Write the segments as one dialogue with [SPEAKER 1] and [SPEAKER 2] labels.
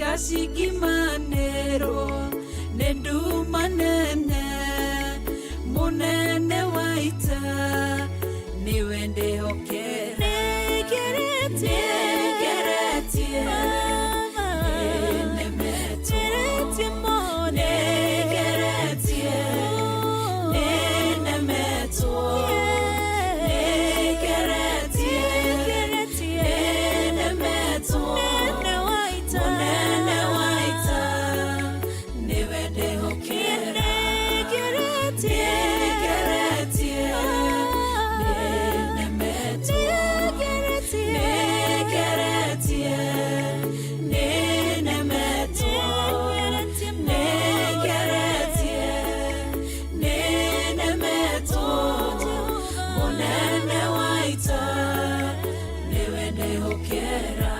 [SPEAKER 1] Tigacingimanĩrwo nĩ nduma nene, mũnene wa ita nĩwe ndĩhokera. Nĩngeretie, nĩnemetwo. Nĩngeretie, nĩnemetwo. Nĩngeretie, nĩnemetwo. Mũnene wa ita nĩwe ndĩhokera. Nĩngeretie, nĩnemetwo. Nĩngeretie, nĩnemetwo. Nĩngeretie, nĩnemetwo. Mũnene wa ita nĩwe ndĩhokera.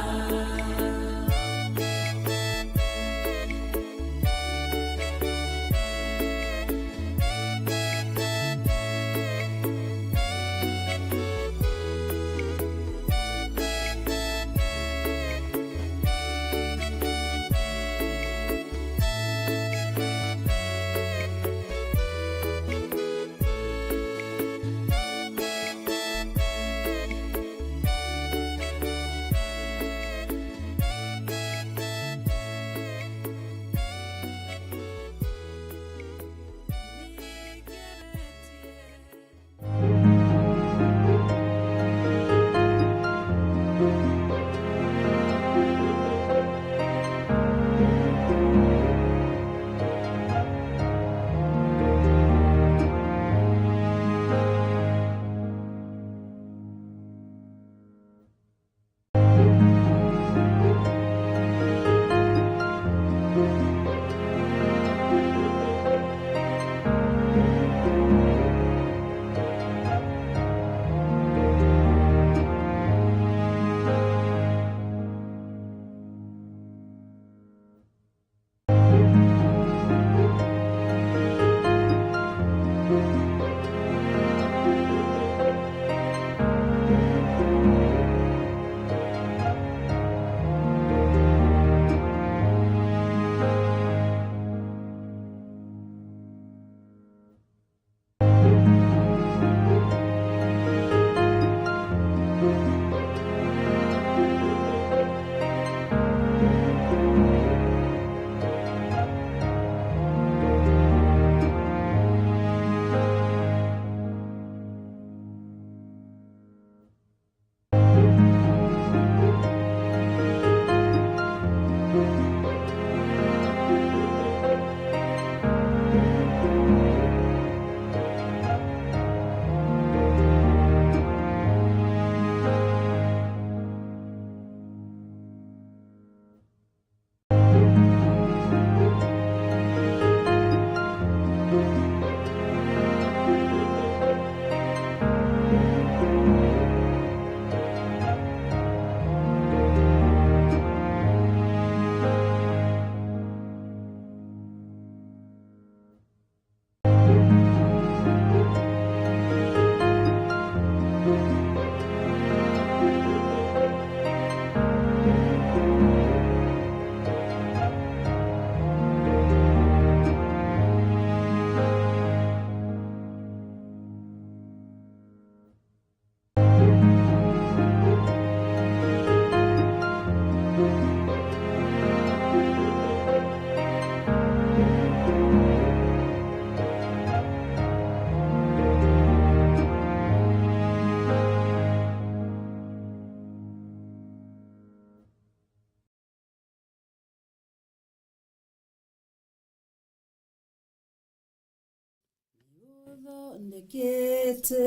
[SPEAKER 1] Ũthondekete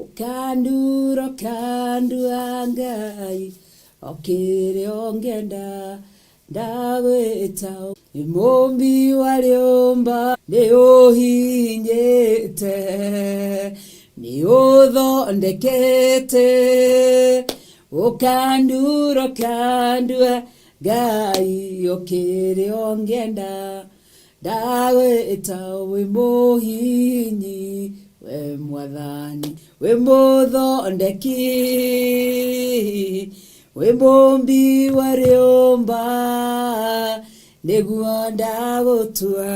[SPEAKER 1] ũkandura ũkandua Ngai o kĩrĩa ũngĩenda ndagwĩta nĩ mũmbi wa rĩũmba nĩ ũhinyĩte nĩ ũthondekete ũkandura ũkandua Ngai o kĩrĩa ũngĩenda ndagwĩta wĩ mũhinyi we mwathani wĩ mũthondeki. Wĩ mũmbi wa rĩũmba nĩguo ndagũtua.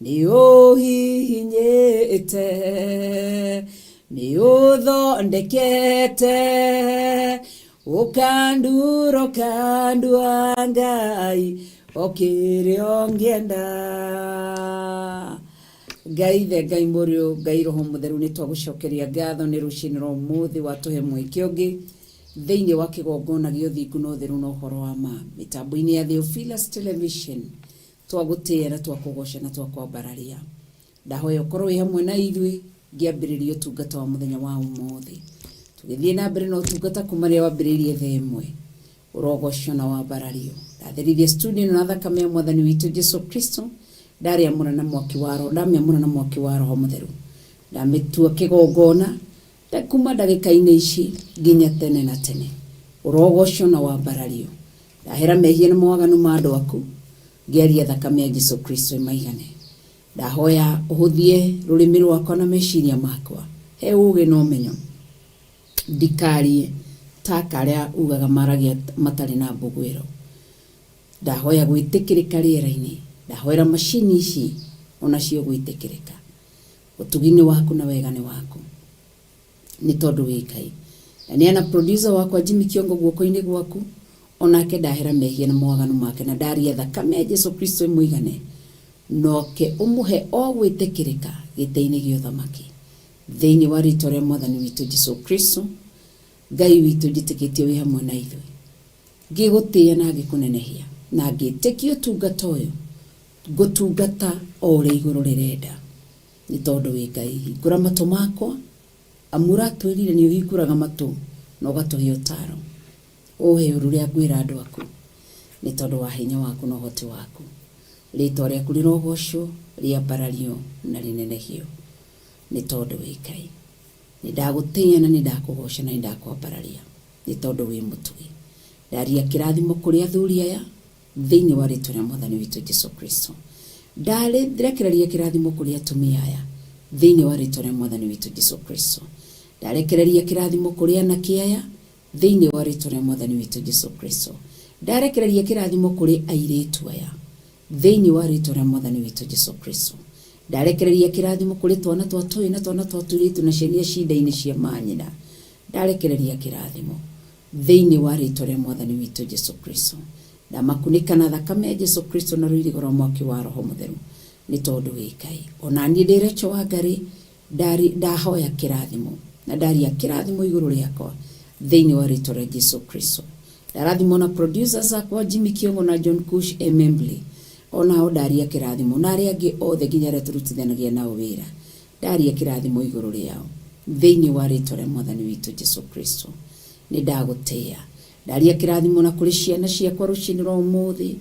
[SPEAKER 1] Nĩ ũhihinyĩte, nĩ ũthondekete, ũkandura ũkandua Ngai o kĩrĩa ũngĩenda. Ngai Ithe, Ngai Mũriũ, Ngai Roho Mũtheru, nĩ twagũcokeria ngatho nĩ rũcinĩ rwa ũmũthĩ watũhe mweke ũngĩ thĩinĩ wa kĩgongona gĩa ũthingu na ũtheru na ũhoro wa ma mĩtambo-inĩ ya Theophilus Television. Twagũtĩĩa na twakũgoca na twakwambararia. Ndahoya ũkorwo wĩ hamwe na ithuĩ ngĩambĩrĩria ũtungata wa mũthenya wa ũmũthĩ. Tũgĩthiĩ na mbere na ũtungata kuma rĩrĩa wambĩrĩirie thaa ĩmwe. Ũrogocwo na wambarario. Ndatherithia studio ĩno na thakame ya Mwathani witũ Jesu Kristo. Ndarĩamũra na mwaki wa Roho, ndamĩamũra na mwaki wa Roho Mũtheru. Ndamĩtua kĩgongona kuma ndagĩka-inĩ ici nginya tene na tene. Ũrogocwo na wambarario. Ndahera mehia na mawaganu ma andũ aku, ngĩaria thakame ya Jesu Kristo ĩmaigane. Ndahoya ũhũthie rũrĩmĩ rwakwa na meciria makwa. He ũũgĩ na ũmenyo. Ndikarie ta karĩa ugaga maragia matarĩ na mbũgwĩro. Ndahoya gwĩtĩkĩrĩka rĩera-inĩ. Ndahoera macini ici onacio gwĩtĩkĩrĩka. Ũtugi-inĩ waku na wega-nĩ waku. Nĩ tondũ wĩ Ngai. Ndaneana producer wakwa Jimmy Kiongo guoko-inĩ gwaku. Onake ndahera mehia na mawaganu make na ndaria thakame ya Jesu Kristo ĩmũigane. Noke ũmũhe o gwĩtĩkĩrĩka gĩtĩ-inĩ gĩa ũthamaki. Thĩinĩ wa rĩtwa rĩa Mwathani witũ Jesu Kristo, Ngai witũ njĩtĩkĩtie wĩ hamwe na ithuĩ. Ngĩgũtĩĩa na ngĩkũnenehia, na ngĩtĩkia ũtungata ũyũ, ngũtungata o ũrĩa igũrũ rĩrenda. Nĩ tondũ wĩ Ngai, hingũra matũ makwa, amu ũratwĩrire nĩ ũhingũraga matũ na ũgatũhe ũtaaro. Ũhe ũru ũrĩa ngwĩra andũ aku, nĩ tondũ wa hinya waku na ũhoti waku. Rĩtwa rĩaku rĩrogocwo, rĩambarario na rĩnenehio, nĩ tondũ wĩ Ngai. Nĩ ndagũtĩĩa na nĩ ndakũgoca na nĩ ndakwambararia, nĩ tondũ wĩ mũtugi. Ndaria kĩrathimo kũrĩ athuri aya, thĩinĩ wa rĩtwa rĩa Mwathani witũ Jesu Kristo. Ndarekereria kĩrathimo kũrĩ atumia aya, thĩinĩ wa rĩtwa rĩa Mwathani witũ Jesu Kristo. Ndarekereria kĩrathimo kũrĩ anake aya, thĩinĩ wa rĩtwa rĩa Mwathani witũ Jesu Kristo. Ndarekereria kĩrathimo kũrĩ airĩtu aya, thĩinĩ wa rĩtwa rĩa Mwathani witũ Jesu Kristo. Ndarekereria kĩrathimo kũrĩ twana twa tũĩ na twana twa tũirĩtu na ciana iria ci nda-inĩ cia manyina. Ndarekereria kĩrathimo thĩinĩ wa rĩtwa rĩa Mwathani witũ Jesu Kristo. Ndamakunĩka na thakame ya Jesu Kristo na rũirigo rwa mwaki wa Roho Mũtheru, nĩ tondũ wĩ Ngai. O na niĩ ndĩ Rachel Wangari, ndahoya kĩrathimo na ndaria kĩrathimo igũrũ rĩakwa thĩinĩ wa rĩtwa rĩa Jesu Kristo. Ndarathimwo na producers akwa Jimmy Kiongo na John Kush Emembly, onao ndaria kĩrathimo, na arĩa angĩ othe nginya arĩa tũrutithanagia nao wĩra, ndaria kĩrathimo igũrũ rĩao thĩinĩ wa rĩtwa rĩa Mwathani witũ Jesu Kristo. Nĩ ndagũtĩĩa. Ndaria kĩrathimo na kũrĩ ciana ciakwa rũcinĩ rwa ũmũthĩ,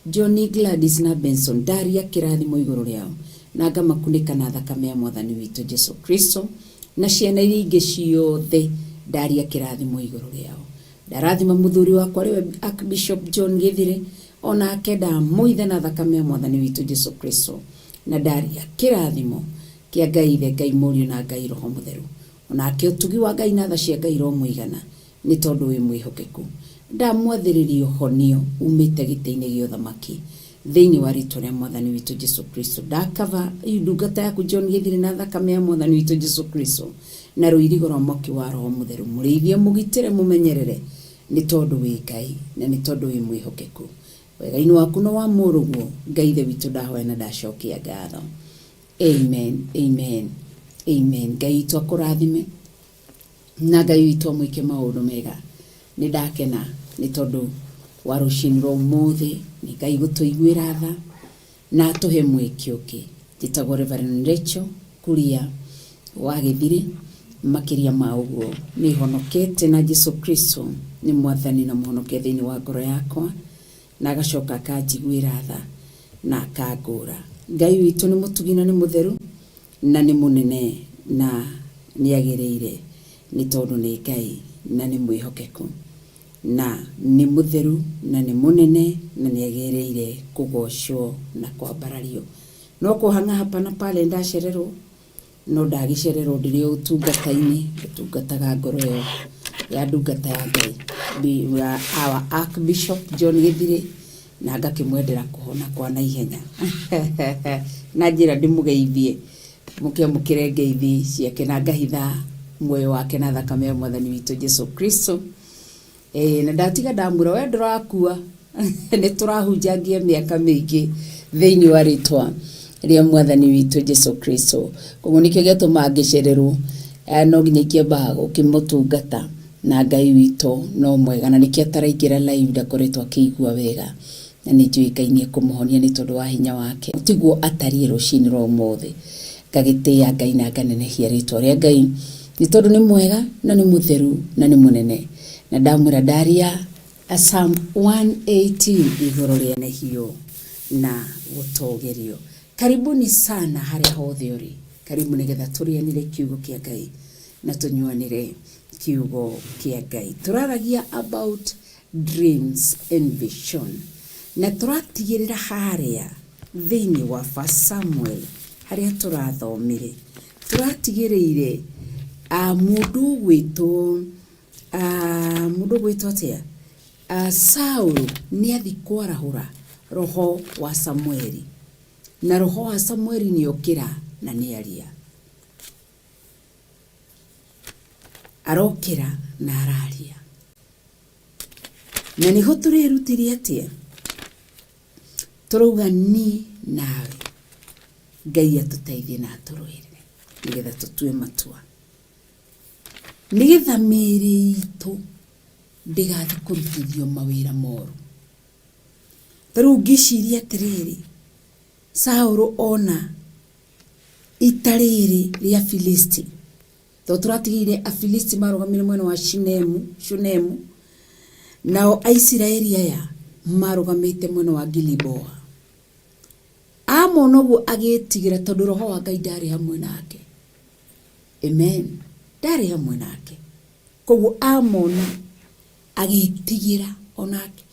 [SPEAKER 1] Johnny, Gladys na Benson, ndaria kĩrathimo igũrũ rĩao na ngamakunĩka na thakame ya Mwathani witũ Jesu Kristo, na ciana iria ingĩ ciothe ndaria kĩrathimo igũrũ rĩao. Ndarathima mũthuri wakwa rĩwe Archbishop John Githire, onake ndamũitha na thakame ya Mwathani witũ Jesu Kristo, na ndaria kĩrathimo kĩa Ngai Ithe, Ngai Mũriũ na Ngai Roho Mũtheru. Onake ũtugi wa Ngai na tha cia Ngai iromũigana, nĩ tondũ wĩ mwĩhokeku. Ndamwathĩrĩria ũhonio umĩte gĩtĩ-inĩ gĩa ũthamaki thĩinĩ wa rĩtwa rĩa Mwathani witũ Jesu Kristo. Ndakaba ndungata yaku John Githire na thakame ya Mwathani witũ Jesu Kristo na rũirigo rwa mwaki wa Roho Mũtheru. Mũrĩithie, mũgitĩre, mũmenyerere, nĩ tondũ wĩ Ngai na nĩ tondũ wĩ mwĩhokeku. Wega-inĩ waku na wa mũrũguo, Ngai Ithe witũ, ndahoya na ndacokia ngatho. Amen, amen, amen. Ngai witũ akũrathime na Ngai witũ amwĩke maũndũ mega. Nĩ ndakena nĩ tondũ wa rũcinĩ rwa ũmũthĩ, nĩ Ngai gũtũiguĩra tha na atũhe mweke ũngĩ. Njĩtagwo Reverend Rachel Kuria wa Gĩthirĩ. Makĩria ma ũguo, nĩ honokete na Jesu Kristo nĩ Mwathani na Mũhonokia thĩinĩ wa ngoro yakwa, na agacoka akanjiguĩra tha na akangũra. Ngai witũ nĩ mũtugi na nĩ mũtheru na nĩ mũnene na nĩ agĩrĩire, nĩ tondũ nĩ Ngai na nĩ mwĩhokeku na nĩ mũtheru na nĩ mũnene na nĩ agĩrĩire kũgocwo na kwambarario. No kũhang'a hapa na pale ndacererwo, no ndagĩcererwo ndĩrĩ o ũtungata-inĩ, ngũtungataga ngoro ĩyo Ya ndungata ya Ngai ya our Archbishop John Gĩthirĩ, na ngakĩmwendera kũhona kwa naihenya na njĩra ndĩmũgeithie, mũkĩamũkĩre ngeithi ciake, na ngahitha muoyo wake na thakame ya Mwathani witũ Jesu Kristo. Na ndatiga ndamwĩra, we ndũrakua, nĩ tũrahunjangia mĩaka mĩingĩ thĩinĩ wa rĩtwa rĩa Mwathani witũ Jesu Kristo. Koguo nĩkĩo gĩatũma ngĩcererwo, no nginya ingĩamba gũkĩmũtungata, na Ngai witũ no mwega, na nĩkĩo ataraingĩra live, ndakoretwo akĩigua wega, na nĩ njũĩ Ngai nĩ ekũmũhonia nĩ tondũ wa hinya wake. Tiguo atariĩ rũcinĩ rwa ũmũthĩ. Ngagĩtĩĩa Ngai na nganenehia rĩtwa rĩa Ngai nĩ tondũ nĩ mwega na nĩ mũtheru na nĩ mũnene. Na ndamwĩra ndaria Psalm 118 igũrũ rĩa nehio na gũtũgĩrio. Karibuni sana harĩa hothe ũrĩ. Karibu nĩgetha tũrĩanĩre kiugo kĩa Ngai na tũnyuanĩre kiugo kĩa Ngai. Tũraragia about dreams and vision, na tũratigĩrĩra harĩa thĩinĩ wa First Samuel harĩa tũrathomire, tũratigĩrĩire mũndũ ũgwĩtwo mũndũ ũgwĩtwo atĩa, Saũlũ nĩ athi kwarahũra roho wa Samueli, na roho wa Samueli nĩ okĩra na nĩ aria, arokĩra na araria. Na nĩho tũrerutire atĩa? Tũrauga ni nawe Ngai atũteithie na atũrũĩrĩre nĩgetha tũtue matua, nĩgetha mĩĩrĩ itũ ndĩgathiĩ kũrutithio mawĩra moru. Ta rĩu ngĩciria atĩrĩrĩ, Saũlũ ona ita rĩrĩ rĩa Filisti, tondũ tũratigĩire Afilisti marũgamire mwena wa Shinemu, Shunemu, nao Aisiraeli aya marũgamĩte mwena wa Giliboa. Amona ũguo agĩtigĩra, tondũ roho wa Ngai ndarĩ hamwe nake. Amen. Ndarĩ hamwe nake. Koguo amona agĩtigĩra onake.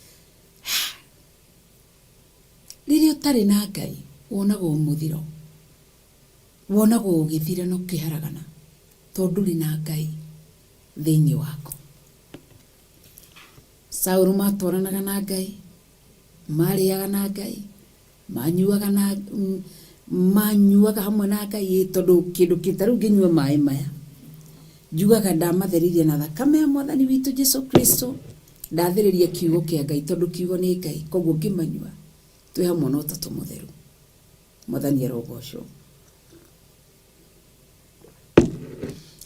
[SPEAKER 1] Rĩrĩa ũtarĩ na Ngai wonagwo mũthiro, wonagwo ũgĩthira na ũkĩharagana, tondũ ndũrĩ na Ngai thĩinĩ waku. Saũlũ matwaranaga na Ngai, marĩaga na Ngai, manyuaga na manyuaga hamwe na Ngai, tondũ kĩndũ kĩ ta rĩu ngĩnyua maĩ maya, njugaga ndamatheririe na thakame ya Mwathani witũ Jesu Kristo, ndathĩrĩria kiugo kĩa Ngai, tondũ kiugo nĩ Ngai, koguo ngĩmanyua twĩ hamwe na Ũtatũ Mũtheru. Mwathani arogocwo.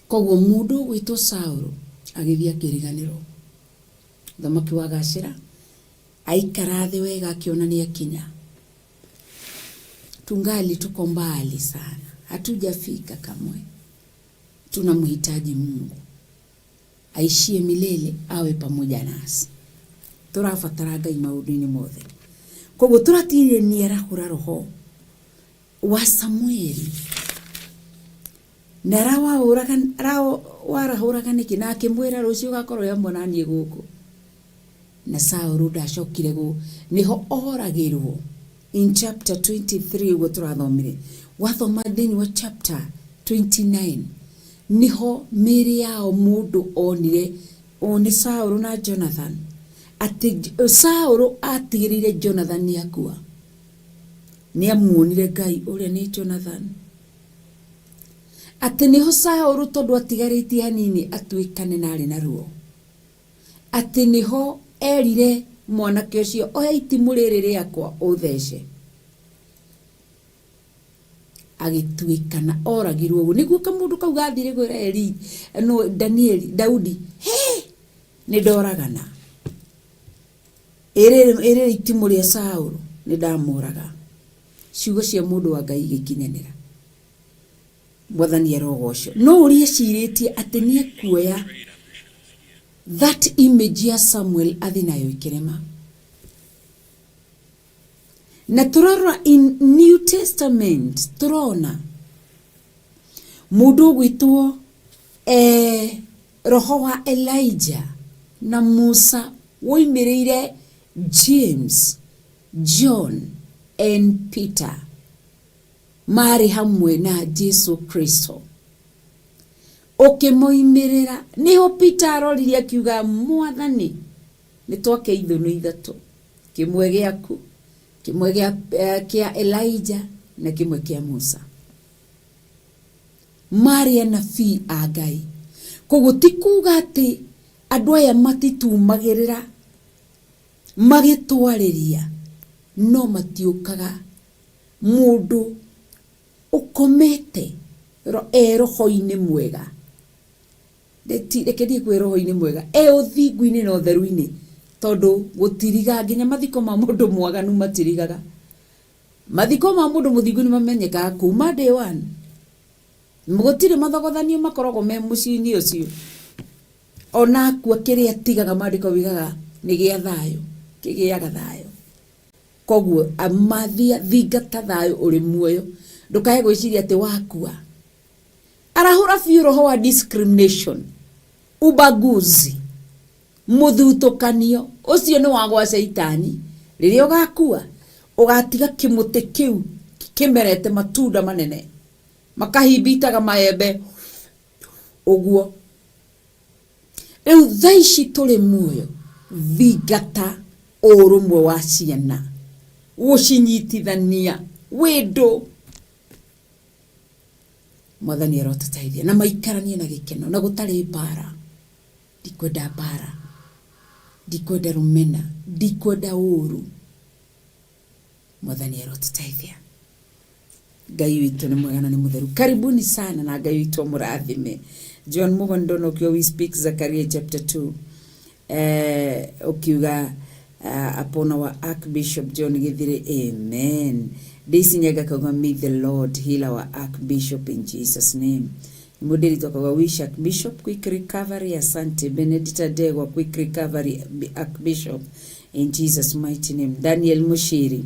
[SPEAKER 1] Koguo mũndũ ũgwĩtwo Saũlũ agĩthiĩ akĩriganĩrwo. Mũthamaki wa gacĩra aikara thĩ wega akĩona nĩ akinya. Tungali tuko mbali sana, hatujafika kamwe. Tunamhitaji Mungu aishie milele awe pamoja nasi. Tũrabatara Ngai maũndũ-inĩ mothe. Koguo tũratigire nĩ arahũra roho wa Samueli na arawarahũraga nĩkĩ, na akĩmwĩra rũciũ ũgakorwo wĩ hamwe na niĩ gũkũ. Na Saũlũ ndacokire gũ nĩho oragĩrwo in chapter 23 ũguo tũrathomire. Wathoma thĩinĩ wa chapter 29 nĩho mĩĩrĩ yao mũndũ onire o nĩ Saũlũ na Jonathan, atĩ Saũlũ atigĩrĩire Jonathan nĩ akua. Nĩ amuonire Ngai ũrĩa nĩ Jonathan. Atĩ nĩho Saũlũ tondũ atigarĩtie hanini atuĩkane na arĩ na ruo, atĩ nĩho erire mwanake ũcio, oya itimũ rĩrĩ rĩakwa ũthece. Agĩtuĩkana oragirwo ũguo. Nĩguo kamũndũ kau gathire kwĩra Eli, no Danieli, Daudi, he nĩ ndoragana. Ĩrĩ itimũ rĩa Saũlũ nĩ ndamũraga. Ciugo cia mũndũ wa Ngai igĩkinyanĩra. Mwathani arogocwo. No ũrĩa ecirĩtie atĩ nĩ ekuoya that image ya Samuel athi nayo ĩkĩrema. Na tũrarora in New Testament tũrona mũndũ ũgwĩtwo roho wa Elijah na Musa woimĩrĩire James, John and Peter marĩ hamwe na Jesu Kristo. Ũkĩmoimĩrĩra. Nĩho Peter aroririe akiuga, Mwathani, nĩ twake ithũnũ ithatũ, kĩmwe gĩaku, kĩmwe gĩa, eh, kĩa Elijah na kĩmwe kĩa Musa. Marĩ anabii a Ngai. Koguo ti kuga atĩ andũ aya matitumagĩrĩra magĩtwarĩria, no matiũkaga mũndũ ũkomete e roho-inĩ mwega. Reke thiĩ kwĩ roho-inĩ mwega, e ũthingu-inĩ na ũtheru-inĩ, tondũ gũtiriga nginya mathiko ma mũndũ mwaganu matirigaga. Mathiko ma mũndũ mũthingu nĩ mamenyekaga kuma day one. Gũtirĩ mathogothanio makoragwo me mũciĩ-inĩ ũcio. Ona akua kĩrĩa atigaga maandĩko wigaga nĩ gĩa thayũ, kĩgĩaga thayũ. Koguo amathia thingata thayũ ũrĩ muoyo, ndũkae gwĩciria atĩ wakua. Arahũra biũ roho wa discrimination, ubaguzi, mũthutũkanio, ũcio nĩ wa gwa caitani. Rĩrĩa ũgakua, ũgatiga kĩmũtĩ kĩu kĩmerete matunda manene, makahimbitaga maembe ũguo. Rĩu thaa ici tũrĩ muoyo, thingata ũrũmwe wa ciana, gũcinyitithania, wĩndũ. Mwathani arotũteithia na maikaranie na gĩkeno na gũtarĩ mbara. Ndikwenda mbara, ndikwenda rũmena, ndikwenda ũru. Mwathani arotũteithia. Ngai witũ nĩ mwega na nĩ mũtheru. Karibuni sana na Ngai witũ amũrathime. John Mugo ndona ũkiuga we speak Zakaria chapter 2. Eh, ũkiuga upon our Archbishop John Githire, amen. Daisy Nyaga kauga may the Lord heal our Archbishop in Jesus name. Mũndĩri akauga wish Archbishop quick recovery, asante. Benedicta Degwa quick recovery Archbishop in Jesus mighty name. Daniel Mushiri,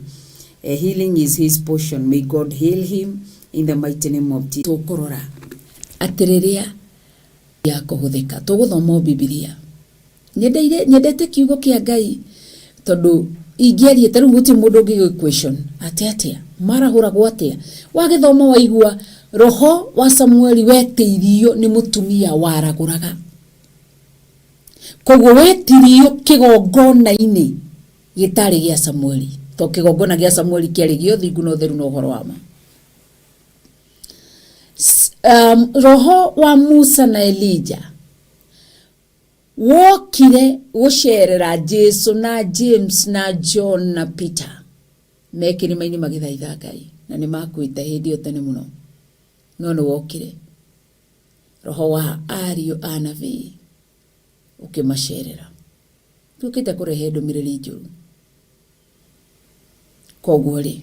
[SPEAKER 1] healing is his portion, may God heal him in the mighty name of Jesus. Tũkũrora atĩ rĩrĩa ya kũhũthĩka tũgũthoma o Bibilia. Nyendeire nyendete kiugo kĩa Ngai tondũ ingĩaria ta rĩu gũtirĩ mũndũ ũngĩ question atĩ atĩa marahũragwo atĩa. Wagĩthoma waigua roho wa Samueli wetĩirio nĩ mũtumia waragũraga. Koguo wetirio kĩgongona-inĩ gĩtarĩ gĩa Samueli, tondũ kĩgongona gĩa Samueli kĩarĩ gĩa ũthingu na ũtheru na ũhoro wa ma. Roho wa Musa na Elija wokire gũcerera Jesu na James na John na Peter me kĩrĩma-inĩ magĩthaitha Ngai, na nĩ makuĩte hĩndĩ ĩyo tene mũno, no nĩ wokire roho wa ariũ a nabii ũkĩmacerera. Tuũkĩte kũrehe ndũmĩrĩri njũru. Koguo rĩ,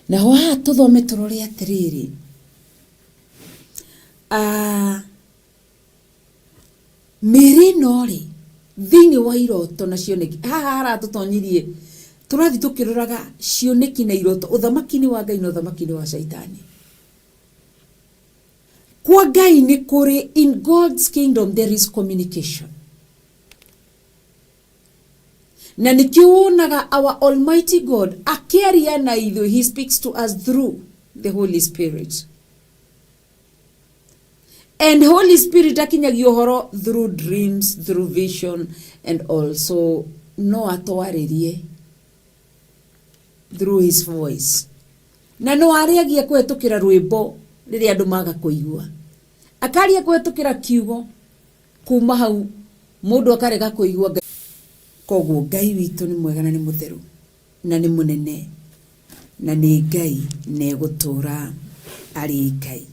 [SPEAKER 1] naho haha tũthome tũrore atĩrĩrĩ, mĩĩrĩ ĩno rĩ, thĩinĩ wa iroto na cioneki, haha haratũtonyirie tũrathiĩ tũkĩroraga cioneki na iroto, ũthamaki-inĩ wa Ngai na ũthamaki-inĩ wa caitani. Kwa Ngai nĩ kũrĩ, in God's kingdom there is communication. Na nĩkĩo wonaga our almighty God akĩaria na ithuĩ, he speaks to us through the Holy Spirit. And Holy Spirit akinyagia ũhoro through dreams, through vision, and also no atwarĩrie through his voice. Na no arĩagia kũhetũkĩra rwĩmbo rĩrĩa andũ maga kũigua. Akaria kũhetũkĩra kiugo kuma hau mũndũ akarega kũigua Ngai. Koguo Ngai witũ nĩ mwega na nĩ mũtheru na nĩ mũnene na nĩ Ngai na egũtũra arĩ Ngai.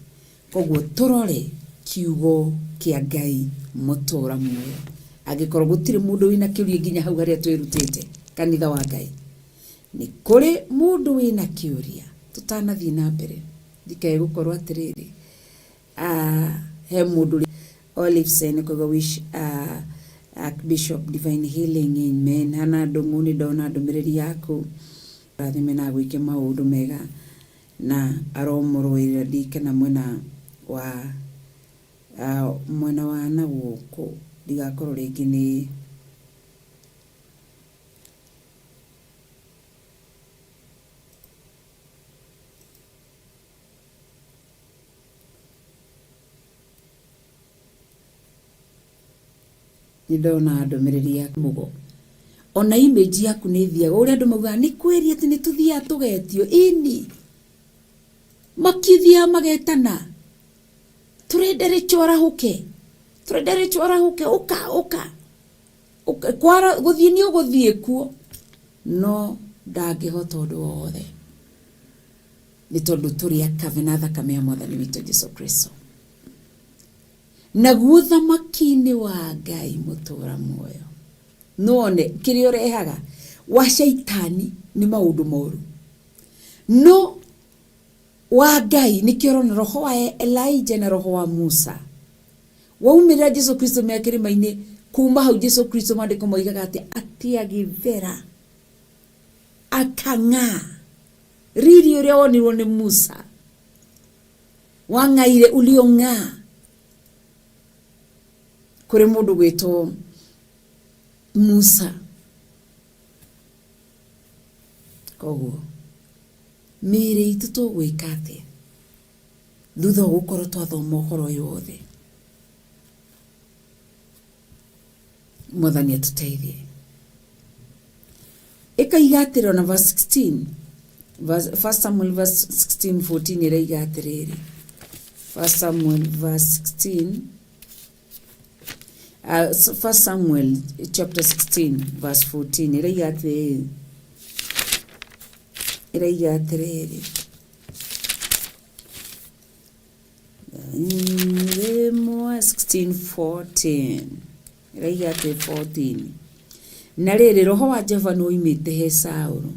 [SPEAKER 1] Koguo tũrore kiugo kĩa Ngai mũtũra muoyo. Angĩkorwo gũtirĩ mũndũ wĩna kĩũria nginya hau harĩa twĩrutĩte kanitha wa Ngai, nĩ kũrĩ mũndũ wĩna kĩũria tũtanathiĩ na mbere? Ndikae gũkorwo atĩrĩrĩ, he mũndũ Olive Sen koguo wish Archbishop divine healing, amen. Hana Ndung'u nĩ ndona ndũmĩrĩri yaku, rathime na agwĩke maũndũ mega na aromũrũĩrĩra ndikena mwena wa mwena wa na gũkũ ndigakorwo rĩngĩ nĩ Nĩ ndona ndũmĩrĩri ya mũgo. Ona image yaku nĩ ĩthiaga ũrĩa andũ maugaga nĩ kweri atĩ nĩ tũthiaga tũgetio ĩni makithiaga magetana tũrenda rĩcho arahũke tũrenda rĩcho arahũke ũka ũka ũka kwara gũthiĩ nĩ ũgũthiĩ kuo no ndangĩhota ũndũ wothe nĩ tondũ tũrĩ akave na thakame ya mwathani witũ Jesu Kristo. Naguo ũthamaki-inĩ wa Ngai mũtũra muoyo. Nĩwone kĩrĩa ũrehaga wa caitani nĩ maũndũ moru. No wa Ngai nĩkĩo ũrona roho wa Elijah na roho wa Musa waumĩrĩra Jesu Kristo me kĩrĩma-inĩ. Kuma hau Jesu Kristo maandĩko moigaga atĩ atĩ agĩthera akang'aa riri ũrĩa wonirwo nĩ Musa wang'aire uliong'aa kũrĩ mũndũ gwĩtwo Musa. Koguo mĩĩrĩ itũ tũgwĩka atĩa thutha wa gũkorwo twathoma ũhoro ũyũ wothe? Mwathani atũteithie. Ĩkaiga atĩrĩ ona verse 16, verse, 1 Samuel verse 16 14 ĩraiga atĩrĩrĩ, 1 Samuel verse 16, 1 Samuel chapter 16 verse 14 ĩraiga atĩrĩrĩ, ĩraiga atĩrĩrĩ, rĩmwe 16 14 ĩraiga atĩ 14 na rĩrĩ roho wa Jehova nĩwoimĩte he Saũlũ,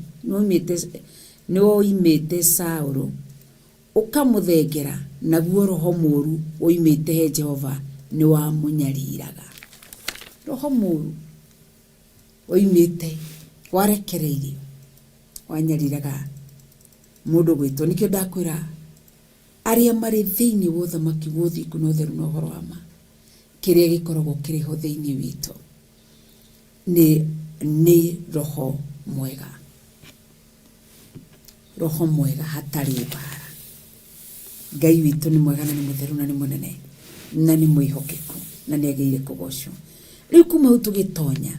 [SPEAKER 1] nĩwoimĩte Saũlũ ũkamũthengera, naguo roho mũũru woimĩte he Jehova nĩwamũnyariraga. Roho mũũru woimĩte warekereirio wanyariraga mũndũ gwĩtwo. Nĩkĩo ndakwĩra arĩa marĩ thĩinĩ wa ũthamaki wa ũthingu na ũtheru na ũhoro wa ma, kĩrĩa gĩkoragwo kĩrĩ ho thĩinĩ witũ nĩ roho mwega, roho mwega hatarĩ mbara. Ngai witũ nĩ mwega na nĩ mũtheru na nĩ mũnene na nĩ mwĩhokeku na nĩ agĩrĩire kũgocwo. Rĩu kuma hau tũgĩtonya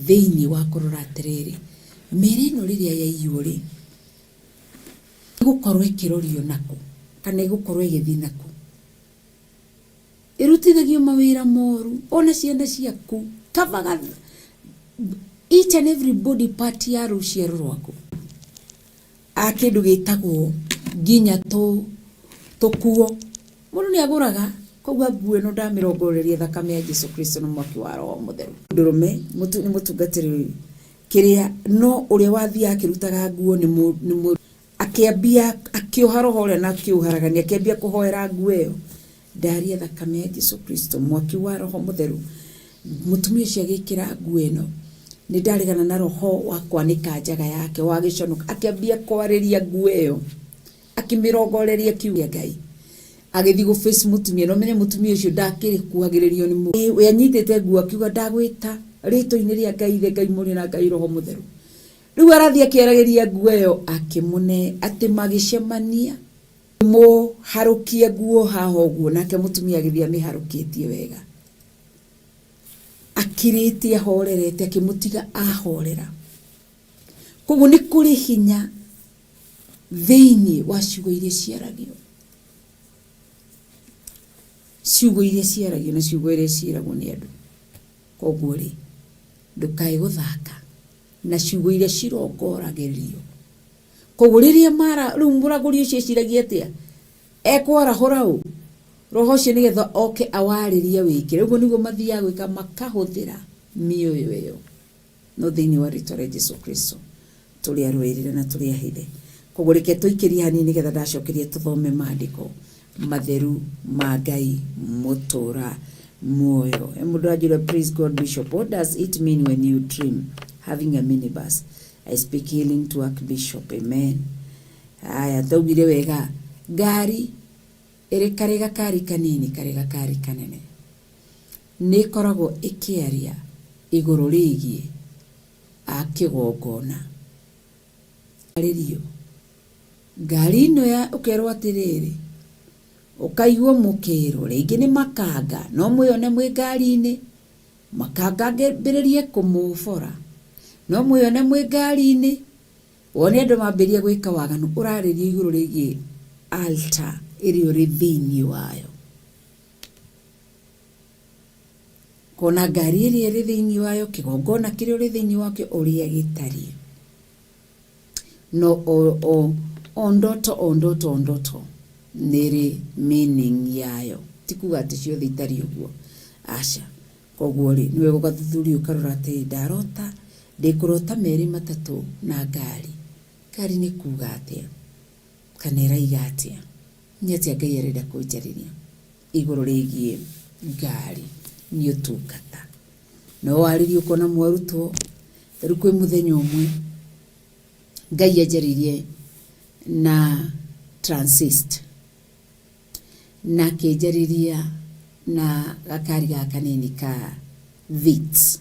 [SPEAKER 1] thĩinĩ wa kũrora atĩrĩrĩ, mĩĩrĩ ĩno rĩrĩa yaiywo rĩ, ĩgũkorwo ĩkĩrorio nakũ kana ĩgũkorwo ĩgĩthiĩ nakũ? Ĩrutithagio mawĩra moru ona ciana ciaku kavaga each and every body part ya rũciaro rwaku a kĩndũ gĩtagwo nginya tũkuo mũndũ nĩ agũraga koguo nguo ĩno ndamĩrongoreria thakame ya Jesu Kristo na mwaki wa Roho Mũtheru. Ndũrũme nĩ mũtungatĩri kĩrĩa no ũrĩa wathiaga akĩrutaga nguo nĩ akĩambia akĩoha roho ũrĩa na akĩũharagania akĩambia kũhoera nguo ĩyo ndaria thakame ya Jesu Kristo mwaki wa Roho Mũtheru mũtumia ũcio agĩkĩra nguo ĩno nĩ ndaregana na roho wa kwanĩka njaga yake wa gĩconoka akĩambia kwarĩria nguo ĩyo akĩmĩrongoreria kiugo kĩa Ngai agĩthiĩ gũ face mũtumia no menye mũtumia ũcio ndakĩkuhagĩrĩrio nĩ mũndũ we anyitĩte nguo akiuga ndagwĩta rĩtwa-inĩ rĩa Ngai Ithe Ngai Mũriũ na Ngai Roho Mũtheru rĩu arathiĩ akĩaragĩria nguo ĩyo akĩmũne atĩ magĩcemania mũharũkie nguo haha ũguo nake mũtumia agĩthiĩ amĩharũkĩtie wega akirĩte ahorerete akĩmũtiga ahorera koguo nĩ kũrĩ hinya thĩinĩ wa ciugo iria ciaragio ciugo iria ciaragio na ciugo iria ciĩragwo nĩ andũ koguo rĩ ndũkae gũthaka na ciugo iria cirongoragĩrio koguo rĩrĩa mara rĩu mũragũri ũcio eciragia atĩa ekwarahũra ũ roho ũcio nĩgetha oke awarĩrie wĩkĩre ũguo nĩguo mathiaga gwĩka makahũthĩra mĩoyo ĩyo no thĩinĩ wa rĩtwa rĩa Jesu Kristo tũrĩ arũĩrĩre na tũrĩ ahithe koguo reke tũikĩrie hanini nĩgetha ndacokeria tũthome maandĩko matheru ma Ngai mũtũra muoyo. He mũndũ anjũria, praise God Bishop, what does it mean when you dream having a minibus? I speak healing to Archbishop, amen. Haya, taugire wega ngari ĩrĩ karĩ gakari kanini karĩ gakari kanene nĩ ĩkoragwo ĩkĩaria igũrũ rĩgiĩ a kĩgongona arĩrio ngari ĩno ya ũkerwo atĩrĩrĩ ũkaigua mũkĩrwo rĩngĩ nĩ makanga no mwĩone mwĩ ngari-inĩ. Makangambĩrĩrie kũmũbora. No mwĩyone mwĩ ngari-inĩ, wone andũ mambĩrĩria gwĩka waganu, ũrarĩrio igũrũ rĩgiĩ altar ĩrĩa ũrĩ thĩinĩ wayo. Kona ngari ĩrĩa ĩrĩ thĩinĩ wayo, kĩgongona kĩrĩa ũrĩ thĩinĩ wakĩo ũrĩa gĩtariĩ. No o, o, o ndoto o ndoto o ndoto nĩ ĩrĩ meaning yayo. Ti kuga atĩ ciothe itariĩ ũguo, aca. Koguo rĩ, nĩ wega ũgathuthuria ũkarora atĩ ndarota, ndĩkũrota merĩ matatũ na ngari. Ngari nĩ kuga atĩa? Kana ĩraiga atĩa? Nĩ atĩa Ngai arenda kũnjarĩria igũrũ rĩgiĩ ngari? Nĩ ũtungata. No warĩrie ũkona mwarutwo, ta rĩu kwĩ mũthenya ũmwe Ngai anjarĩirie na transist na akĩnjarĩria na gakari gaka kanini ka Vitz.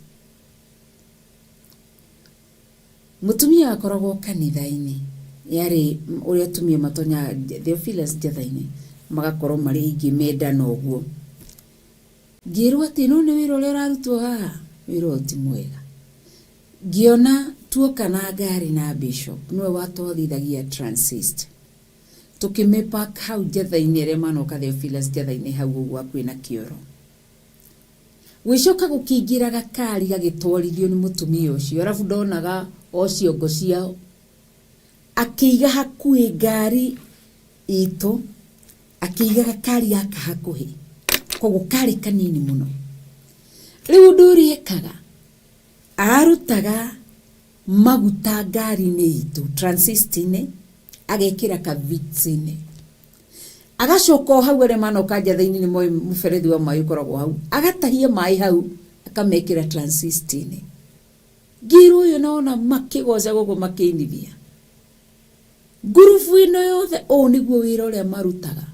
[SPEAKER 1] Mũtumia akoragwo kanitha-inĩ, yarĩ ũrĩa atumia matonyaga Theophilus Njatha-inĩ, magakorwo marĩ aingĩ mendana ũguo. Ngĩrwo atĩ no nĩ wĩra ũrĩa ũrarutwo haha, wĩra ũyũ ti mwega. Ngĩona tuoka na ngari na bishop, nĩwe watwarithagia transist. Tũkĩmĩ park hau Njatha-inĩ arĩa manoka Theophilus Njatha-inĩ hau ũguo hakuhĩ na kĩoro. Gwĩcoka gũkĩingĩra gakari gagĩtwarithio nĩ mũtumia ũcio, arabu ndonaga o ciongo ciao. Akĩiga hakuhĩ ngari itũ, akĩiga gakari gaka hakuhĩ, koguo karĩ kanini mũno. Rĩu ũndũ ũrĩa ekaga, arutaga maguta ngari-inĩ itũ, transist-inĩ, agekĩra ka Vitz-inĩ. Agacoka o hau arĩa manoka njatha-inĩ nĩ moĩ mũberethi wa maĩ ũkoragwo hau, agatahia maĩ hau akamekĩra transist-inĩ. Ngĩrwo ũyũ nona makĩgoca gũkũ makĩinithia. Ngurubu ĩno yothe ũũ nĩguo wĩra ũrĩa marutaga.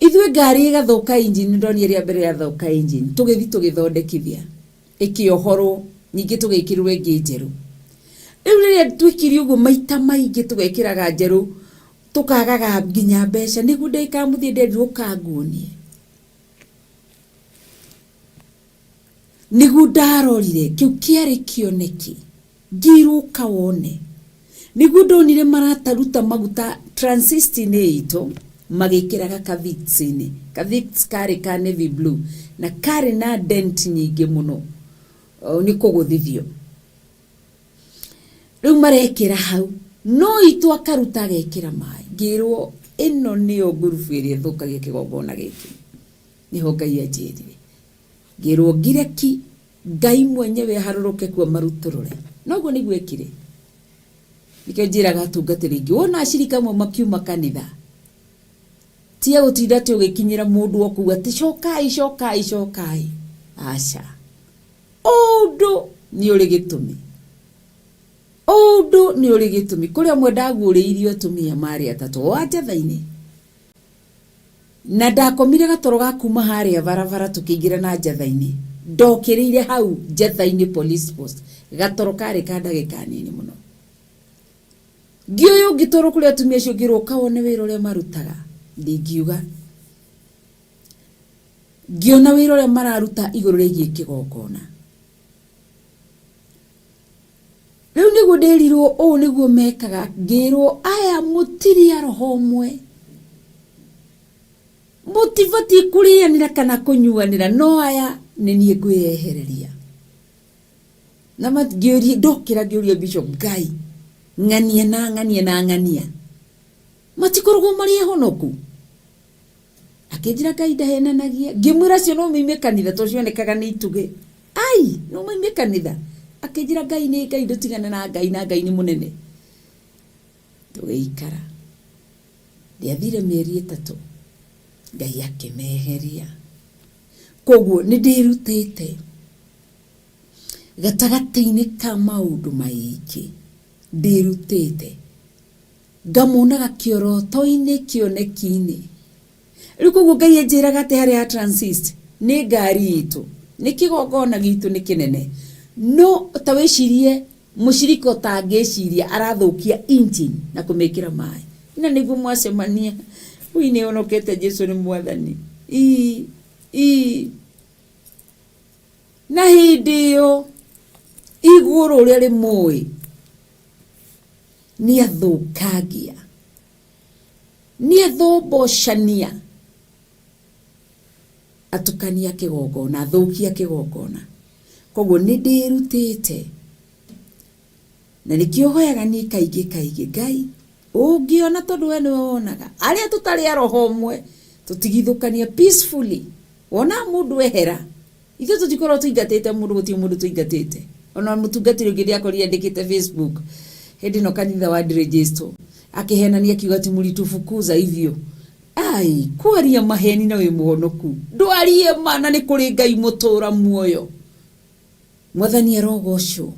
[SPEAKER 1] Ithuĩ ngari ĩgathũka engine, ndonire rĩa mbere yathũka engine, tũgĩthiĩ tũgĩthondekithia, ĩkĩohorwo, ningĩ tũgĩkĩrĩrwo ĩngĩ njerũ. Rĩu rĩrĩa twĩkire ũguo maita maingĩ tũgekĩraga njerũ, tũkagaga nginya mbeca, nĩguo ndagĩka ya mũthia nderirwo ũka nguonie. Nĩguo ndarorire, kĩu kĩarĩ kĩoneki, ngĩirwo ũka wone. Nĩguo ndonire marataruta maguta transist-inĩ itũ, magĩkĩraga ka Vitz-inĩ. Ka Vitz karĩ ka navy blue, na karĩ na dent nyingĩ mũno, nĩ kũgũthithio. Rĩu marekĩra hau, no itũ akaruta agekĩra maĩ. Ngĩrwo ĩno nĩyo ngurubu ĩrĩa ĩthũkagia kĩgongona gĩkĩ. Nĩho Ngai anjĩrire. Ngĩrwo ngire ki, Ngai mwenyewe aharũrũke kuo amarutũrũre. Na ũguo nĩguo ekire. Nĩkĩo njĩraga atungatĩri aingĩ, wona acirika amwe makiuma kanitha, tiga gũtinda atĩ ũgĩkinyĩra mũndũ o kũu atĩ cokai, cokai, cokai. Aca. Ũndũ nĩ ũrĩ gĩtũmi. Ũndũ nĩ ũrĩ gĩtũmi. Kũrĩ amwe ndaguũrĩirio atumia marĩ atatũ o a njatha-inĩ. Na ndakomire gatoro ga kuma harĩa barabara tũkĩingĩra na njatha-inĩ. Ndokĩrĩire hau njatha-inĩ police post. Gatoro karĩ ka ndagĩka nini mũno. Ngĩoywo ngĩtwarwo kũrĩ atumia acio ngĩrwo ũka wone wĩra ũrĩa marutaga. Ndingiuga. Ngĩona wĩra ũrĩa mararuta igũrũ rĩgiĩ kĩgongona. Rĩu nĩguo ndĩrirwo ũũ nĩguo mekaga, ngĩrwo aya mũtirĩ a roho ũmwe. Mũtibatiĩ kũrĩanĩra kana kũnyuanĩra, no aya nĩ niĩ ngwĩyehereria. Na ngĩũria, ndokĩra ngĩũria bishop, Ngai, ng'ania na ng'ania na ng'ania. Matikoragwo marĩ ahonoku? Akĩnjĩra Ngai ndahenanagia. Ngĩmwĩra acio no moime kanitha tondũ cionekaga nĩ itugĩ. Ai, no moime kanitha. Akĩnjĩra Ngai nĩ Ngai ndũtigane na Ngai na Ngai nĩ mũnene. Tũgĩikara. Ndiathire mĩeri ĩtatũ Ngai akĩmeheria. Koguo nĩ ndĩrutĩte gatagatĩ-inĩ ka maũndũ maingĩ ndĩrutĩte Ngamuonaga kĩoroto-inĩ, kĩoneki-inĩ. Rĩu koguo Ngai anjĩraga atĩ harĩa ha transist nĩ ngari itũ, nĩ kĩgongona gitũ nĩ kĩnene. No ta wĩcirie mũcirika ũtangĩciria arathũkia engine na kũmĩkĩra maĩ. Na nĩguo mwacemania, ui nĩ honokete Jesu nĩ mwathani. Ii, ii. Na hĩndĩ ĩyo igũrũ ũrĩa rĩmũĩ nĩ athũkangia, nĩ athombocania, atukania kĩgongona, athũkia kĩgongona. Koguo nĩ ndĩrutĩte na nĩkĩo hoyaga niĩ kaingĩ kaingĩ, Ngai ũngĩona, tondũ we nĩwe wonaga arĩa tũtarĩ a roho ũmwe, tũtigithũkania peacefully. Wona mũndũ ehera, ithuĩ tũtikoragwo tũingatĩte mũndũ, gũtirĩ mũndũ tũingatĩte. Ona mũtungatĩri ũngĩ ndĩakorire andĩkĩte Facebook hĩndĩ ĩno kanitha wa ndirĩnjĩstwo, akĩhenania akiuga ati mlitufukuza hivyo. Ai, kwaria maheni na wĩ mũhonoku, ndwarie ma na nĩ kũrĩ Ngai mũtũra muoyo. Mwathani arogocwo.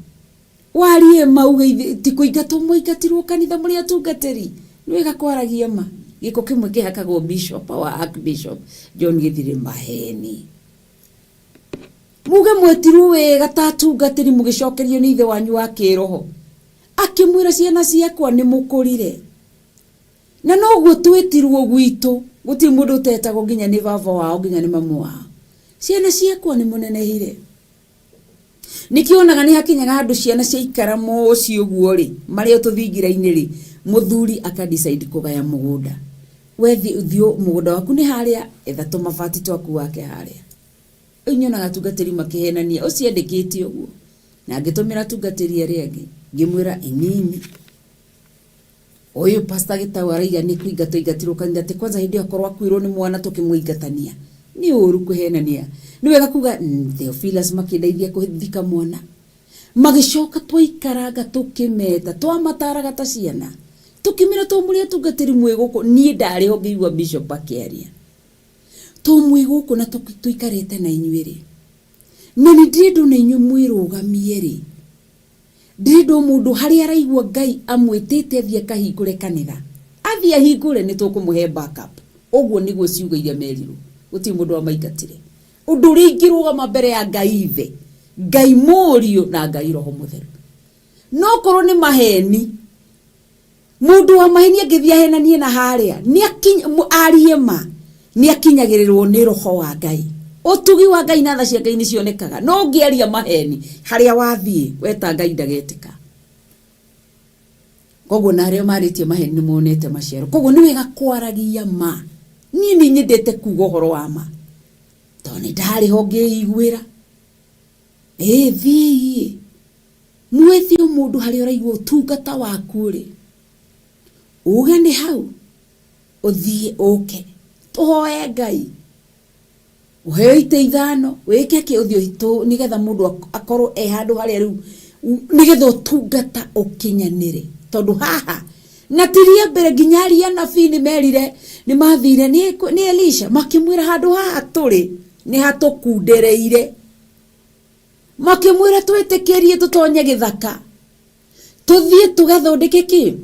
[SPEAKER 1] Warie ma uge ti kũingatwo mwaingatirwo kanitha mũrĩ atungatĩri. Nĩ wega kwaragia ma. Gĩko kĩmwe kĩhakagwo bishop wa Archbishop John Gĩthirĩ maheni. Muge mwetirwo wega ta atungatĩri mũgĩcokerio nĩ ithe wanyu wa kĩroho. Akĩmwĩra ciana ciakwa nĩ mũkũrire. Na noguo twĩtirwo gwitũ, gũtirĩ mũndũ ũtetagwo nginya nĩ baba wao nginya nĩ mamu wao. Ciana ciakwa nĩ mũnenehire. Nĩkĩo wonaga nĩ hakinyaga handũ ciana ciaikara mũciĩ ũguo rĩ, marĩ o tũthingira-inĩ rĩ, mũthuri aka decide kũgaya mũgũnda. We thiĩ mũgũnda waku nĩ harĩa, etha tũmabati twaku wake harĩa. Rĩu nyonaga atungatĩri makĩhenania, ũcio endĩkĩte ũguo. Na ngĩtũmĩra atungatĩri arĩa angĩ, ngĩmwĩra inini. Ũyũ Pastor Gĩtaũ araiga nĩ kũingatwo aingatirwo kanitha atĩ kwanza hĩndĩ ĩyo akorwo akuirwo nĩ mwana tũkĩmũingatania. Nĩ ũru kũhenania. Nĩ wega kuga Theophilus makĩndeithia kũthika mwana. Magĩcoka twaikaranga tũkĩmeta, twamataraga ta ciana. Tũkĩmera to mũrĩ atungatĩri mwĩ gũkũ, niĩ ndarĩ ho ngĩigua bishop akĩaria. To mwĩ gũkũ na tũikarĩte na inyuĩ rĩ, na nĩ ndĩrenda ona inyuĩ mwĩrũgamie rĩ, Ndĩrenda o mũndũ harĩa araigua Ngai amwĩtĩte athiĩ akahingũre kanitha, athiĩ ahingũre, nĩ tũkũmũhe backup. Ũguo nĩguo ciugo iria merirwo. Gũtirĩ mũndũ wamaingatire. Ũndũ ũrĩa ingĩrũgama mbere ya Ngai Ithe, Ngai Mũriũ na Ngai Roho Mũtheru. No korwo nĩ maheni, Mũndũ wa maheni angĩthiĩ ahenanie na harĩa, arie ma, nĩ akinyagĩrĩrwo nĩ roho wa Ngai. Ũtugi wa Ngai na tha cia Ngai nĩ cionekaga. No ũngĩaria maheni, harĩa wathiĩ, weta Ngai ndagetĩka. Koguo na arĩa marĩtie maheni nĩ monete maciaro. Koguo nĩ wega kwaragia ma. Niĩ nĩ nyendete kuga ũhoro wa ma. Tondũ nĩ ndarĩ ho ngĩiguĩra. Ĩĩ thiĩi. Mwĩthĩ o mũndũ harĩa ũraigua ũtungata waku ũrĩ, uge nĩ hau, ũthiĩ ũke, tũhoe Ngai, ũheo itĩ ithano, wĩke kĩ ũthiĩ nĩgetha mũndũ akorwo e handũ harĩa rĩu, nĩgetha ũtungata ũkinyanĩre. Tondũ haha, na ti ria mbere nginya aria anabii nĩ merire, nĩ mathire nĩ Elisha, makĩmwĩra handũ haha tũrĩ nĩ hatũkundereire. Makĩmwĩra twĩtĩkĩrie tũtonye gĩthaka tũthiĩ tũgathondeke kĩ,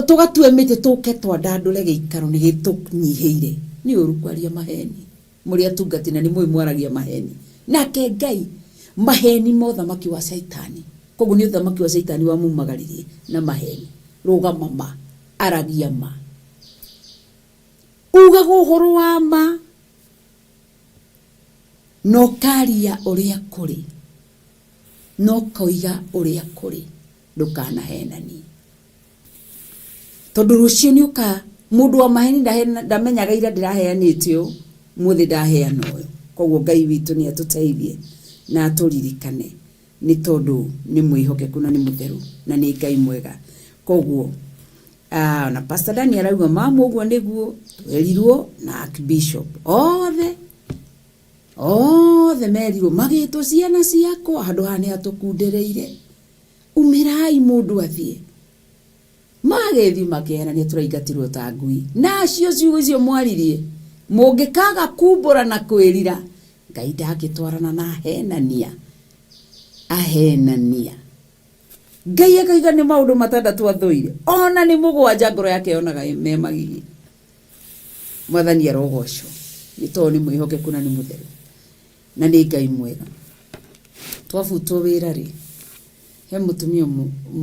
[SPEAKER 1] tũgatue mĩtĩ tũke twandandũre gĩikaro nĩ gĩtũnyihĩire. Nĩ ũru kwaria maheni mũrĩ atungati na nĩ mũĩ mwaragia maheni. Nake Ngai maheni ma ũthamaki wa Caitani. Koguo nĩ ũthamaki wa Caitani wamumagaririe na maheni. Rũgama ma, aragia ma, ugaga ũhoro wa ma. Na ũkaria ũrĩa kũrĩ, na ũkoiga ũrĩa kũrĩ, ndũkanahenanie. Tondũ rũciũ nĩ ũka, mũndũ wa maheni ndamenyaga ira ndĩraheanĩte ũũ, ũmũthĩ ndaheana ũyũ. Koguo Ngai witũ nĩ atũteithie na atũririkane nĩ tondũ nĩ mwĩhokeku na nĩ mũtheru na nĩ Ngai mwega. Koguo na Pastor Dani arauga mamu ũguo nĩguo twerirwo na Archbishop othe othe merirwo magĩtwo ciana ciakwa handũ haha nĩ hatũkundereire, umĩrai mũndũ athiĩ. Magĩthiĩ makĩhenania tũraingatirwo ta ngui. Nacio ciugo icio mwaririe mũngĩkaga kumbũra na kwĩrira, Ngai ndangĩtwarana na ahenania. Ahenania. Ngai akauga nĩ maũndũ matandatũ athũire, ona nĩ mũgwanja ngoro yake yonaga me magigi. Mwathani arogocwo nĩ tondũ nĩ mwĩhokeku na nĩ mũtheru na nĩ Ngai mwega. Twabutwo wĩra rĩ, he mũtumia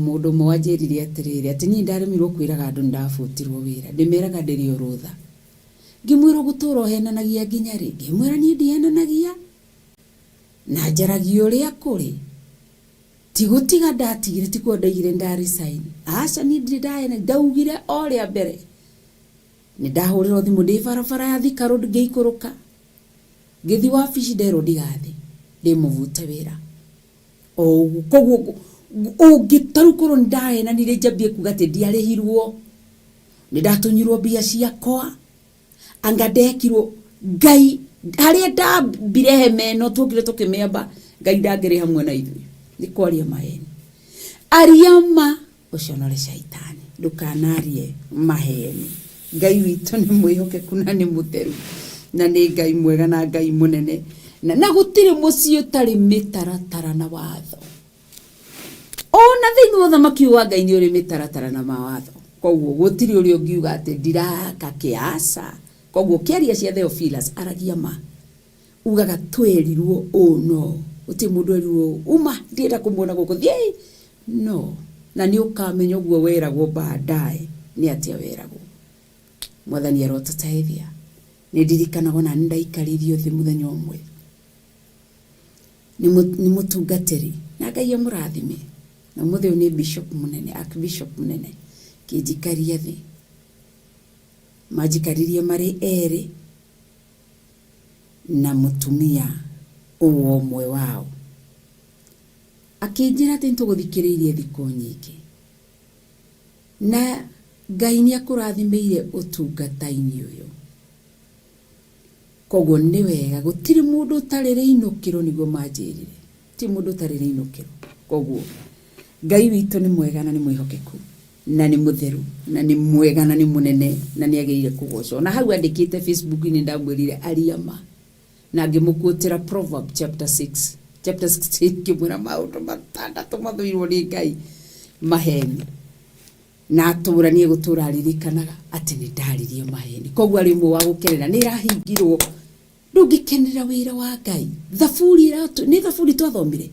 [SPEAKER 1] mũndũ ũmwe wanjĩrire atĩrĩrĩ, atĩ niĩ ndaremirwo kwĩraga andũ nĩ ndabutirwo wĩra, ndĩmeraga ndĩrĩ o rũtha. Ngĩmwĩra ũgũtũra ũhenanagia nginya rĩ? Ngĩmwĩra niĩ ndihenanagia. Na njaragia ũrĩa kũrĩ. Ti gũtiga ndatigire, ti kuo ndaigire nda resign. Aca niĩ ndirĩ ndahena, ndaugire o rĩa mbere. Nĩ ndahũrĩrwo thimũ ndĩ barabara ya Thika Road ngĩikũrũka. Ngĩthiĩ wabici nderwo ndigathiĩ, ndĩ mũbute wĩra. O ũguo, koguo ũngĩ, ta rĩu korwo nĩ ndahenanirie njambie kuga atĩ ndiarĩhirwo, nĩ ndatunyirwo mbia ciakwa, anga ndekirwo ngai harĩa ndambire hema ĩno tuokire tũkĩmĩamba ngai ndangĩrĩ hamwe na ithuĩ nĩ kwaria maheni aria ma ũconore caitani ndũkanarie maheni ngai witũ nĩ mwĩhokeku na nĩ mũtheru na nĩ ngai mwega na ngai mũnene na, na gũtirĩ mũciĩ ũtarĩ mĩtaratara na watho ona thĩinĩ wa ũthamaki ũyũ wa ngai nĩ ũrĩ mĩtaratara na mawatho koguo gũtirĩ ũrĩa ũngiuga atĩ ndiraka kĩaca koguo kĩaria cia Theophilus aragia ma ugaga twerirwo ũũ no gũtirĩ mũndũ erirwo ũũ uma ndienda kũmuona gũkũ thiĩi no na nĩ ũkamenya ũguo weragwo baadaye nĩ atĩa weragwo mwathani arotũteithia nĩ ndirikanaga ona nĩ ndaikaririo thĩ mũthenya ũmwe nĩ mũtungatĩri na Ngai amũrathime na ũmũthĩ ũyũ nĩ bishop mũnene archbishop mũnene kĩnjikaria thĩ manjikaririe marĩ erĩ na mũtumia ũũ ũmwe wao akĩnjĩra atĩ nĩtũgũthikĩrĩirie thikũ nyingĩ na Ngai nĩ akũrathimĩire ũtungata-inĩ ũyũ Koguo nĩ wega, gũtirĩ mũndũ ũtarĩ rĩinũkĩro nĩguo manjĩrire. Gũtirĩ mũndũ ũtarĩ rĩinũkĩro. Koguo Ngai witũ nĩ mwega na nĩ mwĩhokeku na nĩ mũtheru na nĩ mwega na nĩ mũnene na nĩ agĩrĩire kũgocwo. Na hau andĩkĩte Facebook-inĩ ndamwĩrire aria ma na ngĩmũkuotĩra Proverb chapter 6 chapter 16 ngĩmwĩra maũndũ matandatũ mathũirwo nĩ Ngai maheni. Na atũũra nĩ egũtũũra aririkanaga atĩ nĩ ndaririe maheni. Koguo arĩ ũmwe wa gũkenera nĩ ĩrahingirwo. Ndũngĩkenera wĩra wa Ngai. Thaburi ĩratũ nĩ thaburi twathomire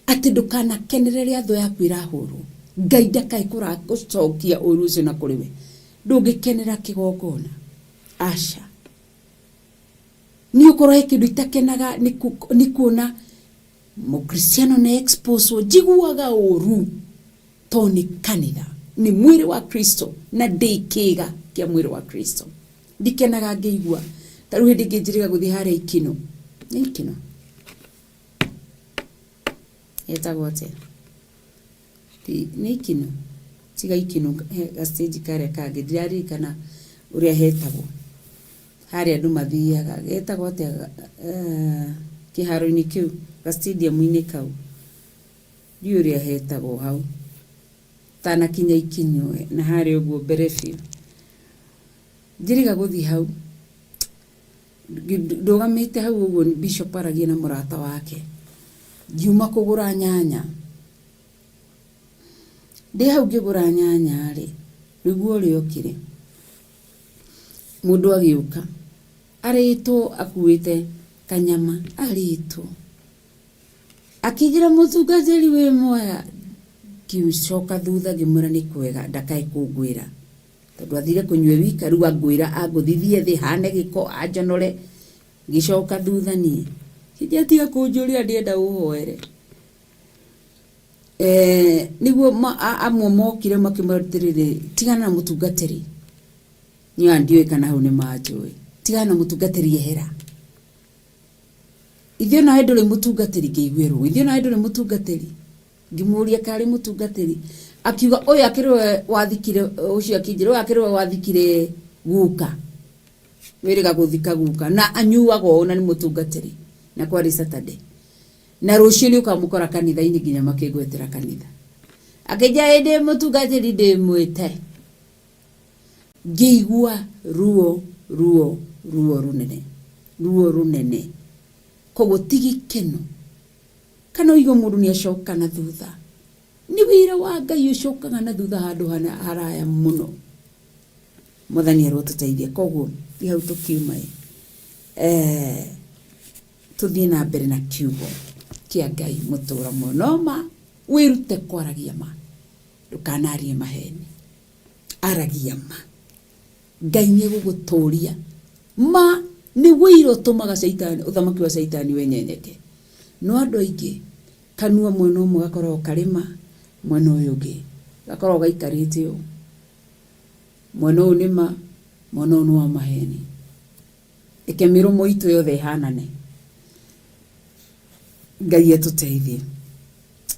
[SPEAKER 1] atĩ ndũkanakenere rĩrĩa thũ yaku ĩrahũrwo. Ngai ndakae gũcokia ũru ũcio na kũrĩ we. Ndũngĩkenera kĩgongona. Aca. Niĩ okorwo he kĩndũ itakenaga nĩ kuona Mũkristiano nĩ exposwo njiguaga ũru. To nĩ kanitha, nĩ mwĩrĩ wa Kristo, na ndĩ kĩĩga kĩa mwĩrĩ wa Kristo. Ndikenaga ngĩigua. Ta rĩu hĩndĩ ĩngĩ njĩrĩga gũthiĩ harĩa Ikino. Nĩ Ikino? Etagwo atĩa? Ti, nĩ Ikino? Tiga Ikino, he ga stage karĩa kangĩ, ndiraririkana ũrĩa hetagwo. Harĩa andũ mathiaga, getagwo atĩa kĩharo-inĩ kĩu, ga stadium-inĩ kau? Ndiũĩ ũrĩa hetagwo hau, ũtanakinya ikinyo na harĩa ũguo mbere biũ. Njĩrĩga gũthiĩ hau, ndũgamĩte hau ũguo bishop aragia na mũrata wake, ngiuma kũgũra nyanya. Ndĩ hau ngĩgũra nyanya rĩ, rũigua ũrĩa okire, mũndũ agĩũka arĩtwo akuĩte kanyama, arĩtwo. Akĩnjĩra mũtungatĩri wĩ mwega, ngĩcoka thutha ngĩmwĩra nĩ kwega ndakae kũngwĩra tondũ athire kũnyua e wika rĩu angwĩra angũthithie thĩ hane gĩko anjonore, ngĩcoka thutha niĩ akĩnjĩra tiga kũnjũrĩra ndĩrenda ũhoere. Nĩguo amwe mokire makĩmwĩra atĩrĩrĩ tigana na mũtungatĩri, niĩ ona ndiũĩ kana hau nĩ manjũĩ, tigana na mũtungatĩri ehera. Ithuĩ nawe ndũrĩ mũtungatĩri? Ngĩigua ruo. Ithuĩ nawe ndũrĩ mũtungatĩri? Ngĩmũria karĩ mũtungatĩri. Akiuga ũyũ akĩrĩ we wathikire, ũcio akĩnjĩra ũyũ akĩrĩ we wathikire guka. Wĩrĩga gũthika guka. Na anyuaga ũũ na nĩ mũtungatĩri. Na kwarĩ Saturday. Na rũciũ nĩ ũkamũkora kanitha-inĩ nginya makĩngwetera kanitha. Akĩnjĩra ĩ ndĩ mũtungatĩri ndĩmwĩte. Ngĩigua ruo, ruo, ruo rũnene, ruo rũnene. Koguo ti gĩkeno. Kana ũigue mũndũ nĩ acoka na thutha. Nĩ wĩra wa Ngai ũcokaga na thutha handũ haraya mũno. Mwathani arotũteithia. Koguo ti hau tũkiuma ĩ, tũthiĩ na mbere na kiugo kĩa Ngai mũtũra muoyo. No ma wĩrute kwaragia ma, ndũkanarie maheni. Aragia ma. Ngai nĩ egũgũtũria. Ma nĩ wĩira ũtũmaga caitani, ũthamaki wa caitani wenyenyeke. No andũ aingĩ kanua mwena ũmwe gakoragwo karĩma, mwena ũyũ ũngĩ gakoragwo gaikarĩte ũũ. Mwena ũyũ nĩ ma, mwena ũyũ nĩ wa maheni. Reke mĩromo itũ yothe ĩhanane. Ngai atũteithie.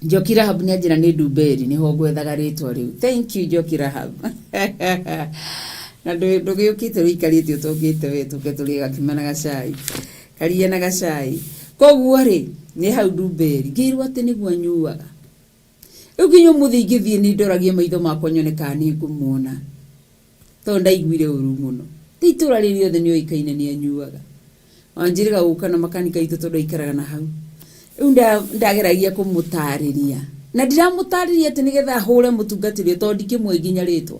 [SPEAKER 1] Njoki Rahab nĩ anjĩra nĩ Ndumberi nĩho ngwethaga rĩtwa rĩu. Thank you Njoki Rahab. Na ndũgĩũkĩte ũikarĩte ũtokĩte we tũke tũrĩe gakima na gacai. Karia na gacai. Koguo rĩ, nĩ hau Ndumberi. Ngĩrwo atĩ nĩguo anyuaga. Rĩu nginya ũmũthĩ ingĩthiĩ nĩ ndoragia maitho makwa nyone kana nĩ ngũmuona. Tondũ ndaiguire ũru mũno. Ti itũra rĩrĩ rĩothe nĩ oĩkaine nĩ anyuaga. Wanjĩrĩga gũka na makanika witũ tondũ aikaraga na hau. Rĩu ndageragia kũmũtarĩria. Na ndiramũtarĩria atĩ nĩgetha hũre mũtungatĩri ũyũ tondũ ndikĩmũĩ nginya rĩtwa.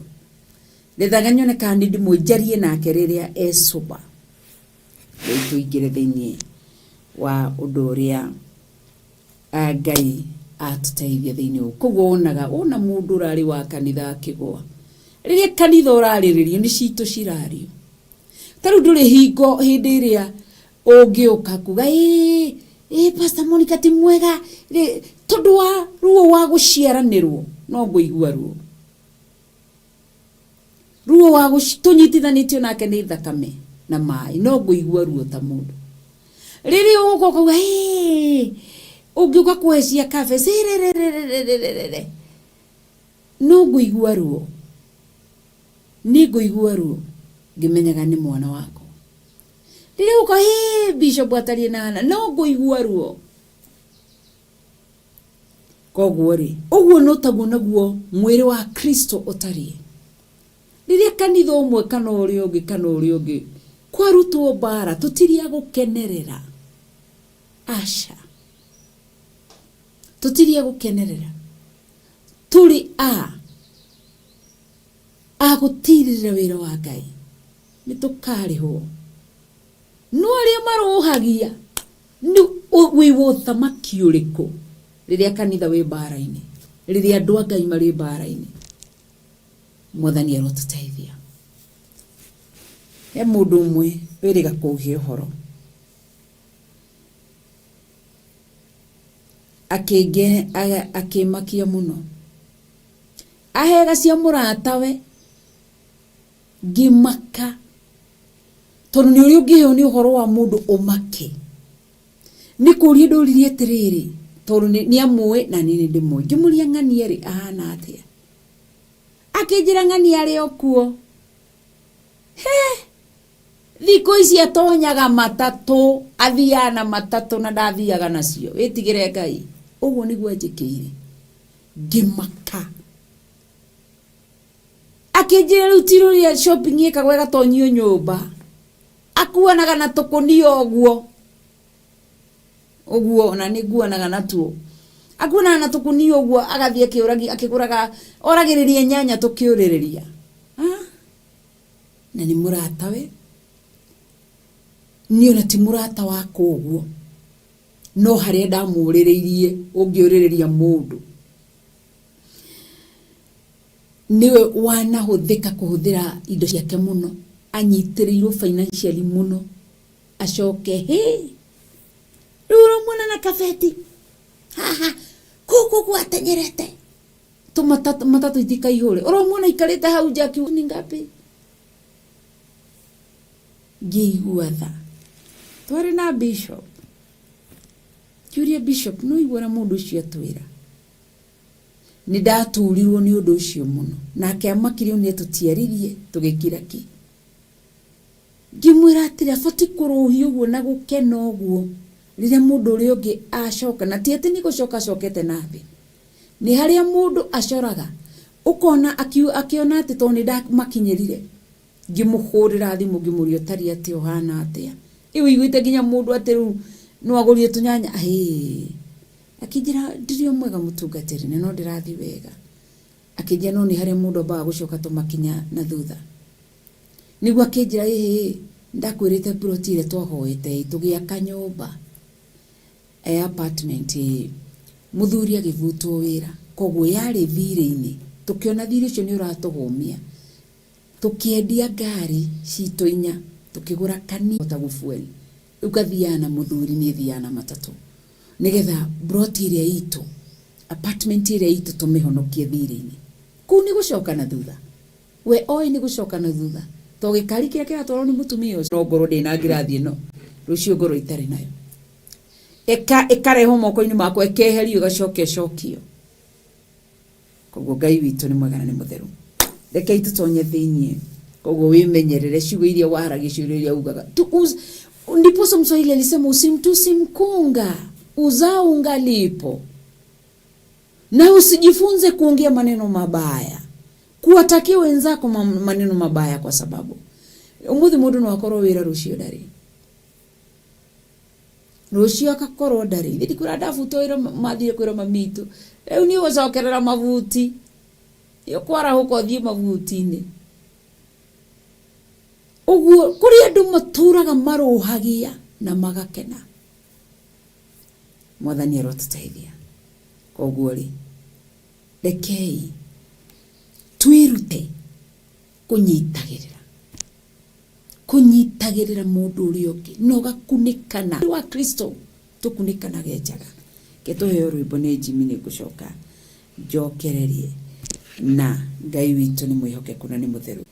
[SPEAKER 1] Ndethaga nyone kana nĩ ndĩmũĩ njarie nake rĩrĩa e sober. Rĩu tũingĩre thĩinĩ wa ũndũ ũrĩa Ngai atũteithie thĩinĩ ũũ. Koguo wonaga wona mũndũ ũrarĩ wa kanitha akĩgũa, rĩrĩa kanitha ũrarĩrĩrio nĩ citũ cirario. Ta rĩu ndũrĩ hingo hĩndĩ ĩrĩa ũngĩũka kuga ĩĩ ĩĩ Pastor Monica ti mwega, tondũ wa ruo wa gũciaranĩrwo no ngũigua ruo. Ruo wa tũnyitithanĩtio nake nĩ thakame na maĩ, no ngũigua ruo ta mũndũ. Rĩrĩa ũgũka ũkauga ĩĩ, ũngĩũka kũhe cia kabe rĩrĩrĩrĩrĩrĩrĩ, no ngũigua ruo, nĩ ngũigua ruo ngĩmenyaga nĩ mwana wakwa. Rĩrĩa ũgũka ĩĩ bishop atariĩ na hana, no ngũigua ruo. Koguo rĩ, ũguo no taguo naguo mwĩrĩ wa Kristo ũtariĩ. Rĩrĩa kanitha ũmwe kana ũrĩa ũngĩ kana ũrĩa ũngĩ kwarutwo mbara, tũtirĩ a gũkenerera. Aca. Tũtirĩ a gũkenerera. Tũrĩ a a gũtirĩrĩra wĩra wa Ngai. Nĩ tũkarĩhwo. No arĩa marũhagia nĩ wĩ wa ũthamaki ũrĩkũ rĩrĩa kanitha wĩ mbara-inĩ, rĩrĩa andũ a Ngai marĩ mbara-inĩ? Mwathani arotũteithia. He mũndũ ũmwe wĩrĩga kũhe ũhoro akĩmakia mũno, ahega cia mũratawe ngĩmaka tondũ nĩ ũrĩa ũngĩheo nĩ ũhoro wa mũndũ ũmake. Nĩ kũria ndũririe atĩrĩrĩ, tondũ nĩ amũĩ na niĩ nĩ ndĩmũĩ, ngĩmũria ng'ania rĩ ahana atĩa? Akĩnjĩra ng'ania arĩ o kuo. He! Thikũ ici atonyaga matatũ, athiaga na matatũ na ndathiaga nacio. Wĩtigĩre Ngai. Ũguo nĩguo anjĩkĩire. Ngĩmaka. Akĩnjĩra rĩu ti rũrĩa shopping ĩkagwo ĩgatonyio nyũmba. Akuanaga na tũkũnia ũguo. Ũguo ona nĩ nguanaga natuo. Akuanaga na tũkũnia ũguo agathiĩ akĩũragia akĩgũraga oragĩrĩria nyanya tũkĩũrĩrĩria. Ah! Na nĩ mũratawe. Niĩ ona ti mũrata wakwa ũguo. No harĩa ndamũrĩrĩirie ũngĩũrĩrĩria mũndũ. Nĩwe wanahũthĩka kũhũthĩra indo ciake mũno, anyitĩrĩirwo financially mũno, acoke hĩ, rĩu ũramuona na kabeti haha kũu kũu atenyerete tũmatatũ matatũ itikaihũre, ũramuona aikarĩte hau nja akiuga ni ngapi? Ngĩigua tha. Twarĩ na bishop, ngĩũria bishop nĩ waigua ũrĩa mũndũ ũcio atwĩra? Nĩ ndaturirwo nĩ ũndũ ũcio mũno. Nake amakire nĩ tũtiaririe, tũgĩkira ki. Ngĩmwĩra atĩrĩ, abatiĩ kũrũhia ũguo na gũkena ũguo rĩrĩa mũndũ ũrĩa ũngĩ acoka, na ti atĩ nĩ gũcoka acokete na thĩ. Nĩ harĩa mũndũ acoraga, ũkona akĩona atĩ tondũ nĩ ndamakinyĩrire, ngĩmũhũrĩra thimũ ngĩmũria ũtariĩ atĩa, ũhana atĩa. Ĩ ũiguĩte nginya mũndũ atĩ rĩu no agũrire tũnyanya, hĩ. Akĩnjĩra, Ndirĩ o mwega mũtungatĩri, na no ndĩrathiĩ wega. Akĩnjĩra, No nĩ harĩa mũndũ ambaga gũcoka tũmakinya na thutha. Nĩguo akĩnjĩra, Ĩhĩ, ndakwĩrĩte plot ĩrĩa twahoete ĩ, tũgĩaka nyũmba ya apartment ĩ, mũthuri agĩbutwo wĩra, koguo yarĩ thirĩ-inĩ. Tũkĩona thirĩ ũcio nĩ ũratũhũmia, tũkĩendia ngari citũ inya, tũkĩgũra kanini ta gũ fuel. Rĩu ngathiaga na mũthuri, niĩ thiaga na matatũ. Nigetha broti ĩrĩa itũ, apartment ĩrĩa itũ tũmĩhonokie thirĩ-inĩ. Kũu nĩ gũcoka na thutha. We oĩ nĩ gũcoka na thutha. To gĩkari kĩrĩa kĩratwarwo nĩ mũtumia ũcio no ngorwo ndĩna ngirathi ĩno, rũciũ ngorwo itarĩ nayo. Ĩkarehwo moko-inĩ makwa, ĩkeherio, ĩgacoka ĩcokio. Koguo Ngai witũ nĩ mwega na nĩ mũtheru. Rekei tũtonye thĩiniĩ. Koguo wĩmenyerere ciugo iria waragia, ciugo iria ugaga. Ndiposa Mswahili alisema usimtusi mkunga, uzao ungalipo. Na usijifunze kuongea maneno mabaya, kuwatakia wenzako maneno mabaya, kwa sababu umuthi mundu no akorwo wira rucio ndari, rucio akakorwo ndari. Ithe ndikwira ndabutwo wira, mathire kwira mamitu riu ni ugucokerera mabuti, ukwarahuka uthie mabuti-ini. Uguo kuri andu maturaga maruhagia na magakena. Mwathani arotuteithia. Koguo ri, rekei twirute kunyitagirira, kunyitagirira mundu uria ungi na ugakunikana wa Kristo, tukunikanage njaga. Ke tuheo rwimbo ni Jimmy, ni ngucoka njokererie na Ngai witũ nĩ mwĩhokeku na nĩ mũtheru.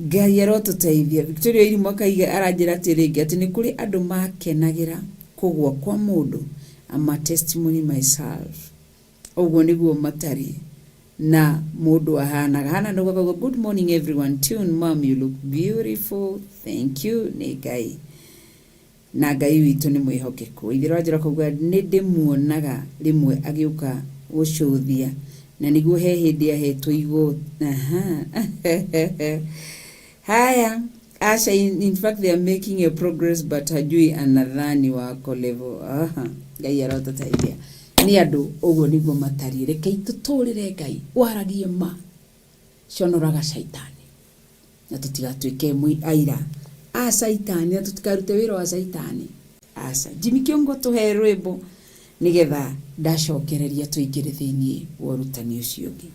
[SPEAKER 1] Ngai arotuteithia. Victoria Irimũ akaiga aranjĩra atĩ rĩngĩ atĩ nĩ kũrĩ andũ makenagĩra kũgũa kwa mũndũ. I'm a testimony myself. Ũguo nĩguo matariĩ na mũndũ ahanaga. Hana nĩguo akauga good morning everyone, tune mom you look beautiful, thank you. Nĩ Ngai na Ngai witũ nĩ mwĩhokeku. Ithero anjĩra akauga nĩ ndĩmuonaga rĩmwe agĩũka gũcũthia na nĩguo he hĩndĩ ahetwo igoti. Aha. Haya, Asha, in fact they are making a progress but hajui anadhani wako level. Aha. Ngai arotuteithia. Nĩ andũ ũguo nĩguo matariĩ. Rekei tũtũrĩre Ngai, waragie ma, conoraga caitani na tũtigatuĩke aira a caitani na tũtikarute wĩra wa caitani. Aca. Jimmy Kiongo tũhe rwĩmbo nĩgetha ndacokereria tũingĩre thĩiniĩ wa ũrutani ũcio ũngĩ.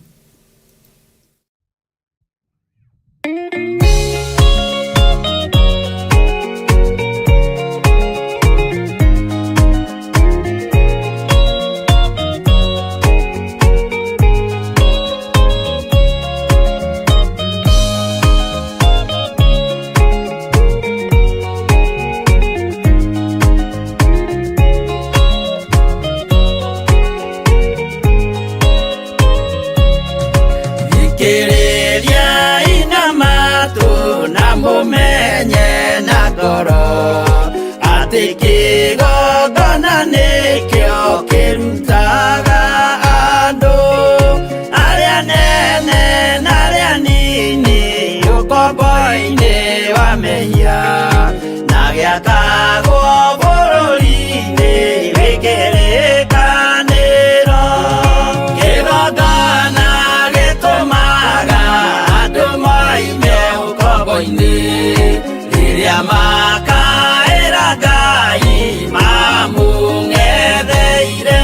[SPEAKER 2] Thikĩrĩria ina matũ na mũmenye na ngoro atĩ kĩgongona nĩkĩo kĩrutaga andũ arĩa nene na arĩa nini ũkombo-inĩ wa mehia na gĩakagwo bũrũri-inĩ wĩ kĩrĩkanĩro. Kĩgongona gĩtũmaga andũ moime ũkombo-inĩ rĩrĩa makaĩra Ngai mamũng'etheire.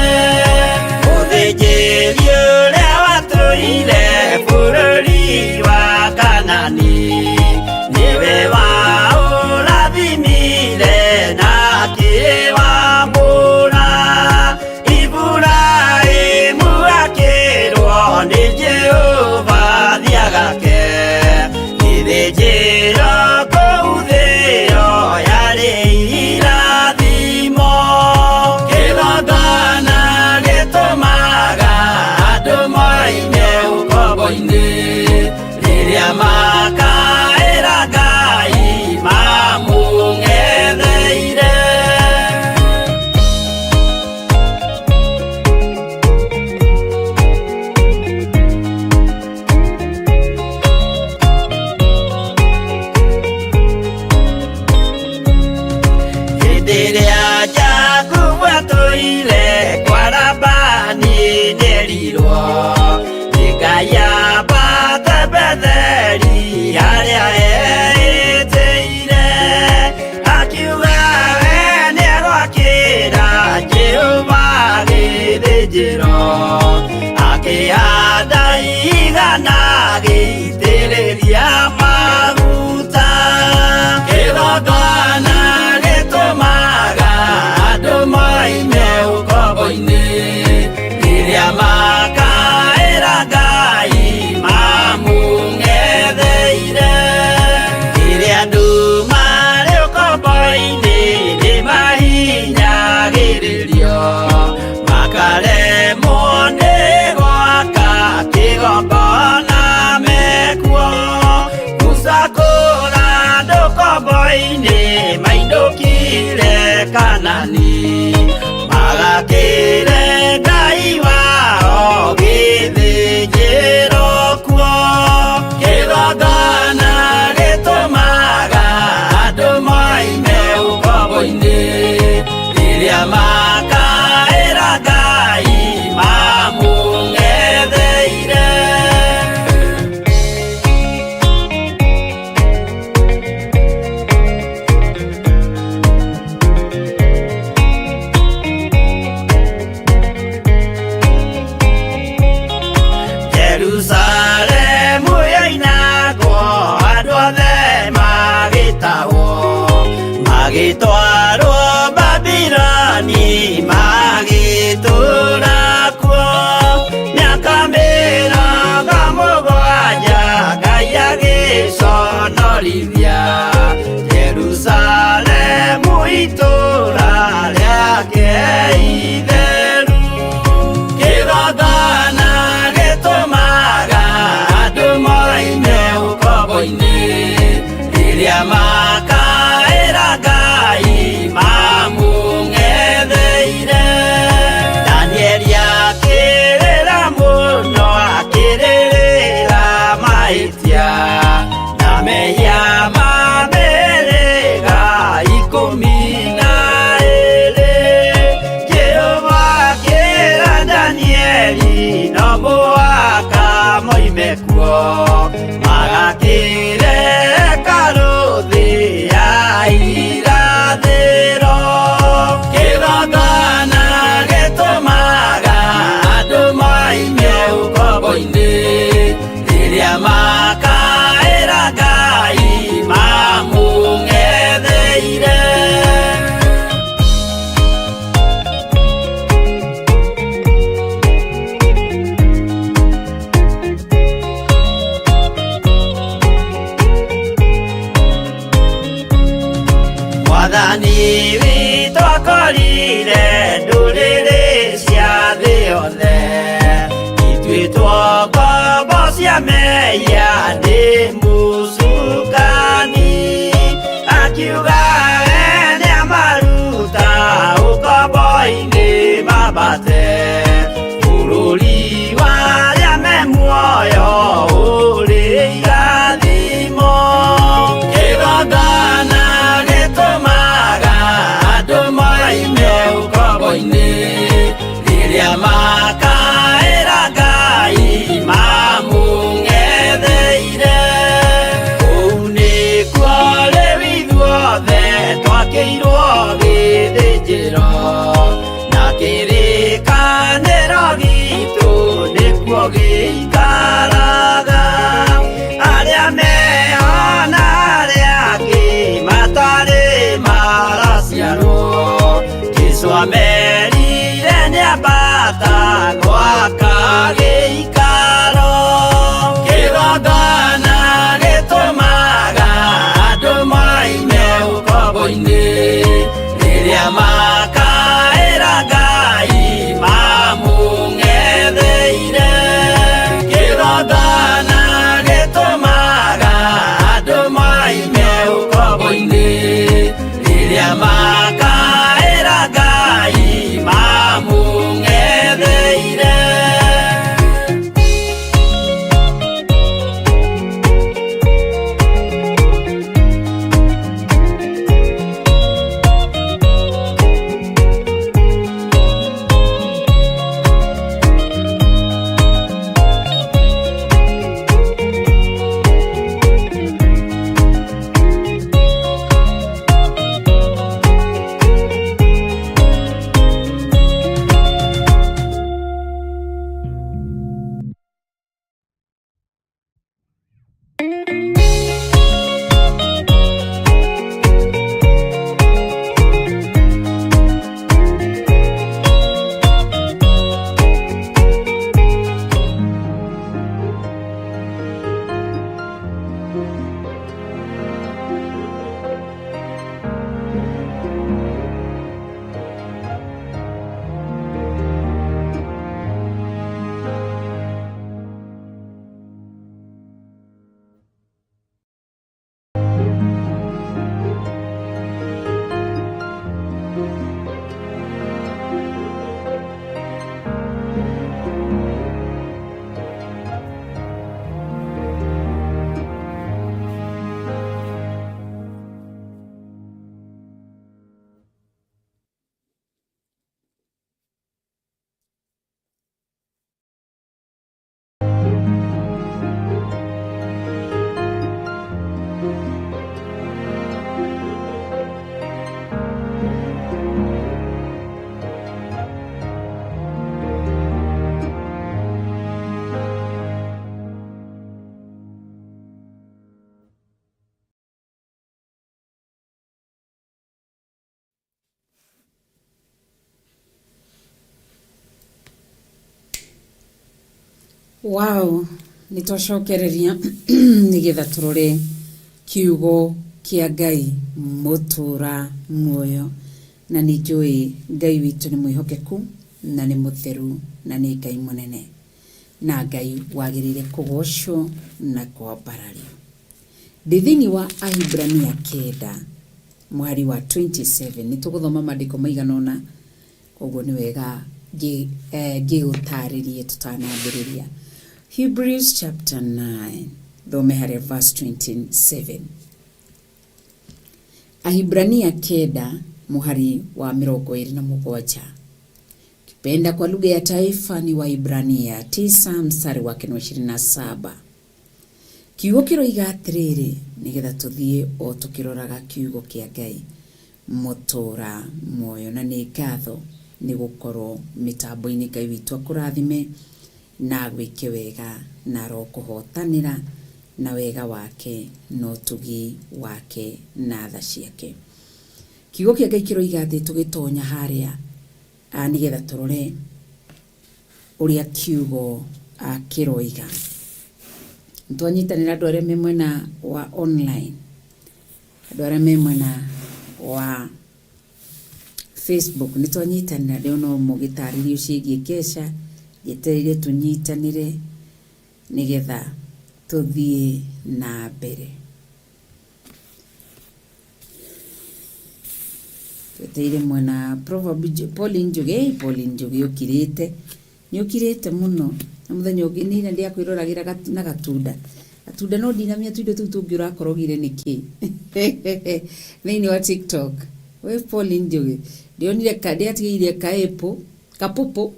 [SPEAKER 2] Mũthĩnjĩri ũrĩa watũire bũrũri wa Kanani nĩwe waũrathimire na akĩwambũra. Iburahĩmu akĩrwo nĩ Jehova thiagake gĩthĩnjĩro kũu thĩo yarĩ irathimo. Kĩgongona gĩtũmaga andũ moime ũkombo-inĩ rĩrĩa makaĩra Ngai mamũng'etheire. Hĩndĩ ĩrĩa Jakubu atũire kwa Labani nĩerirwo nĩ Ngai ambate Betheli harĩa eĩtĩire, akiuga we nĩegwakĩra Jehova gĩthĩnjĩro, akĩhanda igana agĩitĩrĩria maguta. Kĩgongona gĩtũmaga andũ moime Rĩrĩa makaĩra Ngai mamũng'etheire. Rĩrĩa andũ marĩ ũkombo-inĩ nĩmahinyagĩrĩrio, makaremwo nĩ gwaka kĩgongona mekuo. Musa kũra andũ ũkombo-inĩ mainũkire Kanani, magakĩre Ngai wao gĩthĩnjĩro kuo. Kĩgongona gĩtũmaga andũ moime ũkombo-inĩ, rĩrĩa makaĩra Ngai mamũng'etheire. Jerusalemu yoinagwo andũ othe magĩtahwo, magĩtwarwo Babiloni magĩtũũra kuo. Mĩaka 70 Ngai agĩconorithia Jerusalemu itũũra rĩake itheru. Kĩgongona gĩtũmaga andũ moime ũkombo-inĩ, rĩrĩa makaĩra Ngai mamũng'etheire. Danieli akĩrĩra mũno, akĩrĩrĩra mahĩtia na mehia ma mĩhĩrĩga 12. Jehova akĩra Danieli no mũhaka moime kuo, magakĩre hekarũ thĩ ya irathĩro. Kĩgongona gĩtũmaga andũ moime ũkombo-inĩ, rĩrĩa makaĩra Ngai mamũng'etheire. Mwathani witũ akorire ndũrĩrĩ cia thĩ yothe ituĩtwo ngombo cia mehia nĩ mũcukani, akiuga we nĩamaruta ũkombo-inĩ mambate bũrũri wa arĩa me muoyo ũrĩ irathimo. Kĩgongona gĩtũmaga andũ moime ũkombo-inĩ, rĩrĩa makaĩra Ngai mamũng'etheire. Kũu nĩkuo rĩu ithuothe twakĩirwo gĩthĩnjĩro, na kĩrĩkanĩro gitũ nĩkuo gĩikaraga. Arĩa meho na arĩa angĩ matarĩ maraciarwo, Jesũ amerire nĩambata gwaka gĩikaro. Kĩgongona gĩtũmaga andũ moime ũkombo-inĩ, rĩrĩa makaĩra Ngai mamũng'etheire.
[SPEAKER 1] Wow, nä twacokereria nä getha tå rore kiugo kia Ngai mũtũra muoyo, na nä njũĩ Ngai witũ nĩ mwĩhokeku na nĩ mũtheru na nĩ Ngai mũnene na Ngai wagĩrĩire kũgocwo na kwambarario. Ndĩ thĩinĩ wa Ahibrania 9 mũhari wa 27, nĩ tũgũthoma maandĩko maigana ũna, koguo nĩ wega ngĩgũtarĩrie tũtanambĩrĩria. Hebrews chapter 9, thome harĩa verse 27. Ahibrania 9 mũhari wa 27. Kipenda kwa lugha ya taifa ni Waibrania 9 mstari wake ni wa 27. Kiugo kĩroiga atĩrĩrĩ, nĩgetha tũthiĩ o tũkĩroraga kiugo kĩa Ngai mũtũra muoyo, na nĩ ngatho nĩ gũkorwo mĩtambo-inĩ. Ngai witũ akũrathime na agwĩke wega na arokũhotanĩra na wega wake na ũtugi wake na tha ciake. Kiugo kĩa Ngai kĩroiga atĩ tũgĩtonya harĩa nĩgetha tũrore ũrĩa kiugo kĩroiga. Nĩtwanyitanĩra andũ arĩa me mwena wa online, andũ arĩa me mwena wa Facebook, nĩtwanyitanĩra. Ndĩrona mũgĩtarĩrio ciĩgiĩ kesha, njetereire tũnyitanĩre nĩgetha tũthiĩ na mbere. Twetereire mwena Proverb Pauline Njugi, Pauline Njugi ũkirĩte, nĩ ũkirĩte mũno. Na mũthenya ũngĩ nĩ ndĩakwĩroragĩra na gatunda gatunda, no ndinamia tuindo tũu tũngĩ ũrakorogire nĩkĩ thĩinĩ wa TikTok. We Pauline Njugi, ndĩonire ndĩatigĩire kaĩpũ kapũpũ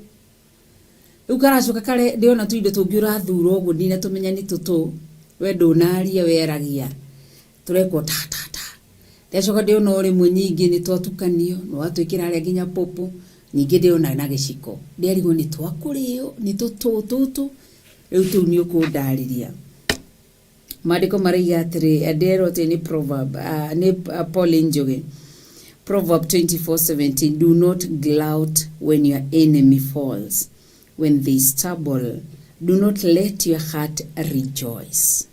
[SPEAKER 1] rĩu karacoka kare, ndĩona tuindo tũngĩ ũrathura ũguo ndinatũmenya nĩ tũtũ. We ndũnaria, weragia tũrekwo ta ta ta. Ndacoka ndĩona o rĩmwe nyingĩ nĩ twatukanio nĩ watwĩkĩra harĩa nginya pũpũ, ningĩ ndĩona na gĩciko, ndĩarigwo nĩ twakũrĩo nĩ tũtũ tũtũ. Rĩu tũu nĩ ũkũndarĩria. Maandĩko maraiga atĩrĩ, ndĩrerwo atĩ nĩ proverb, nĩ Pauline Njugi, Proverb 24:17, do not gloat when your enemy falls, when they stumble, do not let your heart rejoice,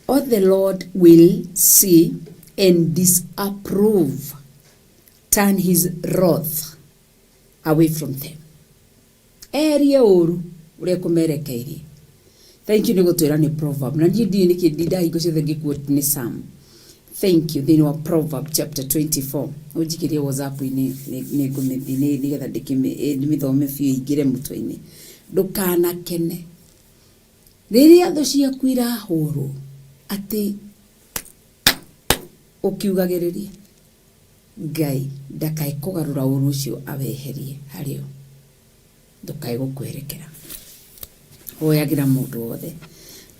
[SPEAKER 1] or the Lord will see and disapprove, turn his wrath away from them. Erie ũru ũrĩa kũmerekeirie. Thank you nĩ gũtwĩra nĩ proverb, na niĩ ndiũĩ nĩkĩ ndindaga hingo ciothe ngĩquote nĩ Psalm. Thank you. Thĩinĩ wa Proverb chapter 24, ũnjikĩrie WhatsApp-inĩ nĩ ngũmĩthiĩ nĩgetha ndĩmĩthome biũ ĩingĩre mũtwe-inĩ. Ndũkanakene rĩrĩa thũ ciaku irahũrwo, atĩ ũkiugagĩrĩria Ngai ndakae kũgarũra ũru ũcio aweherie harĩo, ndũkae gũkwerekera. Hoyagĩra mũndũ wothe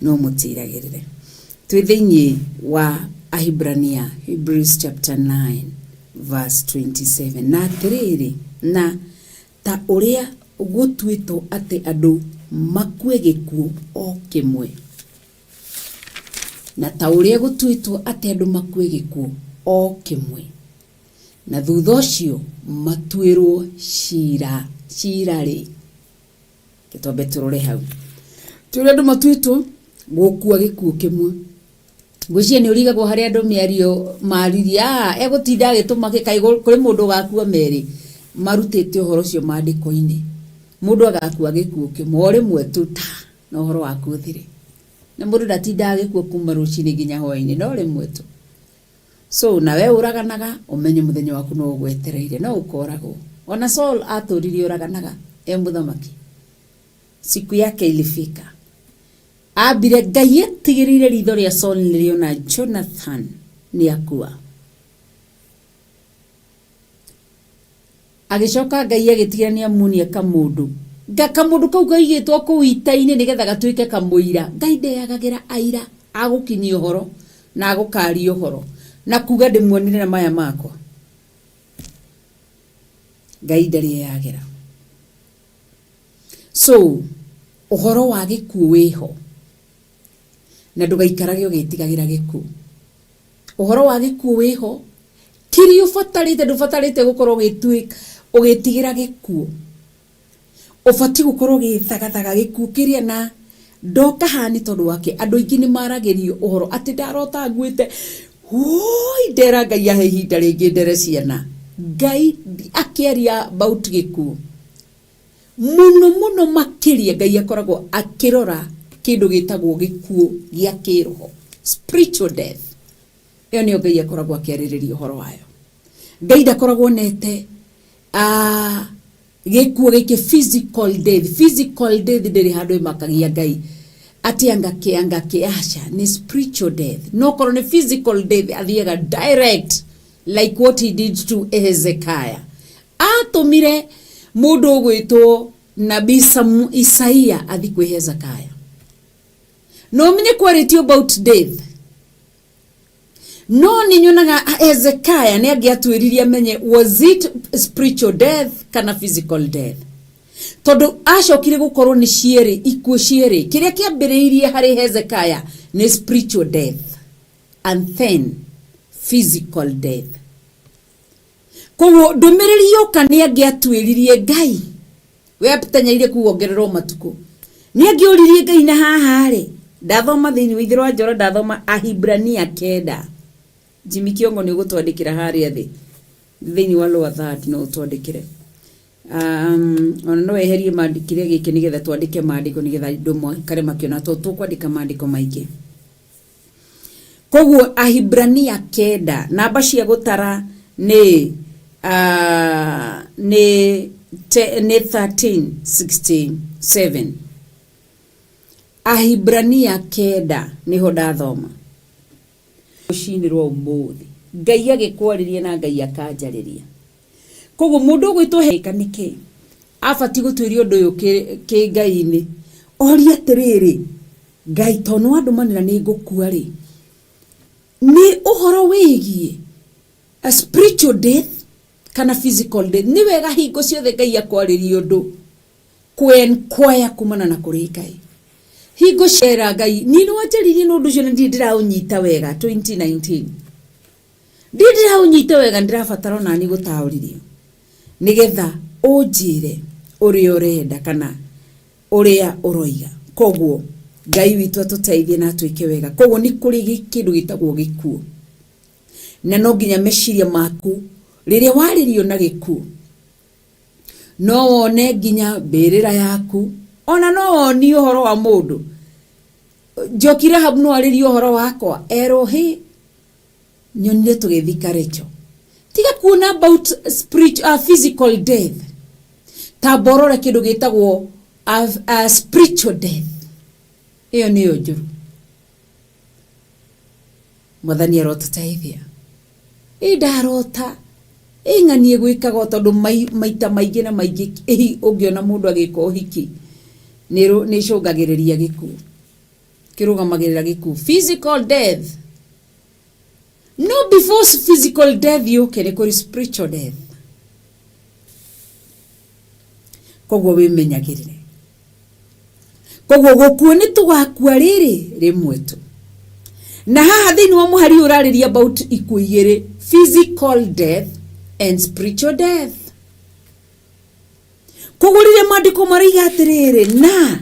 [SPEAKER 1] no mũtiragĩrĩre. Twĩ thĩinĩ wa Ahibrania, Hebrews chapter 9 verse 27. Na atĩrĩrĩ, na ta ũrĩa gũtuĩtwo atĩ andũ makue gĩkuũ o kĩmwe, na ta ũrĩa gũtuĩtwo atĩ andũ makue gĩkuũ o kĩmwe, na thutha ũcio matuĩrwo cira. Cira rĩ, twambe tũrore hau. Ti ũrĩa andũ matuĩtwo gũkua gĩkuũ kĩmwe. Ngwĩciria nĩ ũrigagwo harĩa andũ mĩario maririe egũtinda agĩtũma kaĩ kũrĩ mũndũ ũgakua merĩ. Marutĩte ũhoro ũcio maandĩko-inĩ. Mũndũ agakua gĩkuũ kĩmwe o rĩmwe tu ta na ũhoro waku ũthire, na mũndũ ndatindaga gĩkuũ kuma rũcinĩ nginya hwaĩ-inĩ, no rĩmwe tu. So nawe ũraganaga ũmenye mũthenya waku no ũgwetereire, no ũkoragwo. Ona Saul atũrire ũraganaga e mũthamaki, siku yake ilifika. Ambire Ngai etigĩrĩire ritho rĩa Saul nĩrĩona Jonathan nĩ akua. Agĩcoka Ngai agĩtigĩra nĩ amuonia kamũndũ kamũndũ kau kaigĩtwo kũu ita-inĩ nĩgetha gatuĩke kamũira. Ngai ndeyagagĩra aira agũkinyia ũhoro na agũkaria ũhoro na kuga ndĩmuonire na maya makwa. Ngai ndarĩ eyagĩra. So ũhoro wa gĩkuũ wĩho, na ndũgaikarage ũgĩtigagĩra gĩkuũ. Ũhoro wa gĩkuũ wĩho, kĩrĩa ũbatarĩte, ndũbatarĩte gũkorwo ũgĩtigĩra gĩkuũ. Ũbatiĩ gũkorwo ũgĩthagathaga gĩkuũ kĩrĩa na ndoka haha nĩ tondũ wake andũ aingĩ nĩ maragĩrio ũhoro atĩ ndarota nguĩte woi ndera Ngai ahe ihinda rĩngĩ ndere ciana. Ngai akĩaria about gĩkuũ mũno mũno makĩria Ngai akoragwo akĩrora kĩndũ gĩtagwo gĩkuũ gĩa kĩroho, spiritual death. Ĩyo nĩyo Ngai akoragwo akĩarĩrĩria ũhoro wayo. Ngai ndakoragwo onete gĩkuũ gĩkĩ physical death. Physical death ndĩrĩ handũ ĩmakagia Ngai atĩ anga kĩ anga kĩ, aca, nĩ spiritual death. No korwo nĩ physical death athiaga direct like what he did to Hezekiah. Atũmire mũndũ ũgwĩtwo nabii Isaia athi kwĩ Hezekiah. No ũmenye kwarĩtio about death. No nĩ nyonaga Hezekiah nĩ angĩatuĩririe amenye was it spiritual death kana physical death. Tondũ acokire gũkorwo nĩ cierĩ, ikuũ cierĩ. Kĩrĩa kĩambĩrĩirie harĩ Hezekiah nĩ spiritual death and then physical death. Koguo ndũmĩrĩri yoka nĩ angĩatuĩririe Ngai. We atenyeire kuongererwo matukũ. Nĩ angĩoririe Ngai na haha rĩ, ndathoma thĩinĩ wa Ithĩro wa Njora, ndathoma Ahibrania 9. Jimmy Kiongo nĩ ũgũtwandĩkĩra harĩa thĩ. Thĩinĩ wa lower third no ũtwandĩkĩre. Ona no weherie kĩrĩa gĩkĩ nĩgetha twandĩke maandĩko nĩgetha andũ maikare makĩona tondũ tũkwandĩka maandĩko maingĩ. Koguo Ahibrania 9, namba cia gũtara nĩ nĩ nĩ 1367. Ahibrania 9 nĩho ndathoma. Rũcinĩ rwa ũmũthĩ Ngai agĩkwarĩria na Ngai akanjarĩria. Koguo mũndũ ũgwĩtwo Heka nĩkĩ abatiĩ gũtuĩria ũndũ ũyũ kĩ-Ngai-inĩ, orie atĩrĩrĩ, Ngai to nĩ wandũmanĩra nĩ ngũkua rĩ, nĩ ũhoro wĩgiĩ a spiritual death kana physical death? Nĩ wega hingo ciothe Ngai akwarĩria ũndũ kwenkwaya kumana na kũrĩ Ngai. Hingo ciera Ngai, niĩ nĩ wanjaririe na ũndũ ũcio na ndirĩ ndĩraũnyita wega 2019. Ndirĩ ndĩraũnyita wega, ndĩrabatara onani gũtaũrithio nĩgetha ũnjĩre ũrĩa ũrenda kana ũrĩa ũroiga. Koguo Ngai witũ atũteithie na atwĩke wega. Koguo nĩ kũrĩ kĩndũ gĩtagwo gĩkuũ, na no nginya meciria maku rĩrĩa warĩrio na gĩkuũ no wone nginya mbĩrĩra yaku, ona no wonie ũhoro wa mũndũ. Njoki Rahab no arĩrie ũhoro wakwa erwo hĩ nyonire tũgĩthika Rachel. Tiga kuona about spiritual, physical death, tamba ũrore kĩndũ gĩtagwo spiritual death. Ĩyo nĩyo njũru. Mwathani arotũteithia. Ĩ ndarota ĩ ng'anie gwĩkaga tondũ maita maingĩ na maingĩ ũngĩona mũndũ agĩka ũhiki nĩ ĩcũngagĩrĩria gĩkuũ, kĩrũgamagĩrĩra gĩkuũ, physical death. No before physical death yũke nĩ kũrĩ spiritual death. Koguo wĩmenyagĩrĩre. Koguo gũkua nĩ tũgakua rĩrĩ rĩmwe tu. Na haha thĩinĩ wa mũhari ũyũ ũrarĩria about ikuũ igĩrĩ, physical death and spiritual death. Koguo rĩrĩa maandĩko maroiga atĩrĩrĩ, na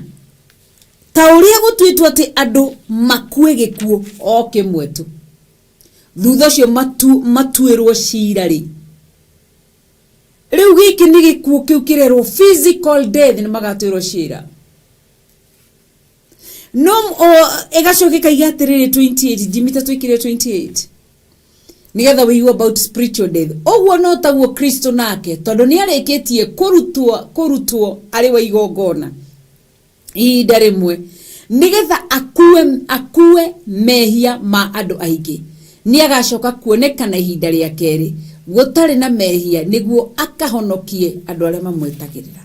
[SPEAKER 1] ta ũrĩa gũtuĩtwo atĩ andũ makue gĩkuũ o kĩmwe tu, thutha ũcio matuĩrwo cira rĩ, rĩu gĩkĩ nĩ gĩkuũ kĩu kĩrerwo physical death, nĩ magatuĩrwo cira. No ĩgacoka ĩkaiga atĩrĩrĩ 28, Jimmy ta twĩkĩre 28 nĩgetha wĩigue about spiritual death. Ũguo no taguo Kristo nake, tondũ nĩ arĩkĩtie kũrutwo arĩ wa igongona ihinda rĩmwe nĩgetha akue mehia ma andũ aingĩ, nĩ agacoka kuonekana ihinda rĩa kerĩ gũtarĩ na mehia nĩguo akahonokie andũ arĩa mamwetagĩrĩra.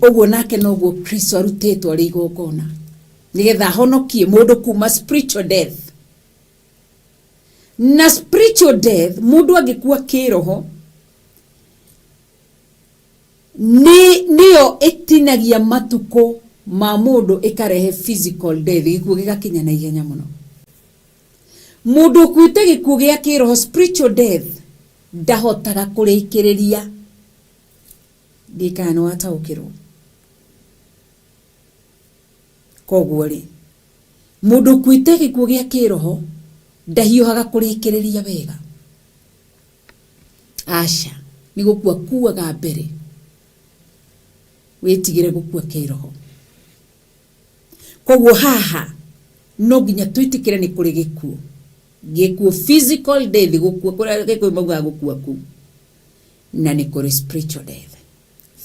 [SPEAKER 1] Ũguo nake noguo Kristo arutĩtwo arĩ igongona nĩgetha ahonokie mũndũ kuma spiritual death. Na spiritual death, mũndũ angĩkua kĩroho nĩyo ĩtinagia matukũ ma mũndũ ĩkarehe physical death, gĩkuũ gĩgakinya na ihenya mũno. Mũndũ ũkuĩte gĩkuũ gĩa kĩroho, spiritual death, ndahotaga kũrĩkĩrĩria. Ndiĩ kana nĩ wataũkĩrwo. Koguo rĩ, mũndũ ũkuĩte gĩkuũ gĩa kĩroho ndahiũhaga kũrĩkĩrĩria wega. Aca, nĩ gũkua kuaga mbere. Wĩtigĩre gũkua kĩroho. Koguo haha no nginya twĩtĩkĩre nĩ kũrĩ gĩkuũ. Gĩkuũ physical death, gũkua kũrĩa Gĩkũyũ maugaga gũkua kuu. Na nĩ kũrĩ spiritual death.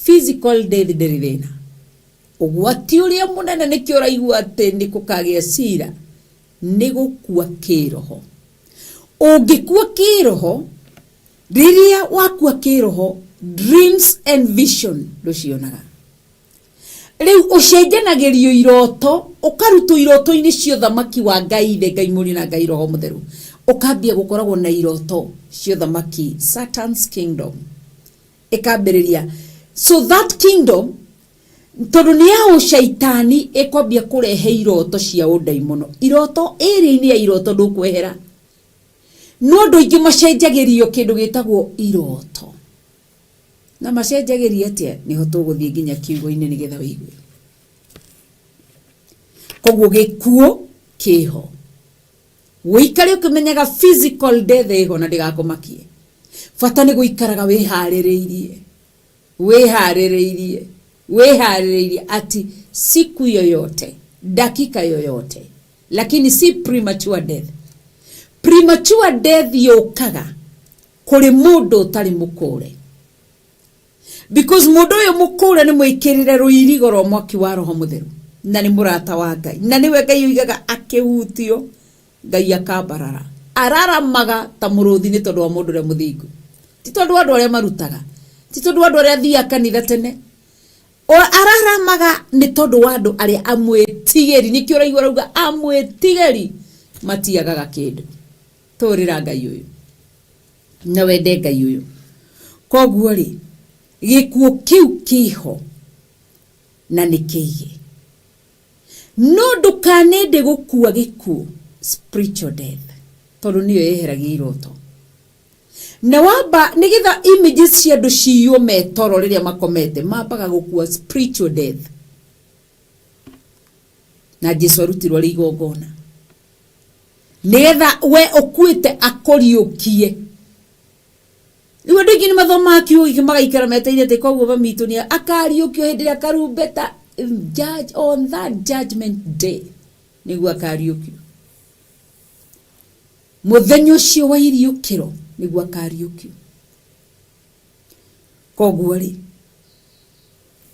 [SPEAKER 1] Physical death ndĩrĩ thĩna. Ũgwati ũrĩa mũnene nĩkĩo ũraigua atĩ nĩ kũkagĩa cira nĩ gũkua kĩroho. Ũngĩkua kĩroho, rĩrĩa wakua kĩroho, dreams and vision ndũcionaga. Rĩu ũcenjanagĩrio iroto, ũkarutwo iroto-inĩ cia ũthamaki wa Ngai Ithe, Ngai Mũriũ na Ngai Roho Mũtheru. Ũkambia gũkoragwo na iroto cia ũthamaki, Satan's kingdom. Ĩkambĩrĩria. So that kingdom, tondũ nĩ ya ũcaitani, ĩkwambia kũrehe iroto cia ũndaimono. Iroto, area-inĩ ya iroto ndũkwehera. No andũ aingĩ macenjagĩrio kĩndũ gĩtagwo iroto. Na macenjagĩrio atĩa? Nĩho tũgũthiĩ nginya kiugo-inĩ nĩgetha wĩigue. Koguo gĩkuũ kĩho. Wĩikare ũkĩmenyaga physical death ĩho na ndĩgakũmakie. Bata nĩ gũikaraga wĩharĩrĩirie. Wĩharĩrĩirie. Wĩharĩrĩirie ati siku yoyote, dakika yoyote. Lakini si premature death. Premature death yũkaga kũrĩ mũndũ ũtarĩ mũkũre. Because mũndũ ũyũ mũkũre nĩ mwĩkĩrĩre rũirigo rwa mwaki wa Roho Mũtheru na nĩ mũrata wa Ngai na nĩwe Ngai oigaga akĩhutio Ngai akambarara. Araramaga ta mũrũthi nĩ tondũ wa mũndũ ũrĩa mũthingu, ti tondũ wa andũ arĩa marutaga, ti tondũ wa andũ arĩa athiaga kanitha tene. Araramaga nĩ tondũ wa andũ arĩa amwĩtigĩri. Nĩkĩo ũraigua arauga amwĩtigĩri matiagaga kĩndũ. Tũrĩra Ngai ũyũ na wende Ngai ũyũ. Koguo rĩ, gĩkuũ kĩu kĩho na nĩ kĩige. No ndũkanende gũkua gĩkuũ spiritual death, tondũ nĩyo yeheragia iroto. Na wamba nĩgetha images cia andũ ciywo me toro rĩrĩa makomete, mambaga gũkua spiritual death. Na Jesu arutirwo arĩ igongona nĩgetha we ũkuĩte akũriũkie. Rĩu andũ aingĩ nĩ mathomaga kiugo gĩkĩ magaikara metereire atĩ koguo mami witũ nĩ akariũkio hĩndĩ ĩrĩa karumbeta judge on that judgment day nĩguo akariũkio. Mũthenya ũcio wa iriũkĩro nĩguo akariũkio. Koguo rĩ,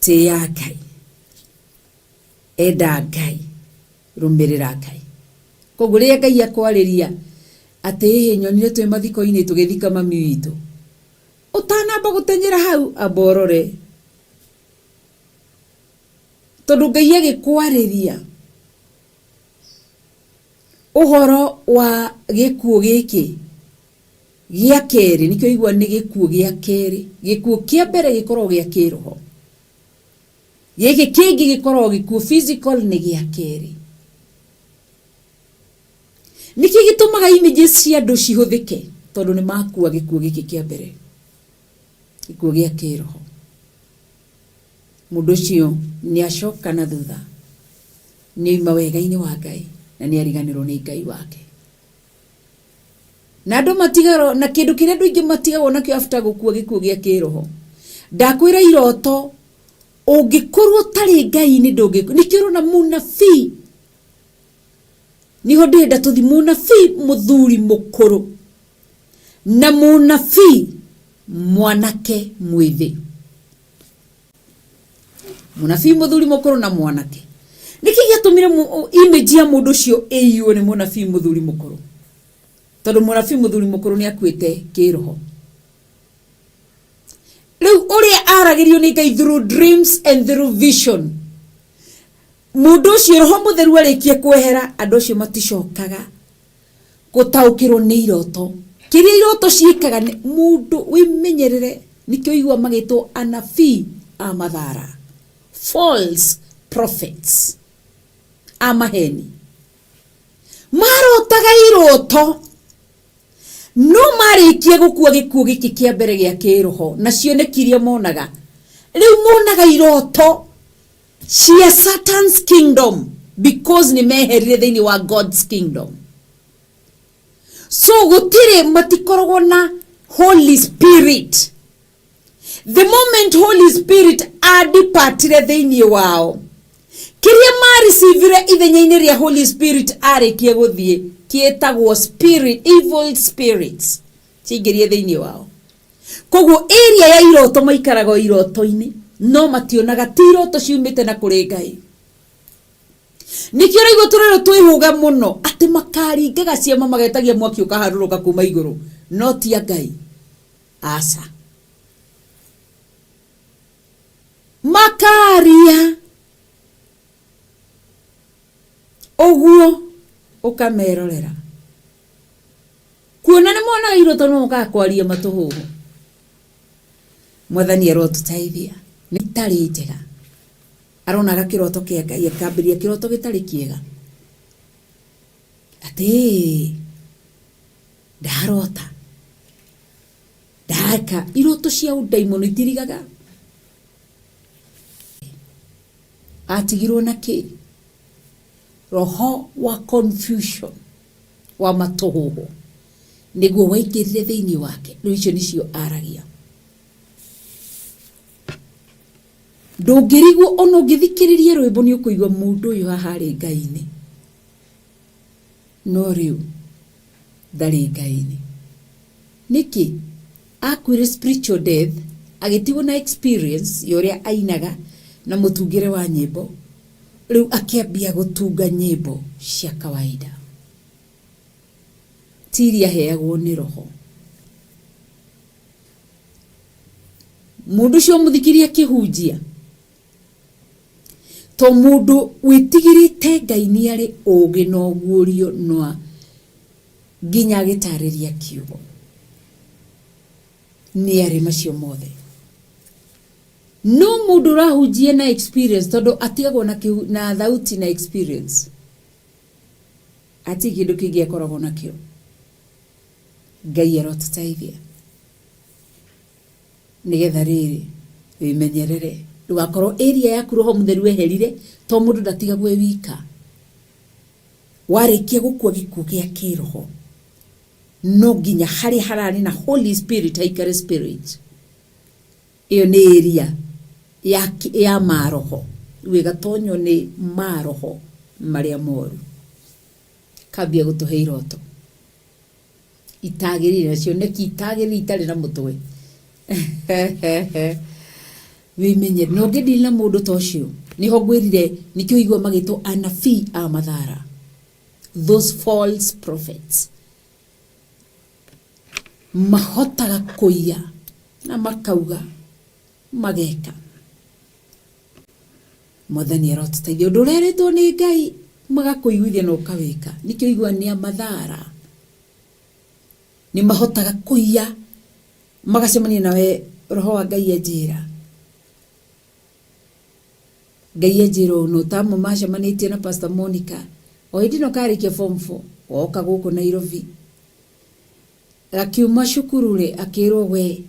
[SPEAKER 1] tĩĩa Ngai, enda Ngai, rũmĩrĩra Ngai. Koguo rĩrĩa Ngai akwarĩria atĩ ĩhĩ nyonire twĩ mathiko-inĩ tũgĩthika mami witũ, ũtanamba gũtenyera hau amba ũrore. Tondũ Ngai agĩkwarĩria ũhoro wa gĩkuũ gĩkĩ gĩa kerĩ, nĩkĩo igua nĩ gĩkuũ gĩa kerĩ. Gĩkuũ kĩa mbere gĩkoragwo gĩa kĩroho. Gĩkĩ kĩngĩ gĩkoragwo gĩkuũ physical nĩ gĩa kerĩ. Nĩkĩ gĩtũmaga images cia andũ cihũthĩke? Tondũ nĩ makua gĩkuũ gĩkĩ kĩa mbere, gĩkuũ gĩa kĩroho. Mũndũ ũcio nĩ acoka na thutha, nĩ oima wega-inĩ wa Ngai na nĩ ariganĩrwo nĩ Ngai wake. Na andũ matigaro na kĩndũ kĩrĩa andũ aingĩ matigagwo nakĩo after gũkua gĩkuũ gĩa kĩroho. Ndakwĩra iroto, ũngĩkorwo ũtarĩ Ngai-inĩ ndũngĩ, nĩkĩo ũrona mũnabii, niho ndĩrenda tũthi, mũnabii mũthuri mũkũrũ na mũnabii mwanake mwĩthĩ. Mũnabii mũthuri mũkũrũ na mwanake. Nĩkĩ gĩatũmire image ya mũndũ ũcio ĩiywo nĩ mũnabii mũthuri mũkũrũ? Tondũ mũnabii mũthuri mũkũrũ nĩ akuĩte kĩroho. Rĩu ũrĩa aragĩrio nĩ Ngai through dreams and through vision. Mũndũ ũcio Roho Mũtheru arĩkia kwehera, andũ acio maticokaga gũtaũkĩrwo nĩ iroto. Kĩrĩa iroto ciĩkaga nĩ mũndũ wĩmenyerere, nĩkĩo igua magĩtwo anabii a mathara, false prophets, a maheni. Marotaga iroto no marĩkia gũkua gĩkuũ gĩkĩ kĩa mbere gĩa kĩroho na cioneki iria monaga. Rĩu monaga iroto cia Satan's kingdom because nĩ meherire thĩinĩ wa God's kingdom. So gũtirĩ, matikoragwo na Holy Spirit. The moment Holy Spirit adepartire thĩinĩ wao, kĩrĩa marecivire ithenya-inĩ rĩa Holy Spirit arĩkia gũthiĩ kĩtagwo spirit, evil spirits ciaingĩrie thĩinĩ wao. Koguo area ya iroto maikaraga o iroto-inĩ, no mationaga ti iroto ciumĩte na kũrĩ Ngai. Nĩkĩo ũraigua tũrerwo twĩhũge mũno atĩ makaringaga ciama magetagia mwaki ũkaharũrũka kuma igũrũ, no ti a Ngai. Aca. Makaria ũguo ũkamerorera. Kuona nĩ monaga iroto no mokaga kwaria matũhũhũ. Mwathani arotũteithia. Nĩ itarĩ njega. Aronaga kĩroto kĩa Ngai akambĩrĩria kĩroto gĩtarĩ kĩega. Atĩ ndarota ndaka iroto cia ũndaimono itirigaga. Atigirwo na kĩ? Roho wa confusion wa matũhũhũ nĩguo waingĩrire thĩinĩ wake. Rĩu icio nĩcio aragia. Ndũngĩrigwo ona ũngĩthikĩrĩria rwĩmbo nĩ ũkũigua mũndũ ũyũ haha arĩ Ngai-inĩ, no rĩu ndarĩ Ngai-inĩ. Nĩkĩ? Akuire spiritual death, agĩtigwo na experience ya ũrĩa ainaga na mũtungĩre wa nyĩmbo, rĩu akĩambia gũtunga nyĩmbo cia kawaida, ti iria aheagwo nĩ roho. Mũndũ ũcio ũmũthikirie akĩhunjia, to mũndũ wĩtigĩrĩte Ngai nĩ arĩ ũgĩ na ũguũrio na nginya agĩtarĩria kiugo nĩ arĩ macio mothe. No mũndũ ũrahunjia na experience, tondũ atigagwo na, na thauti na experience, atirĩ kĩndũ kĩngĩ akoragwo nakĩo. Ngai arotũteithia nĩgetha rĩrĩ wĩmenyerere ndũgakorwo area yaku roho mũtheru eherire, to mũndũ ndatigagwo e wika. Warĩkia gũkua gĩkuũ gĩa kĩroho, no nginya harĩa hararĩ na Holy Spirit haikare spirit ĩyo. Nĩ area ya maroho, rĩu ĩgatonywo nĩ maroho marĩa moru, kambia gũtũhe iroto itagĩrĩire na cioneki itagĩrĩire itarĩ na mũtwe. Wĩmenye na ũngĩndiri na mũndũ ta ũcio. Nĩho ngwĩrire nĩkĩo igua magĩtwo anabii a mathara, those false prophets mahotaga kũiya na makauga mageka. Mwathani arotũteithia. Ũndũ ũrerĩtwo nĩ Ngai magakũiguithia na ũkawĩka. Nĩkĩo igua nĩ a mathara, nĩ mahotaga kũiya magacemania nawe. Roho wa Ngai enjĩra, Ngai enjĩra ũũ, no ta amwe macemanĩtie na Pastor Monica o hĩndĩ ĩno karĩkia form 4 oka gũkũ Nairobi, gakiuma cukuru rĩ, akĩrwo we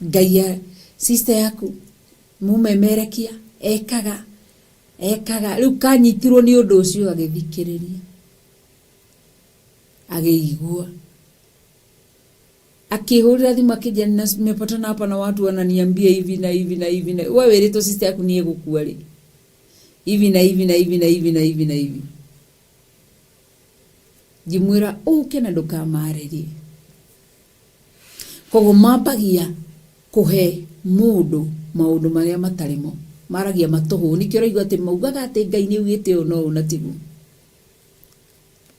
[SPEAKER 1] Ngai sister yaku mumemerekia ekaga ekaga. Rĩu kanyitirwo nĩ ũndũ ũcio, agĩthikĩrĩria, agĩigua, akĩhũrĩra thimũ akĩnjĩra, nimepatana hapa na watu wananiambia hivi na hivi na hivi, na we wĩrĩtwo sister yaku nĩ egũkua rĩ, hivi na hivi na hivi na hivi na hivi na hivi. Ngĩmwĩra ũke na ndũkamarĩrie. Koguo mambagia kũhe mũndũ maũndũ marĩa matarĩ mo, maragia matũhũ. Nĩkĩo ũraigua atĩ maugaga atĩ Ngai nĩ augĩte ũũ na ũũ na tiguo.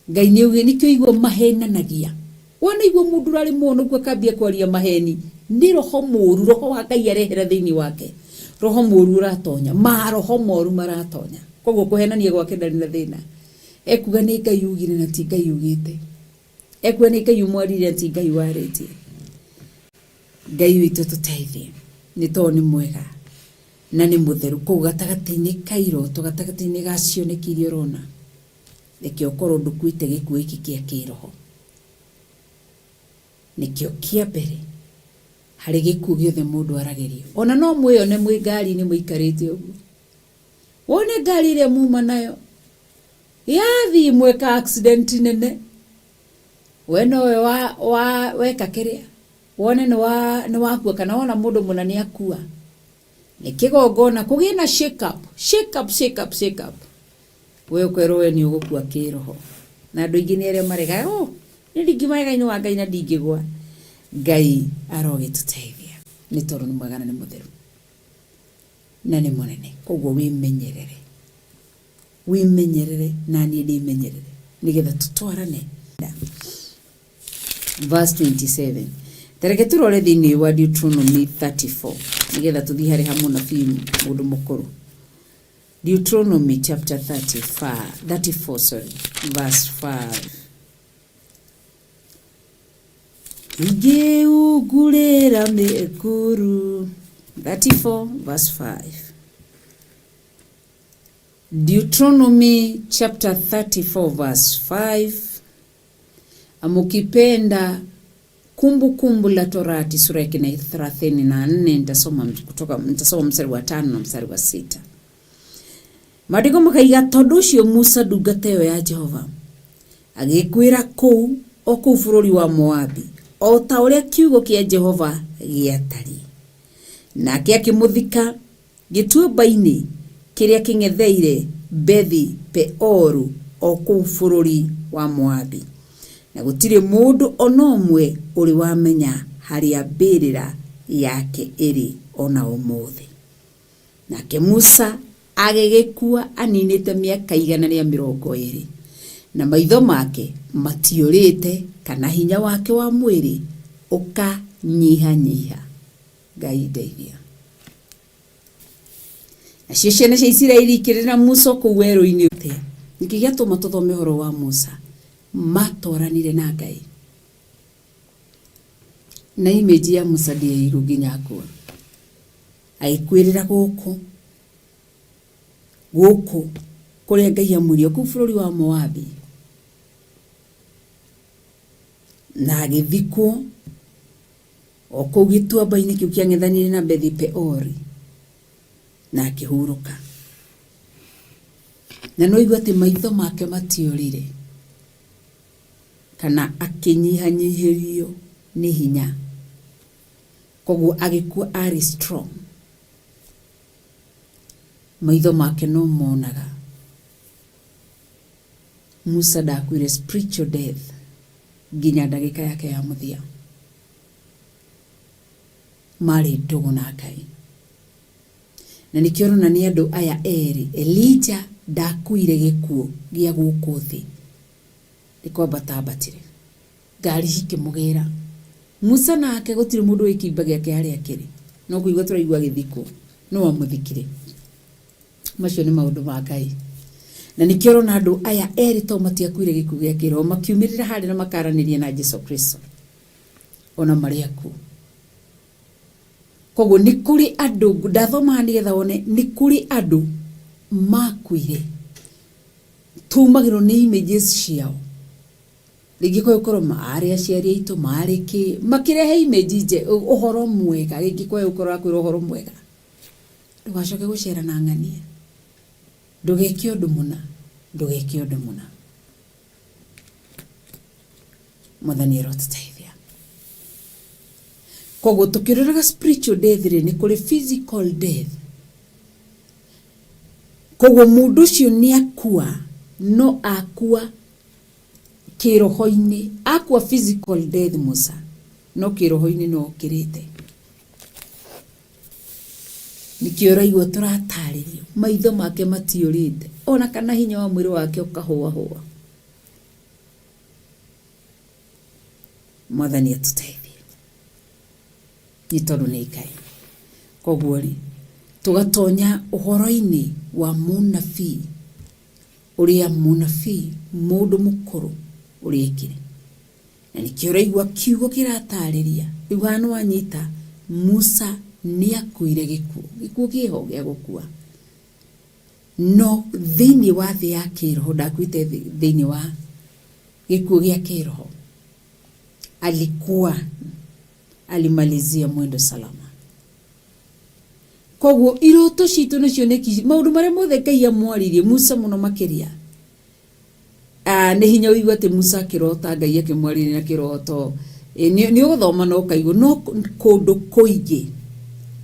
[SPEAKER 1] Ngai nĩ augĩte, nĩkĩo ũraigua mahenanagia. Wanaigua mũndũ ũrarĩ mũhonoku akambia kwaria maheni, nĩ roho mũru, roho wa Ngai arehera thĩinĩ wake. Roho mũru ũratonya, maroho moru maratonya. Koguo kũhenania gwake ndarĩ na thĩna. Ekuga nĩ Ngai ugire na ti Ngai ugĩte. Ekuga nĩ Ngai ũmwarire na ti Ngai warĩtie. Ngai witũ tũteithie, nĩ tondũ nĩ mwega na nĩ mũtheru. Kũu gatagatĩ-inĩ ka iroto, gatagatĩ-inĩ ga cioneki iria ũrona, reke ũkorwo ndũkuĩte gĩkuũ gĩkĩ kĩa kĩroho. Nĩkĩo kĩa mbere. Harĩ gĩkuũ gĩothe mũndũ aragĩrio. Ona no mwĩyone mwĩ ngari-inĩ mũikarĩte ũguo. Wone ngari ĩrĩa muma nayo yathiĩ mweka accident nene. We nowe wa, wa, weka kĩrĩa wone nĩ wa, nĩ wakua kana wona mũndũ mũna nĩ akua. Nĩ kĩgongona kũgĩe na shake up, shake up, shake up, shake up. We ũkerwo we nĩ ũgũkua kĩroho. Na andũ aingĩ nĩ arĩa maregaga, oh, nĩ ndingiuma wega-inĩ wa Ngai na ndingĩgwa. Ngai arogĩtũteithia nĩ tondũ nĩ mwega na nĩ mũtheru na nĩ mũnene. Koguo wĩmenyerere, wĩmenyerere na niĩ ndĩmenyerere nĩgetha tũtwarane. Verse 27. Tareke tũrore thĩinĩ wa Deuteronomy 34 nĩgetha tũthiĩ harĩ ha mũnabii mũndũ mũkũrũ. Deuteronomy chapter 35, 34 sorry, verse 5. Ingĩungurĩra mĩkuru 34 verse 5. Deuteronomy chapter 34 verse 5. Amukipenda Kumbukumbu la Torati sura yake na 34, nitasoma kutoka nitasoma mstari wa 5 na mstari wa 6. Maandĩko makaiga tondũ ũcio Musa ndungata ĩyo ya Jehova agĩkwĩra kũu o kũu bũrũri wa Moabi o ta ũrĩa kiugo kĩa Jehova gĩatariĩ. Nake akĩmũthika gĩtuamba-inĩ kĩrĩa kĩng'etheire Bethi-Peoru o kũu bũrũri wa Moabi, na gũtirĩ mũndũ o na ũmwe ũrĩ wamenya harĩa mbĩrĩra yake ĩrĩ o na ũmũthĩ. Nake Musa agĩgĩkua aninĩte mĩaka 120, na maitho make matiũrĩte kana hinya wake wa mwĩrĩ ũkanyihanyiha. Ngai ndeithia. Nacio ciana cia Isiraeli ikĩrĩra Musa o kũu werũ-inĩ. Nĩkĩ gĩatũma tũthome ũhoro wa Musa? Matwaranire na Ngai. Na image ya Musa ndĩerirwo nginya akua. Agĩkuĩrĩra gũkũ gũkũ kũrĩa Ngai amwĩrire kũu bũrũri wa Moabi. Na agĩthikwo o kũu gĩtuamba-inĩ kĩu kĩang'ethanĩire na Bethi-Peori, na akĩhurũka. Na no igua atĩ maitho make matiorire, kana akĩnyihanyihĩrio nĩ hinya. Koguo agĩkua arĩ strong. Maitho make no monaga. Musa ndakuire spiritual death nginya ndagĩka yake ya mũthia. Marĩ ndũgũ na Ngai. Na nĩkĩo ũrona nĩ andũ aya erĩ, Elija ndakuire gĩkuũ gĩa gũkũ thĩ, nĩ kwambata ambatire, ngari cikĩmũgĩra. Musa nake gũtirĩ mũndũ ũĩ kĩimba gĩake harĩa kĩrĩ, no kũigua tũraigua agĩthikwo, nũ wamũthikire? Macio nĩ maũndũ ma Ngai. Na nĩkĩo ũrona andũ aya erĩ to matiakuire gĩkuũ gĩa kĩroho, makiumĩrĩra harĩa na makaranĩria na Jesu Kristo ona marĩ akuũ. Koguo nĩ kũrĩ andũ, ndathomaga nĩgetha wone, nĩ kũrĩ andũ makuire tumagĩrwo nĩ images ciao rĩngĩ kwa gũkorwo marĩ aciari aitũ marĩ kĩ makĩrehe image nje ũhoro mwega rĩngĩ kwa gũkorwo akwĩra ũhoro mwega ndũgacoke gũcera na ng'ania ndũgeke ũndũ mũna ndũgeke ũndũ mũna mwathani arotũteithia koguo tũkĩroraga spiritual death rĩ nĩ kũrĩ physical death koguo mũndũ ũcio nĩ akua no akua kĩroho-inĩ akua physical death Musa no kĩroho-inĩ no okĩrĩte Nĩkĩo ũraigua tũratarĩrio maitho make matiũrĩte ona kana hinya wa mwĩrĩ wake ũkahũahũa. Mwathani atũteithie nĩ tondũ nĩ Ngai. Koguo rĩ, tũgatonya ũhoro-inĩ wa mũnabii ũrĩa mũnabii mũndũ mũkũrũ ũrĩa ekire. Na nĩkĩo ũraigua kiugo kĩratarĩria rĩu haha nĩwanyita Musa nĩakuire gĩkuũ gĩkuũ kĩho gĩa gũkua no thĩinĩ wa thĩ ya kĩroho ndakuĩte thĩinĩ wa gĩkuũ gĩa kĩroho alikuwa Alimalizia mwendo salama. Koguo iroto citũ nĩ cioneki, maũndũ marĩa mothe Ngai amwarĩirie Musa mũno makĩria. Nĩ hinya ũigue atĩ Musa akĩrota Ngai akĩmwarĩria na kĩroto. Nĩ ũgũthoma na ũkaigua, no kũndũ kũingĩ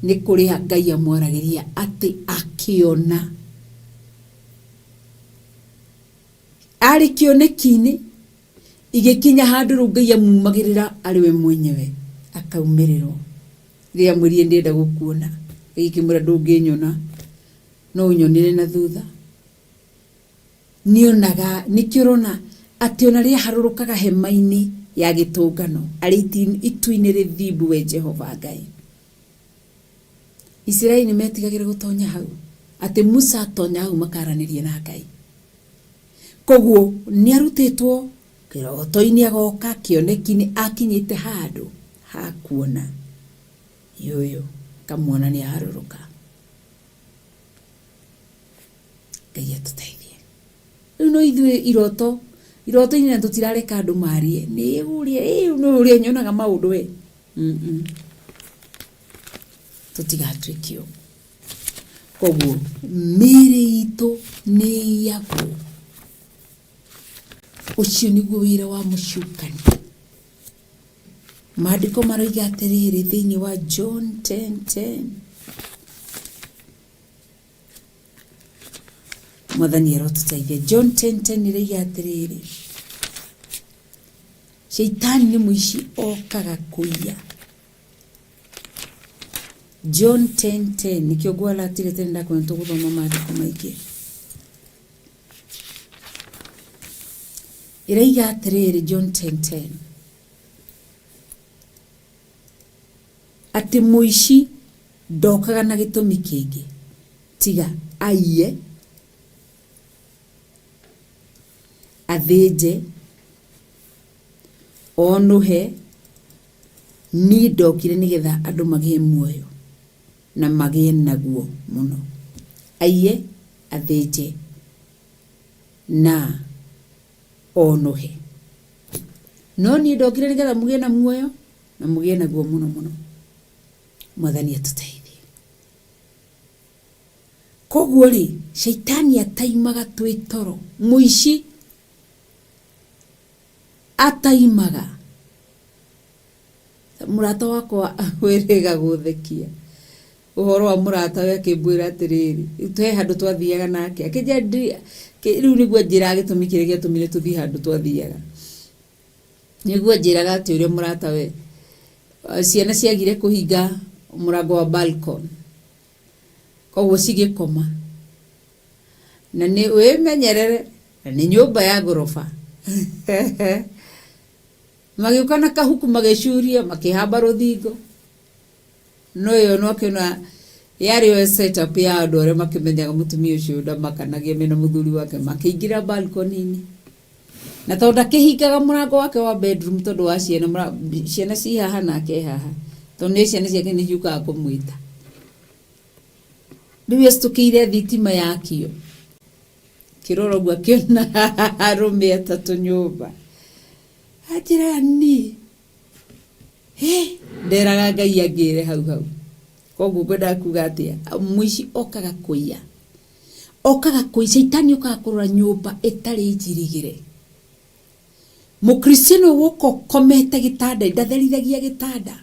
[SPEAKER 1] nĩ kũrĩ Ngai amwaragĩria atĩ akĩona. Arĩ kĩoneki-inĩ, igĩkinya handũ rĩu Ngai amumagĩrĩra arĩ we mwenyewe, akaumĩrĩrwo. Rĩrĩa amwĩrire ndĩrenda gũkuona, Ngai akĩmwĩra ndũngĩnyona, no ũnyonire na thutha. Nĩonaga, nĩkĩo ũrona atĩ ona rĩrĩa aharũrũkaga hema-inĩ ya gĩtũngano, arĩ itu-inĩ rĩthimbu we Jehova Ngai. Isiraeli nĩ metigagĩra gũtonya hau, atĩ Musa atonya hau makaranĩria na Ngai. Koguo nĩ arutĩtwo kĩroto-inĩ agoka kĩoneki-inĩ akinyĩte handũ ha kuona yũyũ kamuona nĩ aharũrũka. Ngai atũteithie. Rĩu no ithuĩ iroto iroto-inĩ na tũtirareka andũ marie nĩ ũrĩa nĩ ũrĩa nyonaga maũndũ we. Tũtigatuĩke ũguo. Koguo mĩĩrĩ itũ nĩ ĩiyagwo. Ũcio nĩguo wĩra wa mũcukani. Maandĩko maroiga atĩrĩrĩ thĩinĩ wa John 10:10. Mwathani arotũteithia. John 10:10 ĩroiga atĩrĩrĩ, Shaitani nĩ mũici okaga kũiya. John 10:10 nĩkĩo ngwaratire tene ndakwĩra tũgũthoma maandĩko maingĩ. Ĩroiga atĩrĩrĩ John 10:10 atĩ mũici ndokaga na gĩtũmi kĩngĩ tiga aiye, athĩnje, onũhe. Niĩ ndokire nĩgetha andũ magĩe muoyo na magĩe naguo mũno. Aiye, athĩnje na onũhe. No niĩ ndokire nĩgetha mũgĩe na muoyo na mũgĩe naguo mũno mũno. Mwathani atũteithie. Koguo rĩ, shaitani ataimaga twĩ toro, mũici ataimaga. Mũrata wakwa wĩrĩga gũthekia ũhoro wa mũrata we akĩmbwĩra atĩrĩrĩ, he handũ twathiaga nake, akĩnjĩra rĩu nĩguo anjĩraga gĩtũmi kĩrĩa gĩatũmire tũthiĩ handũ twathiaga. Nĩguo anjĩraga atĩ ũrĩa mũrata we, ciana ciagire kũhinga mũrango wa balcony, koguo cigĩkoma. Na nĩ wĩmenyerere, na nĩ nyũmba ya ngoroba. Magĩũka na kahuku magĩcuria, makĩhamba rũthingo. No ĩyo no akĩona yarĩ o set up ya andũ arĩa makĩmenyaga mũtumia ũcio ndamakanagia mena mũthuri wake, makĩingĩra balcony-inĩ. Na tondũ ndakĩhingaga mũrango wake wa bedroom tondũ wa ciana, ciana ci haha nake e haha, tondũ nĩ ciana ciake nĩ ciũkaga kũmwĩta. Rĩu ecitũkĩire thitima yakio, kĩrora ũguo akĩona arũme atatũ nyũmba. Anjĩra niĩ, hĩ, nderaga Ngai angĩre hau hau. Koguo ngwendaga kuga atĩa, mũici okaga kũiya. Okaga kũiya, caitani okaga kũrora nyũmba ĩtarĩ njirigĩre. Mũkristiano woka ũkomete gĩtanda, ndatherithagia gĩtanda.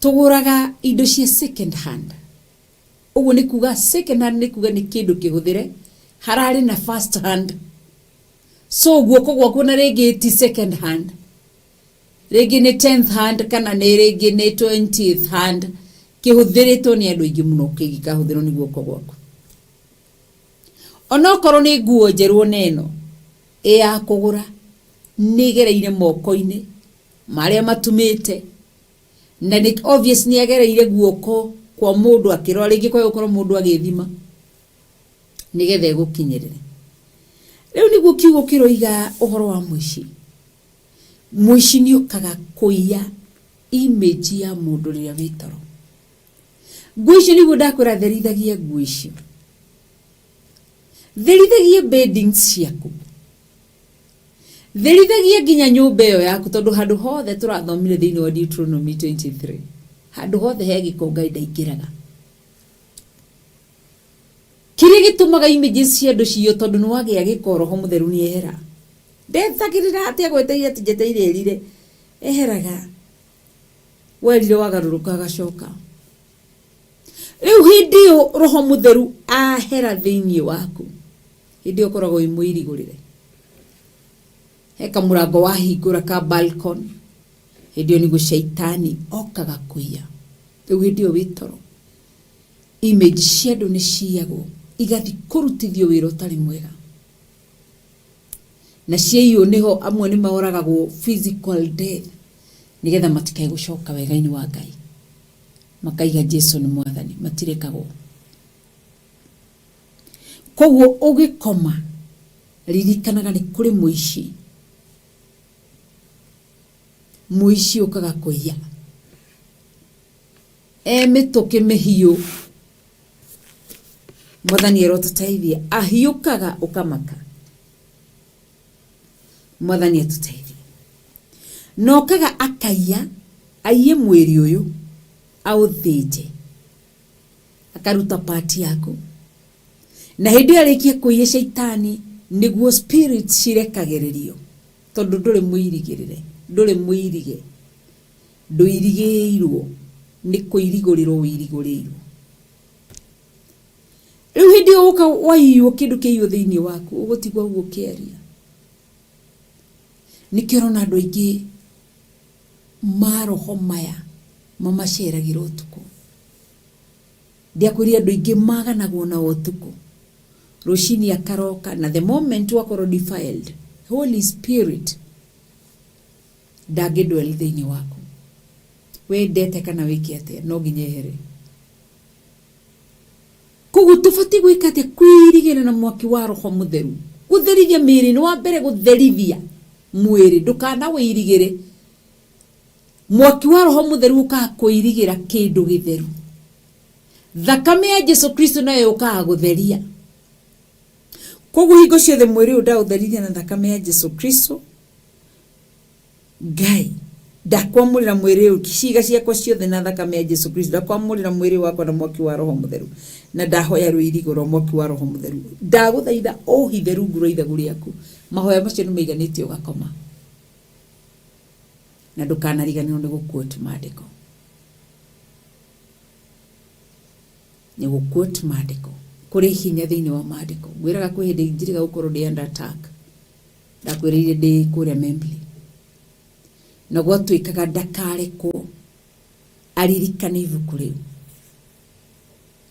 [SPEAKER 1] Tũgũraga indo cia second hand. Ũguo nĩ kuga second hand nĩ kuga nĩ kĩndũ kĩhũthĩre, hararĩ na first hand. So guoko gwaku na rĩngĩ ti second hand. Rĩngĩ nĩ tenth hand kana nĩ rĩngĩ nĩ twentieth hand. Kĩhũthĩrĩtwo nĩ andũ aingĩ mũno kĩngĩkahũthĩrwo nĩ guoko gwaku. Onokorwo nĩ nguo njerũ ona ĩno ĩ ya kũgũra, nĩ ĩgereire moko-inĩ marĩa matumĩte, na nĩ obvious nĩ agereire guoko kwa mũndũ akĩrora, rĩngĩ kwaya gũkorwo mũndũ agĩthima nĩgetha ĩgũkinyĩrĩre. Rĩu nĩguo kiugo kĩroiga ũhoro wa mũici. Mũici nĩ okaga kũiya image ya mũndũ rĩrĩa wĩ toro. Nguo icio nĩguo ndakwĩra therithagia nguo icio. Therithagia beddings ciaku. Therithagia nginya nyũmba ĩyo yaku tondũ handũ hothe tũrathomire thĩinĩ wa Deuteronomy 23 handũ hothe he gĩko Ngai ndaingĩraga. Kĩrĩa gĩtũmaga images cia andũ ciywo tondũ nĩ wagĩa gĩko roho mũtheru nĩ ehera. Ndetagĩrĩra atĩ agweteire atĩ njeteire erire. Eheraga. Werire wagarũrũka agacoka. Rĩu hĩndĩ ĩyo roho mũtheru ahera thĩinĩ waku, hĩndĩ ĩyo ũkoragwo wĩ mũirigũrĩre. He kamũrango wahingũra ka balcony, hĩndĩ ĩyo nĩguo caitani okaga kũiya. Rĩu hĩndĩ ĩyo wĩ toro, image cia andũ nĩ ciyagwo, igathiĩ kũrutithio wĩra ũtarĩ mwega. Na ciaiywo nĩho amwe nĩ moragagwo physical death, nĩgetha matikae gũcoka wega-inĩ wa Ngai. Makaiga Jesu nĩ mwathani, matirekagwo. Koguo ũgĩkoma, ririkanaga nĩ kũrĩ mũici. Mũici ũkaga kũiya. E mĩtũkĩ mĩhiũ. Mwathani arotũteithia. Ahiũkaga ũkamaka. Mwathani atũteithie. Na okaga akaiya, aiye mwĩrĩ ũyũ, aũthĩnje. Akaruta part yaku. Na hĩndĩ ĩyo arĩkia kũiya caitani nĩguo spirit cirekagĩrĩrio. Tondũ ndũrĩ mũirigĩrĩre, ndũrĩ mũirige. Ndũirigĩirwo, nĩ kũirigũrĩrwo ũirigũrĩirwo. Rĩu hĩndĩ ĩyo ũka waiywo kĩndũ kĩaiywo thĩinĩ waku, ũgũtigwo ũguo ũkĩaria. Nĩkĩo ũrona andũ aingĩ maroho maya mamaceragĩra ũtukũ. Ndiakwĩrire andũ aingĩ maganagwo nao ũtukũ. Rũcinĩ akaroka na the moment wakorwo defiled, Holy Spirit ndangĩ dwell thĩinĩ waku. Wendete kana wĩke atĩa, no nginya ehere. Koguo tũbatiĩ gwĩka atĩa? Kwĩirigĩra na mwaki wa roho mũtheru. Gũtherithia mĩĩrĩ nĩ wa mbere gũtherithia mwĩrĩ, ndũkanawĩirigĩre. Mwaki wa roho mũtheru ũkaga kũirigĩra kĩndũ gĩtheru. Thakame ya Jesu Kristo nayo yũkaga gũtheria. Koguo hingo ciothe mwĩrĩ ũyũ ndaũtherithia na thakame ya Jesu Kristo. Ngai, ndakwamũrĩra mwĩrĩ ũyũ, ciĩga ciakwa ciothe na thakame ya Jesu Kristo. Ndakwamũrĩra mwĩrĩ wakwa na mwaki wa Roho Mũtheru. Na ndahoya rũirigo rwa mwaki wa Roho Mũtheru. Ndagũthaitha ũhithe rungu rwa ithagu rĩaku. Mahoya macio nĩ maiganĩtie ũgakoma. Na ndũkanariganĩrwo nĩ gũ-quote maandĩko. Nĩ gũ-quote maandĩko. Kũrĩ hinya thĩinĩ wa maandĩko. Ngwĩraga kwĩ hĩndĩ njiriga gũkorwo ndĩ under attack. Ndakwĩrĩire ndĩ kũrĩa Membley. Na gwatuĩkaga ndakarekwo aririkane ibuku rĩu.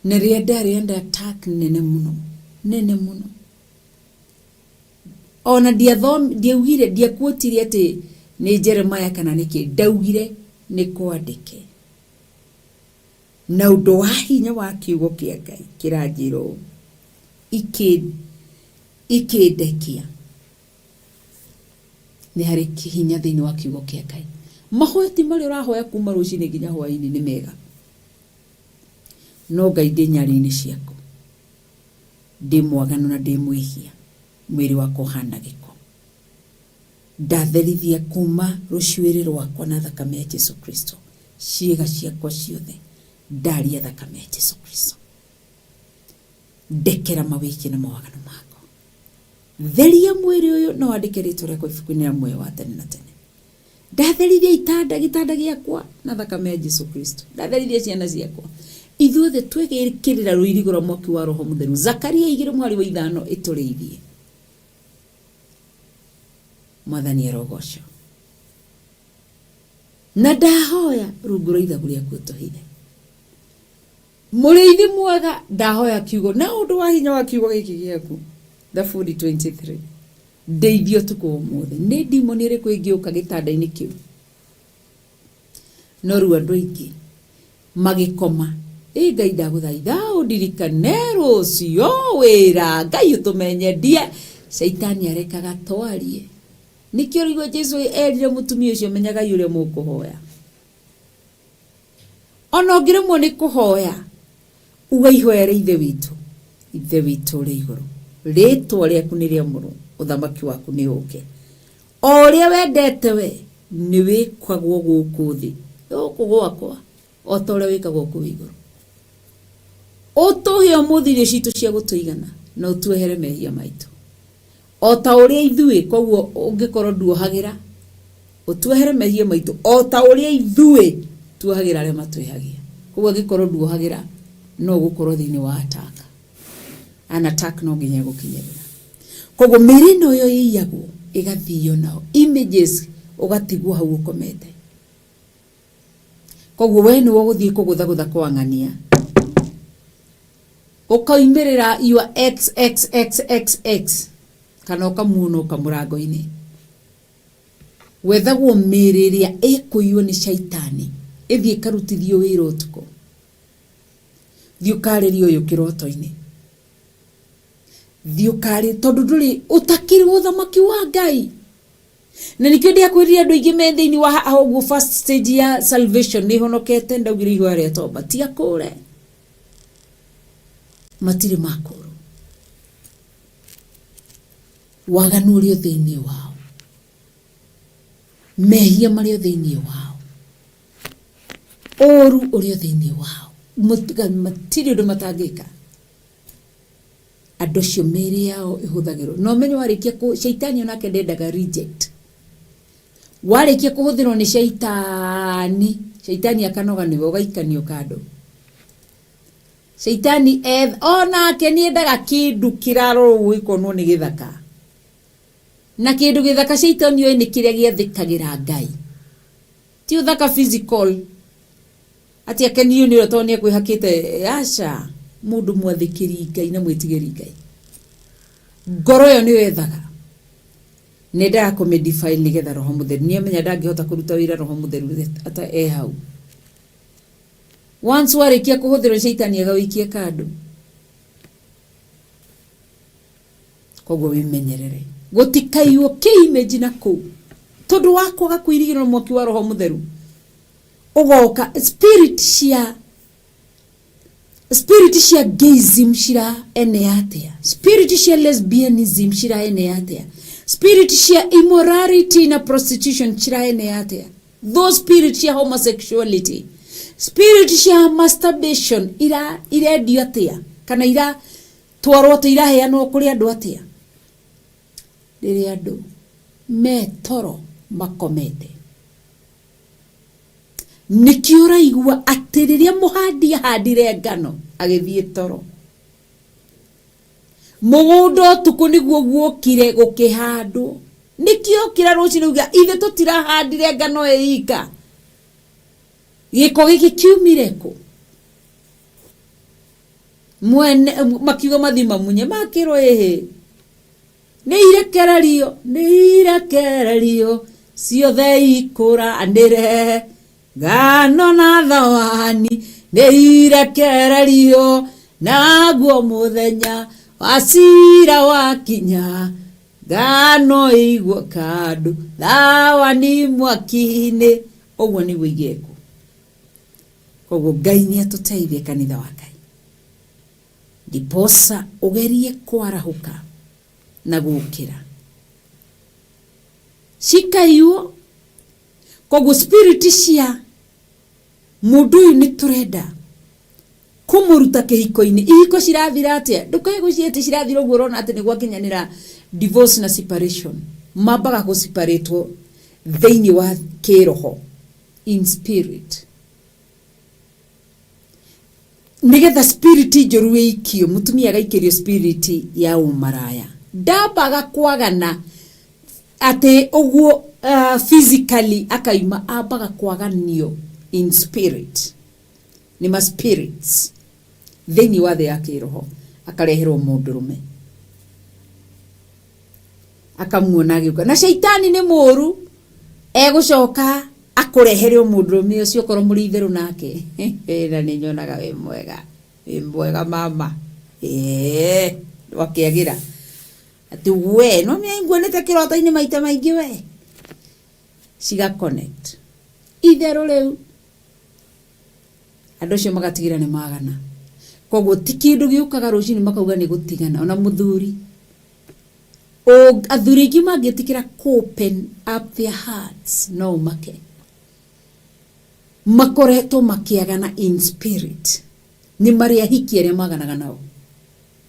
[SPEAKER 1] Na rĩrĩa ndarĩ under attack nene mũno, nene mũno. Ona ndiaugire, ndiakuotire atĩ nĩ Jeremiah kana nĩkĩ, ndaugire nĩ kwandĩke. Na ũndũ wa hinya wa kiugo kĩa Ngai kĩranjĩra ũũ, ikĩndekia. Nĩ harĩ hinya thĩinĩ wa kiugo kĩa Ngai. Mahoya ti marĩa ũrahoya kuma rũcinĩ nginya hwaĩ-inĩ nĩ mega. No Ngai ndĩ nyarĩ-inĩ ciaku. Ndĩ mwaganu na ndĩ mwĩhia. Mwĩrĩ wakwa ũhana gĩko. Ndatherithia kuma rũcuĩrĩ rwakwa na thakame ya Jesu Kristo. Ciĩga ciakwa ciothe ndaria thakame ya Jesu Kristo. Ndekera mawĩhia na mawaganu makwa. Theria mwĩrĩ ũyũ na wandĩke rĩtwa rĩakwa ibuku-inĩ rĩa muoyo wa tene na tene. Ndatherithia itanda, gĩtanda gĩakwa na thakame ya Jesu Kristo. Ndatherithia ciana ciakwa. Ithuothe twĩgĩkĩrĩra rũirigo rwa mwaki wa Roho Mũtheru. Zakaria igĩrĩ mũhari wa ithano ĩtũrĩithie. Mwathani arogocwo. Na ndahoya rungu rwa ithagu rĩaku ũtũhithe. Mũrĩithi mwega, ndahoya kiugo na ũndũ wa hinya wa kiugo gĩkĩ gĩaku. Thaburi 23. Ndeithia ũtukũ wa ũmũthĩ. Nĩ ndimoni ĩrĩkũ ĩngĩũka gĩtanda-inĩ kĩu? No rĩu andũ aingĩ magĩkoma. Ĩ Ngai ndagũthaitha ũndirikane rũciũ wĩra Ngai ũtũme nyendie. Caitani arekaga twarie. Nĩkĩo ũraigua Jesu erire mũtumia ũcio menyagai ũrĩa mũkũhoya. Ona ũngĩremwo nĩ kũhoya, uga ihoya rĩa Ithe witũ. Ithe witũ ũrĩ igũrũ, rĩtwa rĩaku nĩ rĩamũrwo, ũthamaki waku nĩ ũke. O ũrĩa wendete we nĩ wĩkagwo gũkũ thĩ, gũkũ gwakwa, o ta ũrĩa wĩkagwo kũu igũrũ. Ũtũhe ũmũthĩ irio citũ cia gũtũigana, na ũtuohere mehia maitũ o ta ũrĩa ithuĩ. Koguo ũngĩkorwo nduohagĩra, ũtuohere mehia maitũ o ta ũrĩa ithuĩ tuohagĩra arĩa matwĩhagia. Koguo angĩkorwo nduohagĩra, no ũgũkorwo thĩinĩ wa attack. An attack no nginya ĩgũkinyĩrĩra. Koguo mĩĩrĩ ĩno yo ĩiyagwo ĩgathio nao images, ũgatigwo hau ũkomete. Koguo we nĩwe ũgũthiĩ kũgũthagũtha kwa ng'ania, ũkoimĩrĩra your xxxxx, kana ũkamuona ũka mũrango-inĩ. Wethagwo mĩĩrĩ ĩrĩa ĩkũiywo nĩ caitani ĩthiĩ ĩkarutithio wĩra ũtukũ. Thiĩ ũkarĩrie ũyũ kĩroto-inĩ, thiĩ ũkarĩ, tondũ ndũrĩ ũtakĩrĩ ũthamaki wa Ngai. Na nikĩo ndiakwĩrire andũ aingĩ me thĩinĩ wa haha ũguo, first stage ya salvation nĩ honokete, ndaugire ihoya rĩa toba ti akũre, matirĩ makũrũ. Waganu ũrĩ o thĩinĩ wao, mehia marĩ o thĩinĩ wao, ũru ũrĩ o thĩinĩ wao. Matirĩ ũndũ matangĩka. Andũ acio mĩĩrĩ yao ĩhũthagĩrwo na ũmenyo. Warĩkia kũ caitani onake ndendaga reject. Warĩkia kũhũthĩrwo nĩ caitani, caitani akanoga nĩwe, ũgaikanio kando. Caitani onake nĩendaga kĩndũ kĩrarorwo ũguo gĩkonwo nĩ gĩthaka, na kĩndũ gĩthaka caitani oĩ nĩ kĩrĩa gĩathĩkagĩra Ngai, ti ũthaka physical atĩ akenio nĩ ũrĩa tondũ nĩ ekwĩhakĩte. Aca, mũndũ mwathĩkĩri Ngai na mwĩtigĩri Ngai, ngoro ĩyo nĩyo ethaga. Nendaga kũmĩ-defile nĩgetha Roho Mũtheru, nĩamenya ndangĩhota kũruta wĩra Roho Mũtheru ata e hau. Once warĩkia kũhũthĩrwo, caitani agawĩikie kando. Koguo wĩmenyerere gũtikaiywo kĩ-image na kũu, tondũ wa kwaga kwĩrigĩrwo mwaki wa Roho Mũtheru ũgoka. Spirit cia gayism cira ene atia? Spirit cia lesbianism cira ene atia? Spirit cia immorality na prostitution cira ene atia? Those spirit cia homosexuality, spirit cia masturbation ira irendio atia, kana ira twarwo atia, iraheanwo kũrĩ andũ atia rĩrĩa andũ me toro makomete? Nĩkĩo ũraigua atĩ rĩrĩa mũhandi ahandire ngano agĩthiĩ toro mũgũnda ũtukũ, nĩguo guokire gũkĩhandwo. Nĩkĩo kĩra rũcinĩ uga ithe tũtirahandire ngano ĩika, gĩko gĩkĩ kiumire kũ? Mwene makiuga mathi mamunye, makĩrwo ĩhĩ, nĩ irekererio, nĩ irekererio ciothe ikũranĩre ngano na thawani, nĩ irekererio, naguo mũthenya wa cira wakinya, ngano ĩigwo kandũ, thawani mwaki-inĩ. Ũguo nĩguo igekwo. Koguo Ngai nĩ atũteithie, kanitha wa Ngai, ndiposa ũgerie kwarahũka na gũkĩra cikaiywo. Koguo spirit cia mũndũ ũyũ nĩ tũrenda kũmũruta kĩhiko-inĩ. Ihiko cirathira atĩa? Ndũkae gwĩciria atĩ cirathira ũguo ũrona atĩ nĩ gwakinyanĩra divorce na separation. Mambaga gũseparatwo thĩinĩ wa kĩroho, in spirit, nigetha spirit njũru ĩikio. Mũtumia agaikĩrio spirit ya ũmaraya, ndambaga kwagana atĩ ũguo physically akaima, ambaga kwaganio in spirit nĩ ma spirits thĩinĩ wa thĩ ya kĩroho. Akareherwo mũndũrũme, akamuona agĩũka, na caitani nĩ mũru, egũcoka akũrehere o mũndũrũme ũcio okorwo mũrĩ itherũ nake. Na nĩ nyonaga wĩ mwega, wĩ mwega mama, ĩĩ wakĩagĩra atĩ we no nĩ nguonete kĩroto-inĩ maita maingĩ, we ciga connect itherũ. Rĩu andũ acio magatigĩra nĩ magana. Koguo ti kĩndũ gĩũkaga rũcinĩ makauga nĩ gũtigana. Ona mũthuri Athuri aingĩ mangĩtĩkĩra kũ open up their hearts no ũmake makoretwo makĩagana in spirit. Nĩ marĩ ahiki arĩa maganaga nao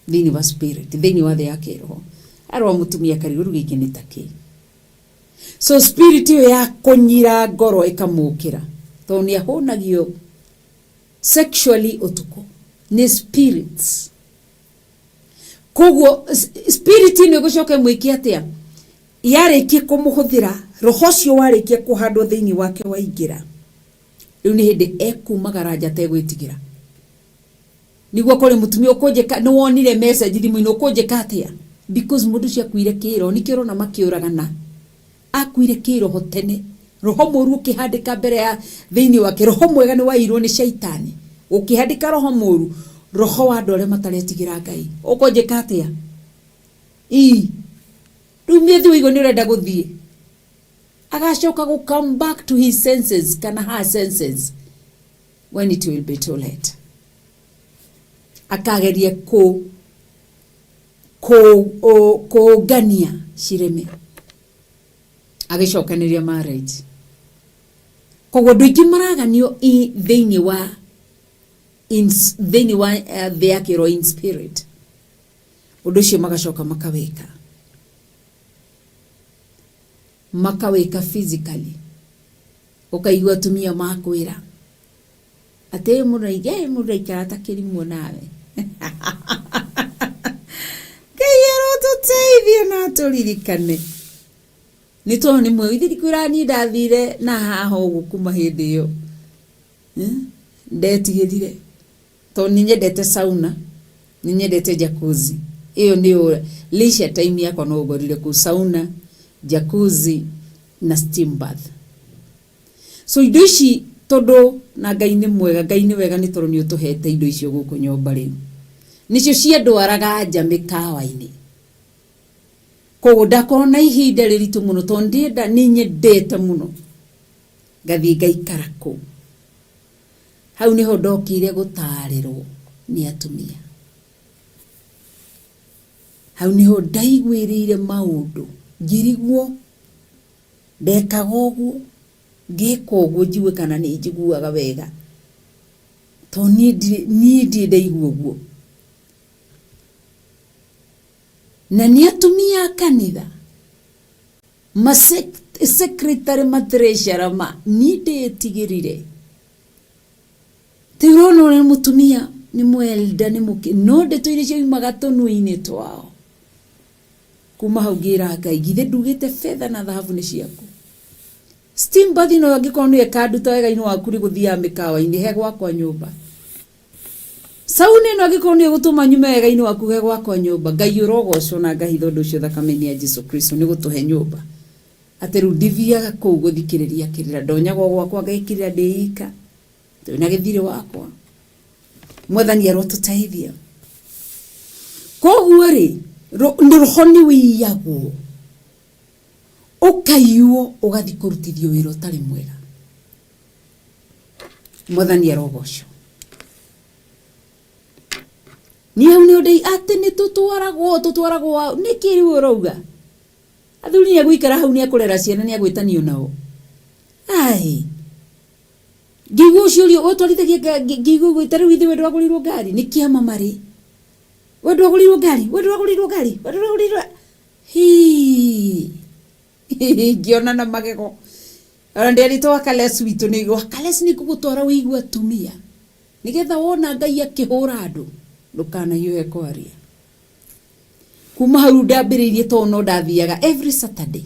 [SPEAKER 1] thĩinĩ wa spirit, thĩinĩ wa thĩ ya kĩroho. Arwa mũtumia karigũ rĩu gĩkĩ nĩ ta kĩ. So spirit ĩyo ya kũnyira ngoro ĩkamũkĩra tondũ nĩ ahũnagio sexually ũtukũ nĩ spirits. Koguo spirit ĩno ĩgũcoka ĩmwĩke atĩa? Yarĩkia kũmũhũthĩra, roho ũcio warĩkia kũhandwo thĩinĩ wake waingĩra, rĩu nĩ hĩndĩ ekumagara nja ategwĩtigĩra. Nĩguo kũrĩ mũtumia ũkũnjĩka, nĩ wonire message thimũ-inĩ, ũkũnjĩka atĩa? Because mũndũ ũcio akuire kĩroho, nĩkĩo ũrona makĩũragana. Akuire kĩroho tene, roho mũru ũkĩhandĩka mbere ya thĩinĩ wake, roho mwega nĩ wairwo nĩ shaitani, ũkĩhandĩka roho mũru, roho wa andũ arĩa mataretigĩra Ngai. Ũkũnjĩka atĩa? Ii, rĩu mĩthi ũigua nĩ ũrenda gũthiĩ, agacoka gũ come back to his senses kana her senses when it will be too late. Akageria kũngania cireme agĩcokanĩria marriage. Koguo andũ aingĩ maraganio thĩinĩ wa thĩinĩ wa thĩ ya kĩroho in spirit. Ũndũ ũcio magacoka makawĩka, makawĩka physically. Ũkaigua atumia makwĩra atĩ mũndũ aikara ta kĩrimũ nawe. Ngai arotũteithia na atũririkane. Nĩ tondũ nĩ mwega, ithe ndikwĩra niĩ ndathire na haha ũguo kuma hĩndĩ ĩyo. Ndetigĩrire tondũ nĩ nyendete sauna, nĩ nyendete jacuzzi. Ĩyo nĩyo leisure time yakwa, no ngorire kũu sauna, jacuzzi na steam bath. So indo ici tondũ na Ngai nĩ mwega, Ngai nĩ wega nĩ tondũ nĩ ũtũhete indo icio gũkũ nyũmba rĩu. Nĩcio ciandwaraga nja mĩkawa-inĩ. Koguo ndakorwo na ihinda rĩritũ mũno tondũ ndĩenda, nĩ nyendete mũno. Ngathiĩ ngaikara kũu. Hau nĩho ndokire gũtarĩrwo nĩ atumia. Hau nĩho ndaiguĩrĩire maũndũ, ngĩrigwo ndekaga ũguo, ngĩka ũguo njigue kana nĩ njiguaga wega. Tondũ niĩ ndirĩ ndaigua ũguo. Na nĩ atumia a kanitha, ma secretary ma treasurer ma, niĩ ndĩtigĩrire. Ti ũrona ũrĩa mũtumia nĩ mwelda nĩ mũkĩ, no ndeto iria ciaumaga tũnua-inĩ twao. Kuma hau ngĩra Ngai, githĩ ndugĩte betha na thahabu nĩ ciaku. Steam bath ĩno angĩkorwo nĩyo ĩkanduta wega-inĩ waku rĩ gũthiaga mĩkawa-inĩ, he gwakwa nyũmba. Sauna ĩno angĩkorwo nĩyo ĩgũtũma nyume wega-inĩ waku, he gwakwa nyũmba. Ngai ũrogocwo na ngahitha ũndũ ũcio thakame-inĩ ya Jesu Kristo nĩ gũtũhe nyũmba. Atĩ rĩu ndithiaga kũu gũthikĩrĩria kĩrĩra, ndonyaga o gwakwa ngekĩrĩra ndĩ ika, twĩna gĩthirĩ wakwa. Mwathani arotũteithia. Koguo rĩ, roho nĩ wĩiyagwo, ũkaiywo ũgathiĩ kũrutithio wĩra ũtarĩ mwega. Mwathani arogocwo. Niĩ hau nĩho ndĩ atĩ nĩ tũtwaragwo, tũtwaragwo nĩkĩ rĩu ũrauga? Athuri nĩ egũikara hau nĩ ekũrera ciana nĩ egwĩtanio nao. Ai. Ngĩigua ũcio ũrio ũtwarithagia ngĩigua ũguo ta rĩu ithuĩ we ndwagũrĩirwo ngari nĩ kĩama marĩ. We ndwagũrĩirwo ngari, we ndwagũrĩirwo ngari, we ndwagũrĩirwo. Hii. Ngĩona na magego. Ona ndĩarĩtwo Wakales witũ nĩ Wakales nĩ ngũgũtwara ũigue atumia. Nĩgetha wona Ngai akĩhũra andũ ndũkanahiũhe kwaria. Kuma hau ndambĩrĩirie tondũ no ndathiaga every Saturday.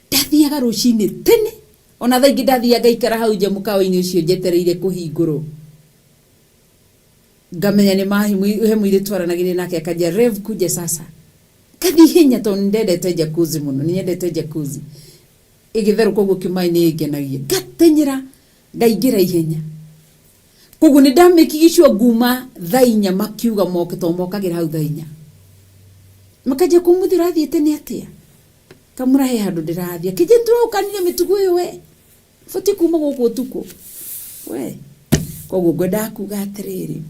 [SPEAKER 1] Ndathiaga rũcinĩ tene. Ona thaa ingĩ ndathiaga ngaikara hau nja mũkawa-inĩ ũcio njetereire kũhingũrwo. Ngamenya nĩ mahi, he mũirĩtu twaranagĩria nake akanjĩra Rev kuja sasa. Ngathiĩ ihenya tondũ nĩ ndendete jacuzzi mũno, nĩ nyendete jacuzzi. Ĩgĩtherũka ũguo kĩmaĩ nĩ ĩngenagia. Ngatenyera ngaingĩra ihenya. Koguo nĩ ndamĩkigi sure nguma thaa inya makiuga moke tondũ mokagĩra hau thaa inya. Makanjia kũmũthĩ ũrathiĩ tene atĩa? Kamũra he handũ ndĩrathiĩ. Akĩnjĩra nĩtũraũkanire mĩtugo ĩyo we. Batiĩ kuma gũkũ ũtukũ. We. Koguo ngwendaga kuga atĩrĩrĩ,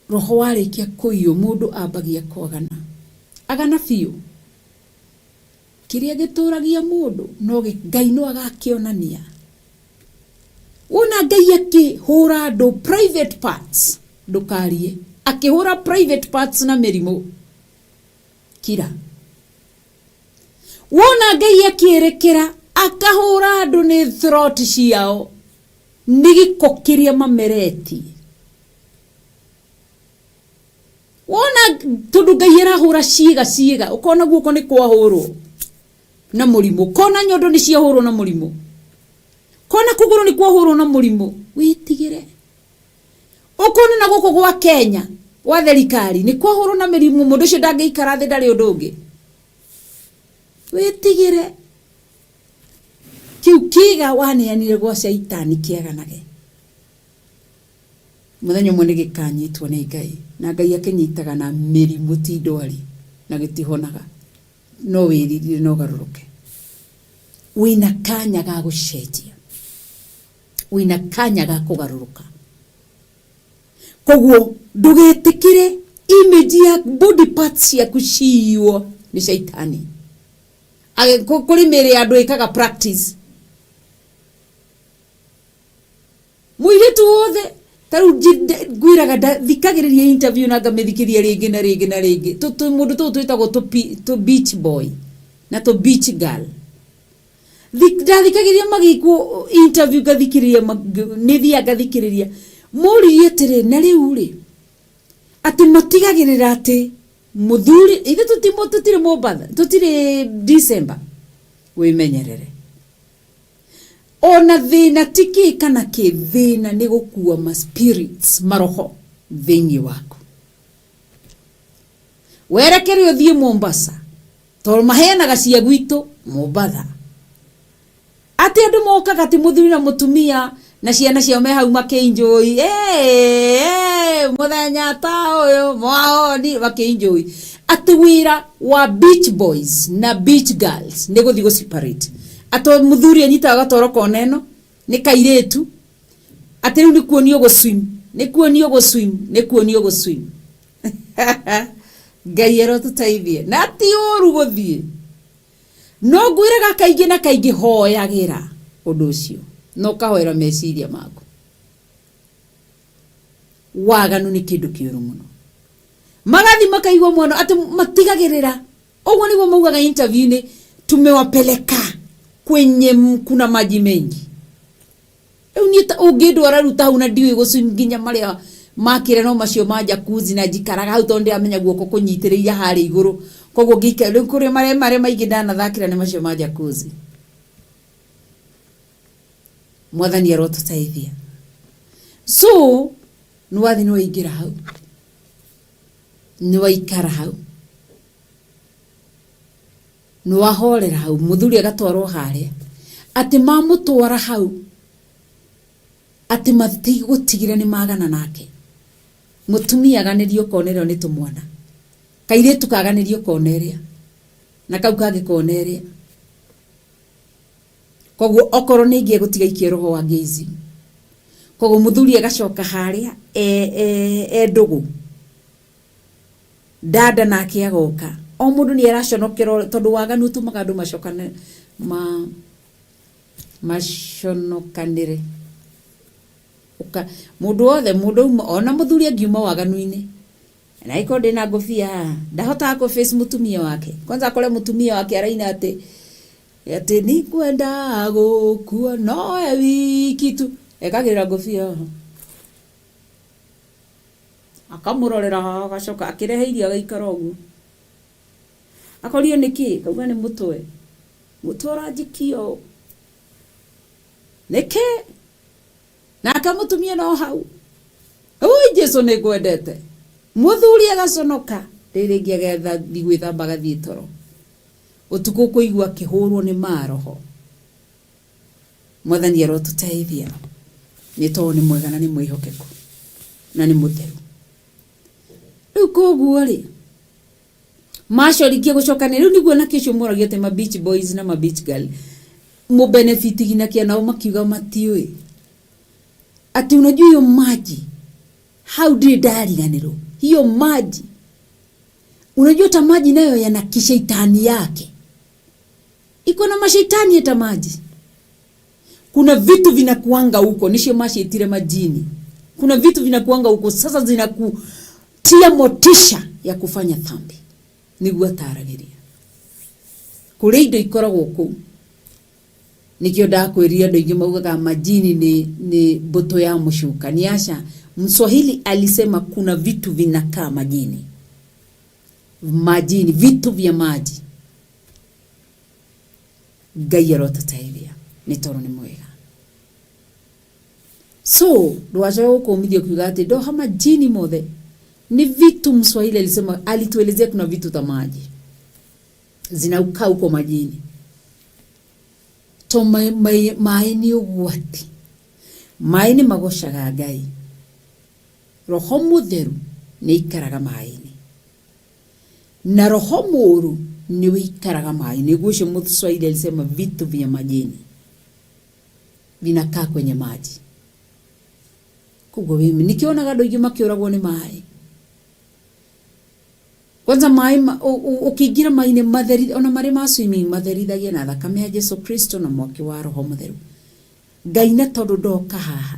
[SPEAKER 1] roho warĩkia kũiywo mũndũ ambagia kwagana. Agana biũ. Kĩrĩa gĩtũragia mũndũ no Ngai no agakĩonania. Wona Ngai akĩhũra andũ private parts ndũkarie. Akĩhũra private parts na mĩrimũ kira. Wona Ngai akĩerekera akahũra andũ nĩ throat ciao nĩ gĩko kĩrĩa mameretie. Wona tondu Ngai arahũra ciĩga ciĩga ũkona guoko nĩ kwahũrwo na mũrimũ, ũkona nyondo nĩ ciahũrwo na mũrimũ, ũkona kũgũrũ nĩ kwahũrwo na mũrimũ, wĩtigĩre. Ũkona na gũkũ gwa Kenya gwa thirikari nĩ kwahũrwo na mĩrimũ, mũndũ ũcio ndangĩikara thĩ ndarĩ ũndũ ũngĩ. Wĩtigĩre. Kĩu kĩga waneanire gwa caitani kĩaganage. Mũthenya ũmwe nĩ gĩkanyitwo nĩ Ngai, na Ngai akĩnyitaga na mĩrimũ ti ndwari, na gĩtihonaga. No wĩririre na ũgarũrũke. Wĩna kanya ga gũcenjia, wĩna kanya ga kũgarũrũka. Koguo ndũgetĩkĩre image ya body parts ciaku ciywo nĩ caitani. Kũrĩ mĩĩrĩ ya andũ ĩkaga practice. Mũirĩtu wothe ta rĩu ngwĩraga thikagĩrĩria interview na ngamĩthikĩria rĩngĩ na rĩngĩ na rĩngĩ. Mũndũ tũu twĩtagwo tũ beach boy na tũ beach girl. Ndathikagĩrĩria magĩkwo interview ngathikĩrĩria, nĩ thiaga ngathikĩrĩria. Moririe atĩrĩ, na rĩu rĩ, atĩ matigagĩrĩra atĩ mũthuri, ithuĩ tũtirĩ Mombatha, tũtirĩ December, wĩmenyerere. Ona thĩna ti kĩ kana kĩ, thĩna nĩ gũkua ma spirits, maroho thĩinĩ waku. Werekere ũthiĩ Mombasa, tondũ maheanaga cia gwitũ Mombatha. Atĩ andũ mokaga atĩ mũthuri na mũtumia na ciana ciao me hau makĩenjoy, mũthenya ta ũyũ mwahoni, makĩenjoy. Atĩ wĩra wa beach boys na beach girls nĩ gũthiĩ gũ separate. Atĩ mũthuri anyitaga gatoro kona ĩno nĩ kairĩtu, atĩ rĩu nĩ kuonio gũ swim, nĩ kuonio gũ swim, nĩ kuonio gũ swim. Ngai arotũteithie. Na ti ũru gũthiĩ. No ngwĩraga kaingĩ na kaingĩ hoyagĩra ũndũ ũcio na ũkahoera meciria maku. Waganu nĩ kĩndũ kĩũru mũno. Magathi makaigua mwana atĩ matigagĩrĩra. Ũguo nĩguo maugaga interview-inĩ, tumewapeleka kwenye kuna maji mengi. Rĩu niĩ ta ũngĩndwara rĩu ta hau na ndiũĩ gũ swim nginya marĩa makĩra no macio ma jacuzzi na njikaraga hau tondũ ndĩramenya guoko kũnyitĩrĩire harĩa igũrũ koguo ngĩikara rĩu kũrĩa marĩa marĩa maingĩ ndanathakĩra nĩ macio ma jacuzzi. Mwathani arotũteithia. So nĩwathi nĩwaingĩra hau nĩwaikara hau nĩwahorera hau mũthuri agatwarwo harĩa atĩ mamũtwara hau atĩ matigũtigĩra nĩ magana nake mũtumia aganĩrio kona ĩrĩa nĩ tũmwana kairĩtu kaganĩrio kona ĩrĩa na kau kangĩ kona ĩrĩa koguo okorwo nĩ ingĩ egũtiga ikie roho wa gayism koguo mũthuri agacoka harĩa e, e, e ndũgũ Dada nake agoka. O mũndũ nĩ araconokera tondũ waganu ũtũmaga andũ macokane ma maconokanĩre. Ũka mũndũ wothe mũndũ auma ona mũthuri angiuma waganu-inĩ na angĩkorwo ndĩna ngũbia haha ndahotaga kũ face mũtumia wake. Kwanza akore mũtumia wake araina atĩ atĩ nĩngwenda gũkua nowe wiki tu ekagĩrĩra ngũbia haha. Akamũrorera haha agacoka akĩrehe irio agaikara ũguo. Akorio nĩkĩ? Akauga nĩ mũtwe. Mũtwe ũranjikia ũũ. Nĩkĩ? Nake mũtumia no hau. Ui Jesu nĩ ngwendete. Mũthuri agaconoka. Rĩrĩ rĩngĩ agathiĩ gwĩthamba agathiĩ toro. Ũtukũ ũkũigua akĩhũrwo nĩ maroho. Mwathani arotũteithia nĩ tondũ nĩ mwega na nĩ mwĩhokeku na nĩ mũtheru. Rĩu koguo rĩ, macorikia gũcokanĩrĩria, rĩu nĩguo anake acio moragio atĩ ma beach boys na ma beach girl, mũ benefit gi nakĩ nao makiuga matiũĩ. Atĩ unajua hiyo maji, hau ndirĩ ndariganĩrwo, hiyo maji. Unajua hata maji nayo yana kishaitani yake, iko na mashaitani hata maji. Kuna vitu vinakuanga huko, nicio maciĩtire majini. Kuna vitu vinakuanga huko, sasa zinakutia motisha ya kufanya dhambi. Niguo ataragĩria kũrĩ indo ikoragwo kũu. Nikio ndakwĩrire andũ aingĩ maugaga majini ni mbũtũ ya mũcukani. Aca, Mswahili alisema kuna vitu vinakaa majini, majini, vitu vya maji. Ngai arotũteithia nĩ tondũ nĩ mwega. So ndũgacoke gũkũmithia ukiuga atĩ ndoha majini mothe. Ni vitu Mswahili alisema, alituelezea kuna vitu ta maji zinaukaa huko majini. To maĩ nĩ ũgwati, maĩ nĩ magocaga Ngai. Roho mũtheru nĩ ikaraga maĩ-inĩ na roho mũũru nĩ wĩikaraga maĩ-inĩ. Nĩguo ũcio Mswahili alisema vitu vya majini vinakaa kwenye maji. Koguo wĩmi nikĩonaga andũ aingĩ makĩũragwo nĩ maĩ. Kwanza maĩ ũkĩingĩra maĩ-inĩ matheri, ona marĩ ma swimming matherithagia na thakame ya Jesu Kristo na mwaki wa Roho Mũtheru. Ngai na tondũ ndoka haha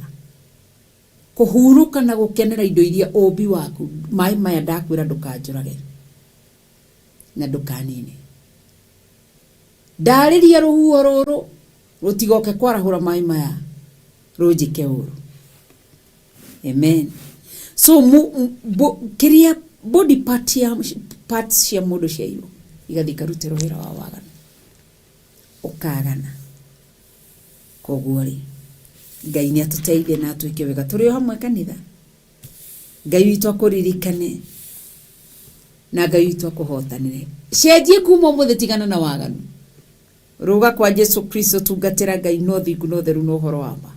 [SPEAKER 1] kũhurũka na gũkenera indo iria ũmbi waku, maĩ maya ndakwĩra ndũkanjũrage na ndũkanine. Ndarĩria rũhuho rũrũ rũtigoke kwarahũra maĩ maya rũnjĩke ũru. Amen. So kiria body part ya parts cia mũndũ ciairwo igathiĩ ikarutĩrwo wĩra wa waganu, ũkagana. Koguo rĩ, Ngai nĩ atũteithie na atwĩke wega tũrĩ o hamwe kanitha. Ngai witũ akũririkane na Ngai witũ akũhotanĩre. Cenjie kuma ũmũthĩ, tigana na waganu, rũga kwa Jesu Kristo, tungatĩra Ngai no thingu no theru na ũhoro wa ma.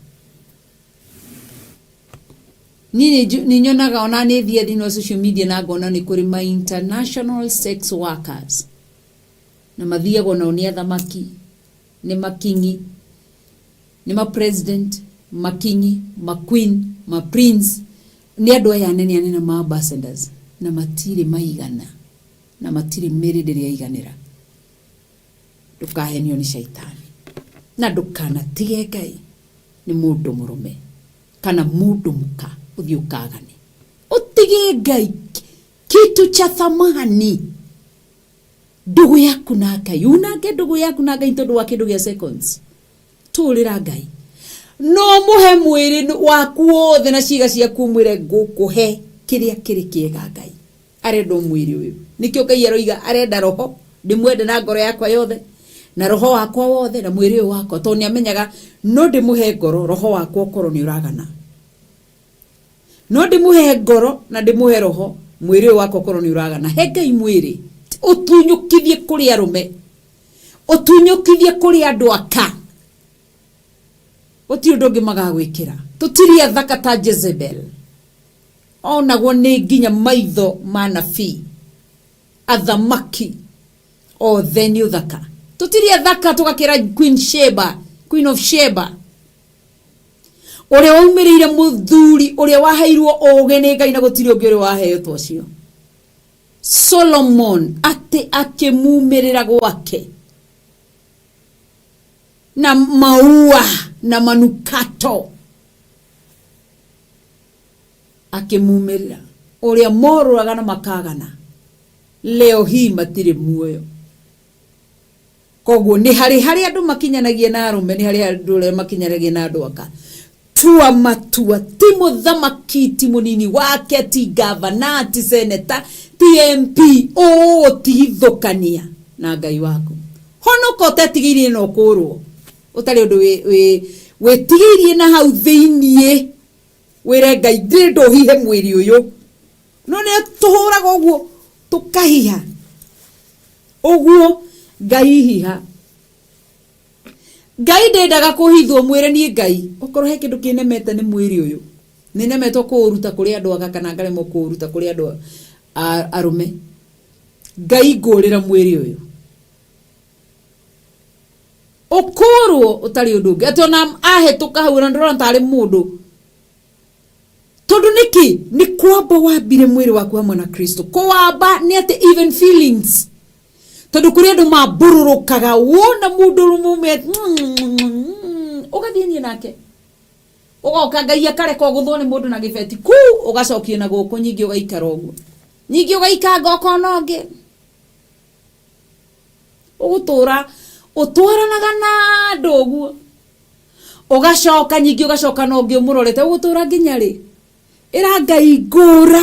[SPEAKER 1] Niĩ nĩ nyonaga ona nĩ thiĩ thĩinĩ wa social media na ngona nĩ kũrĩ ma international sex workers, na mathiagwo nao nĩ athamaki, nĩ makingi, nĩ ma president, makingi, ma queen, ma prince, nĩ andũ aya anene anene, ma ambassadors, na matirĩ maigana na matirĩ mĩrĩ ndĩrĩ yaiganĩra. Ndũkahenio nĩ caitani na ndũkanatige Ngai nĩ mũndũ mũrũme kana mũndũ mũka ũthiĩ ũkagane. Ũtige Ngai kitu cha thamani, ndũgũ yaku na Ngai, unange ndũgũ yaku na Ngai tondũ wa kĩndũ gĩa seconds. Tũrĩra Ngai, no mũhe mwĩrĩ waku wothe na ciĩga ciaku, mwĩre ngũkũhe kĩrĩa kĩrĩ kĩega. Ngai arenda o mwĩrĩ ũyũ, nĩkĩo Ngai aroiga arenda roho, ndĩmwende na ngoro yakwa yothe na roho wakwa wothe na mwĩrĩ ũyũ wakwa, tondũ nĩ amenyaga no ndĩmũhe ngoro, roho wakwa ũkorwo nĩ ũragana, no ndĩmũhe ngoro na ndĩmũhe roho, mwĩrĩ ũyũ wakwa ũkorwo nĩ ũragana. He Ngai mwĩrĩ, ũtunyũkithie kũrĩ arũme, ũtunyũkithie kũrĩ andũ aka. Gũtirĩ ũndũ ũngĩ magagwĩkĩra. Tũtirĩ athaka ta Jezebel, onagwo nĩ nginya maitho ma nabii, athamaki othe nĩ ũthaka. Tũtirĩ athaka tũgakĩra Queen Sheba, Queen of Sheba, ũrĩa waumĩrĩire mũthuri ũrĩa waheirwo ũũgĩ nĩ Ngai na gũtirĩ ũngĩ ũrĩ waheo ta ũcio, Solomon, atĩ akĩmumĩrĩra gwake na maua na manukato, akĩmumĩrĩra ũrĩa morũraga na makagana. Leo hii matirĩ muoyo. Koguo nĩ harĩ harĩa andũ makinyanagia na arũme, nĩ harĩ andũ arĩa makinyanagia na andũ aka. Tua matua, ti mũthamaki, ti mũnini wake, ti gavana, ti seneta, ti MP ũgũtigithũkania na Ngai waku. Honoka ũtetigĩirie na ũkũrwo ũtarĩ ũndũ wĩtigĩirie na hau thĩiniĩ, wĩre Ngai ndĩrenda ũhihe mwĩrĩ ũyũ. No nĩ tũhũraga ũguo tũkahiha ũguo, Ngai hiha. Ngai ndendaga kũhithwo, mwĩre niĩ Ngai okorwo he kĩndũ kĩnemete nĩ mwĩrĩ ũyũ, nĩ nemetwo kũũruta kũrĩ andũ aka kana ngaremwo kũũruta kũrĩ andũ arũme. Ngai ngũrĩra mwĩrĩ ũyũ, ũkũrwo ũtarĩ ũndũ ũngĩ, atĩ ona ahĩtũka hau ona ndĩrona tarĩ mũndũ. Tondu niki ni kwamba wambire mwiri waku hamwe na Kristo. Kwamba ni ati even feelings, tondu kuri andu mambururukaga wona mundu rumume ugathinie nake ugoka Ngai akareka uguthwo ni mundu na gibeti ku ugacokia na guku nyingi ugaikara uguo nyingi ugaikanga ukona ungi ugutura utwaranaga na andu uguo ugacoka nyingi ugacoka na ungi umurorete ugutura nginya ri ira Ngai ngura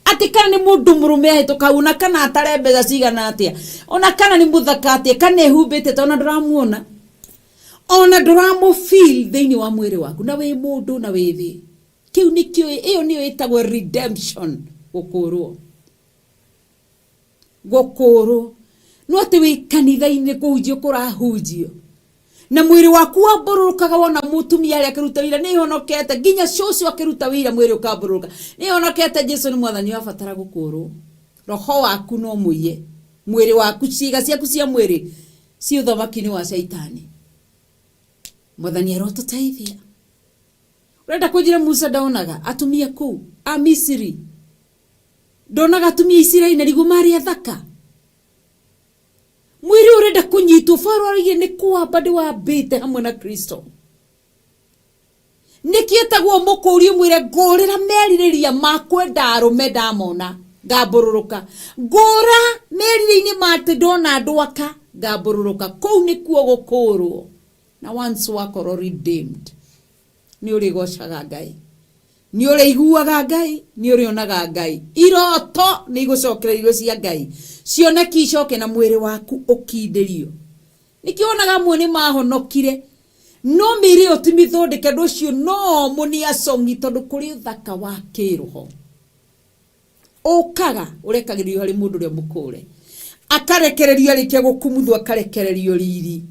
[SPEAKER 1] ati kana ni mundu murume ahituka ona kana atare mbeca cigana atia ona kana ni muthaka atia kana ehumbite ta ona nduramuona ona nduramu feel thiini wa mwiri waku na wi mundu na wi thi kiu nikio iyo niyo itagwo redemption gukurwo gukurwo no ati wi kanitha-ini kuhunjio kurahunjio na mwiri waku wambururukaga wona mutumia aria akiruta wira ni honokete nginya cucu akiruta wira mwiri ukambururuka ni honokete Jesu ni mwathani wabatara gukurwo roho waku no muiye mwiri waku ciĩga ciaku cia mwiri ci uthamaki-inĩ wa caitani. Mwathani arotuteithia. Urenda kunjira Musa ndonaga atumia kuu a Misiri, ndonaga atumia Isiraeli na rigu mari athaka. Mwiri urenda kunyitwo Farao araugire ni kwamba ndiwambite hamwe na Kristo. Niki etagwo mukuri umwire ngurira meririria ma kwenda arume ndamona ngambururuka, ngura meririria-ini ma ati ndona andu aka ngambururuka. Kuu nikuo gukurwo na once wakorwo redeemed ni urigocaga Ngai, ni uriiguaga Ngai, ni urionaga Ngai. Iroto ni igucokererio cia Ngai, cioneki icoke na mwiri waku ukindirio. Nikio wonaga amwe ni mahonokire no mĩĩrĩ ĩyo ti mĩthondeke, andũ acio no mo nĩ acongi, tondũ kũrĩ ũthaka wa kĩroho ũkaga ũrekagĩrĩrio harĩ mũndũ ũrĩa mũkũre, akarekererio arĩkia gũkumuthwo, akarekererio riri,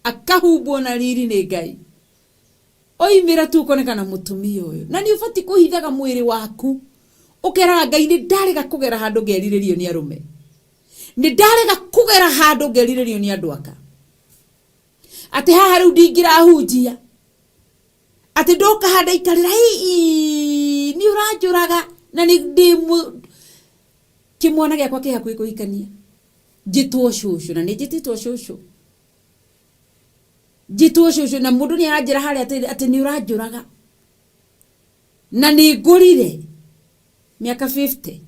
[SPEAKER 1] akahumbwo na riri nĩ Ngai. Oimĩra tu ũkoneka na mũtumia ũyũ, na nĩ ũbatiĩ kũhithaga mwĩrĩ waku ũkeraga Ngai nĩ ndarega kũgera handũ ngerirĩrio nĩ arũme, nĩ ndarega kũgera handũ ngerirĩrio nĩ andũ aka, atĩ haha rĩu ndingĩrahunjia, atĩ ndoka haha ndaikarĩra ii nĩ ũranjũraga na nĩ ndĩ kĩmwana gĩakwa kĩ hakuhĩ kũhikania, njĩtwo cũcũ na nĩ njĩtĩtwo cũcũ, njĩtwo cũcũ na mũndũ nĩ aranjĩra harĩa atĩ nĩ ũranjũraga na nĩ ngũrire mĩaka 50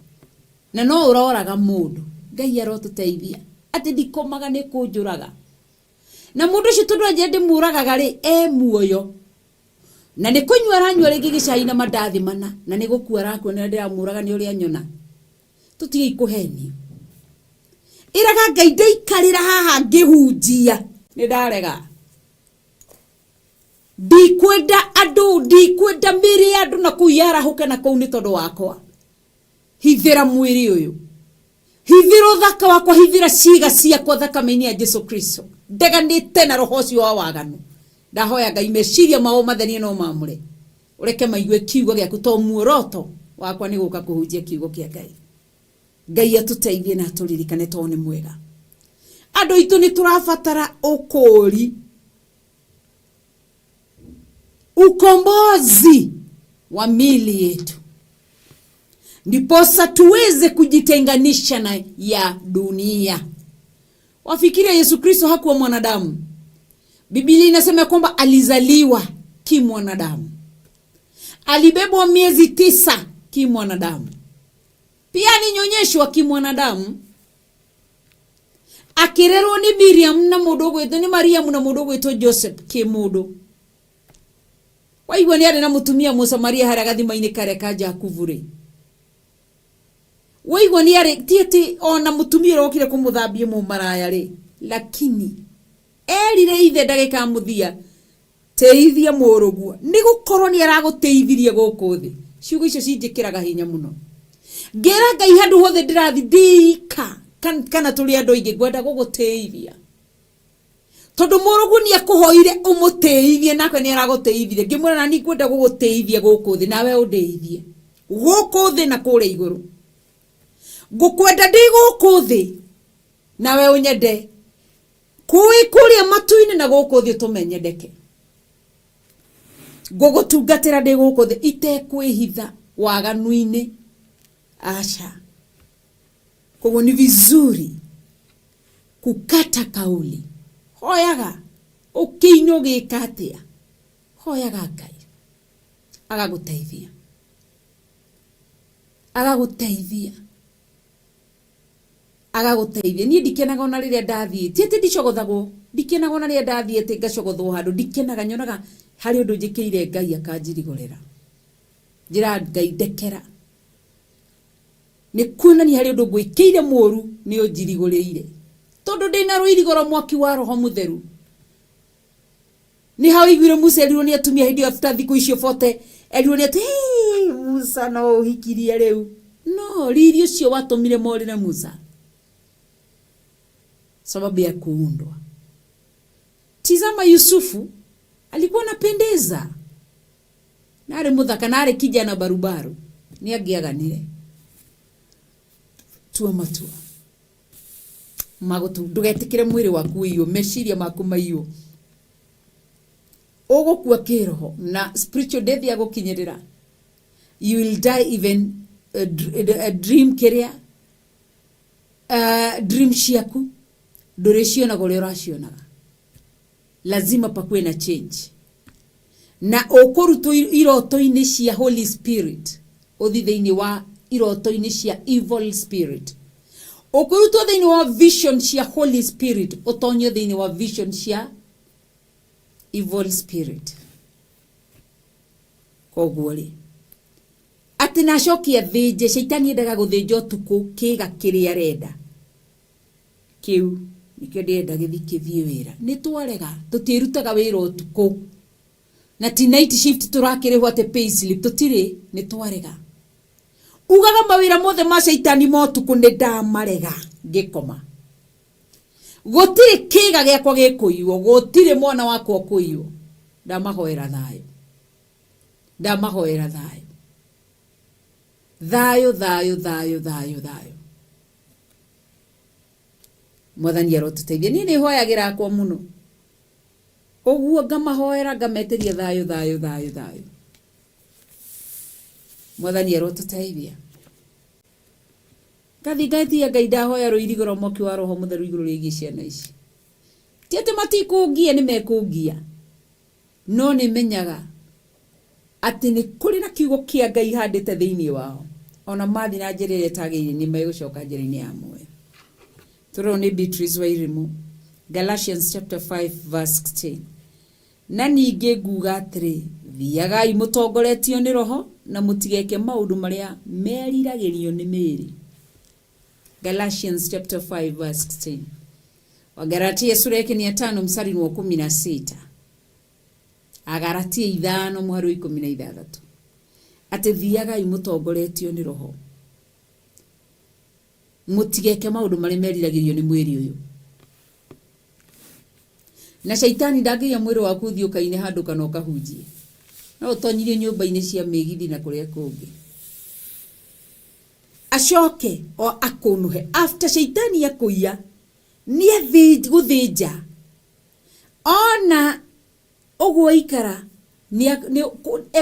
[SPEAKER 1] na no ũroraga mũndũ. Ngai arotũteithia atĩ ndikomaga nĩ kũnjũraga na mũndũ ũcio tondũ anjĩra ndĩmũragaga rĩ e muoyo na nĩ kũnyua aranyua rĩngĩ gĩcai na mandathi mana na nĩ gũkua arakua na ndĩramũraga nĩ ũrĩa nyona. Tũtigei kũhenio. Ĩraga Ngai ndaikarĩra haha ngĩhunjia nĩ ndarega, ndikwenda andũ, ndikwenda mĩĩrĩ ya andũ na kũu yarahũke na kũu nĩ tondũ wakwa. Hithĩra mwĩrĩ ũyũ, hithĩra ũthaka wakwa, hithĩra ciĩga ciakwa thakame-inĩ ya Jesu Kristo. Ndeganĩte na roho ũcio wa waganu. Ndahoya Ngai meciria mao matherie no mamũre, ũreke maigue kiugo gĩaku, to muoroto wakwa nĩ gũka kũhunjia kiugo kĩa Ngai. Ngai atũteithie na atũririkane tondũ nĩ mwega. Andũ aitũ nĩ tũrabatara ũkũũri, ukombozi wa mili yetu, ndiposa tuweze kujitenganisha na ya dunia. Wafikiria Yesu Kristo hakuwa mwanadamu. Biblia inasema kwamba alizaliwa kimwanadamu, alibebwa miezi 9 kimwanadamu, pia alinyonyeshwa kimwanadamu, akirerwo ni Miriam na mundu ugwitwo ni Mariamu na mundu ugwitwo Joseph kimundu. Waigua ni ari na mutumia Musamaria haria gathima-ini karia ka Jakubu ri, waigua ni ari ti ati ona mutumia uria wokire kumuthambia mumaraya ri, lakini erire ithe ndagika muthia teithia muruguo ni gukorwo ni araguteithirie guku thi. Ciugo icio cinjikiraga hinya muno, ngira Ngai handu hothe ndirathi ndika kana turi andu aingi ngwenda guguteithia tondu murugu ni akuhoire umuteithie nake ni araguteithirie. Ngimwira na ni ngwenda guguteithia guku thi nawe undeithie guku thi na kuria iguru, ngukwenda ndi guku thi nawe unyende kui kuria matu-ini na guku thi tumenyendeke. Ngũgũtungatĩra ndĩ gũkũ thĩ itekwĩhitha waganu-inĩ. Aca. Koguo ni vizuri kukata kauli. Hoyaga ũkĩina ũgĩka atĩa, hoyaga Ngai agagũteithia, agagũteithia, agagũteithia. Niĩ ndikenaga ona rĩrĩa ndathiĩ, ti atĩ ndicogothagwo, ndikenaga ona rĩrĩa ndathiĩ atĩ ngacogothwo handũ, ndikenaga, nyonaga harĩ ũndũ njĩkĩire Ngai akanjirigũrĩra. Njĩra Ngai ndekera, nĩ kuonania harĩ ũndũ ngwĩkĩire mũru, nĩ ũnjirigũrĩire, tondũ ndĩna rũirigoro mwaki wa Roho Mũtheru. Nĩ hau iguire Musa erirwo nĩ atumia hĩndĩ ĩyo after thikũ icio 40, erirwo nĩ atĩ hey, Musa no ũhikirie rĩu. No riri ũcio watũmire morĩre Musa sababu ya kuundwa. Tizama, Yusufu alikuwa anapendeza na arĩ mũthaka na arĩ kijana barubaru, nĩ angĩaganire. Tua matua magũtu, ndũgetĩkĩre mwĩrĩ waku ũiywo, meciria maku maiywo, ũgũkua kĩroho na spiritual death ya gũkinyĩrĩra. You will die even a dream kĩrĩa dream ciaku ndũrĩcionaga ũrĩa ũracionaga. Lazima pakuwe na change, na ũkũrutwo iroto-inĩ cia Holy Spirit ũthi thĩinĩ wa iroto-inĩ cia evil spirit, ũkũrutwo thĩinĩ wa vision cia Holy Spirit ũtonyio thĩinĩ wa vision cia evil spirit. Koguo rĩ, atĩ na acoke athĩnje, caitani endaga gũthĩnja ũtukũ kĩga kĩrĩa arenda kĩu nĩkĩo ndĩrenda gĩthi kĩthiĩ wĩra. Nĩ twarega, tũtiĩrutaga wĩra ũtukũ, na ti night shift tũrakĩrĩhwo atĩ pay slip tũtirĩ, nĩ twarega. Ugaga mawĩra mothe ma caitani ma ũtukũ nĩ ndamarega ngĩkoma. Gũtirĩ kĩga gĩakwa gĩkũiywo, gũtirĩ mwana wakwa ũkũiywo. Ndamahoera thayũ, ndamahoera thayũ, thayũ, thayũ, thayũ, thayũ, thayũ. Mwathani arotũteithia. Niĩ nĩ hoyagĩra akwa mũno ũguo, ngamahoera, ngametĩria thayũ, thayũ, thayũ, thayũ. Mwathani arotũteithia. Ngathi ngatia Ngai, ndahoya rũirigoro mwaki wa Roho Mũtheru igũrũ rĩgiĩ ciana ici. Ti atĩ matikũngia, nĩ mekũngia, no nĩ menyaga atĩ nĩ kũrĩ na kiugo kĩa Ngai handĩte thĩinĩ wao. Ona mathiĩ na njĩra ĩrĩa ĩtagĩrĩire, nĩ megũcoka njĩra-inĩ ya muoyo. Tũrorwo nĩ Beatrice Wairimu. Galatians chapter 5 verse 16: na ningĩ nguga atĩrĩ, thiagai mũtongoretio nĩ Roho, na mũtigeke maũndũ marĩa meriragĩrio nĩ mĩĩrĩ. Galatians chapter 5 verse 16. Wagalatia sura yake ni ya 5 mstari wa 16. Agalatia 5 mũhari wa 16, atĩ thiagai mũtongoretio nĩ Roho, mũtigeke maũndũ marĩa meriragĩrio nĩ mwĩrĩ ũyũ. Na caitani ndangĩiya mwĩrĩ waku ũthiĩ ũkaine handũ kana ũkahunjie, no ũtonyirio nyũmba-inĩ cia mĩgithi na kũrĩa kũngĩ, acoke o akũnũhe. After caitani akũiya, nĩ gũthĩnja ona ũguo ikara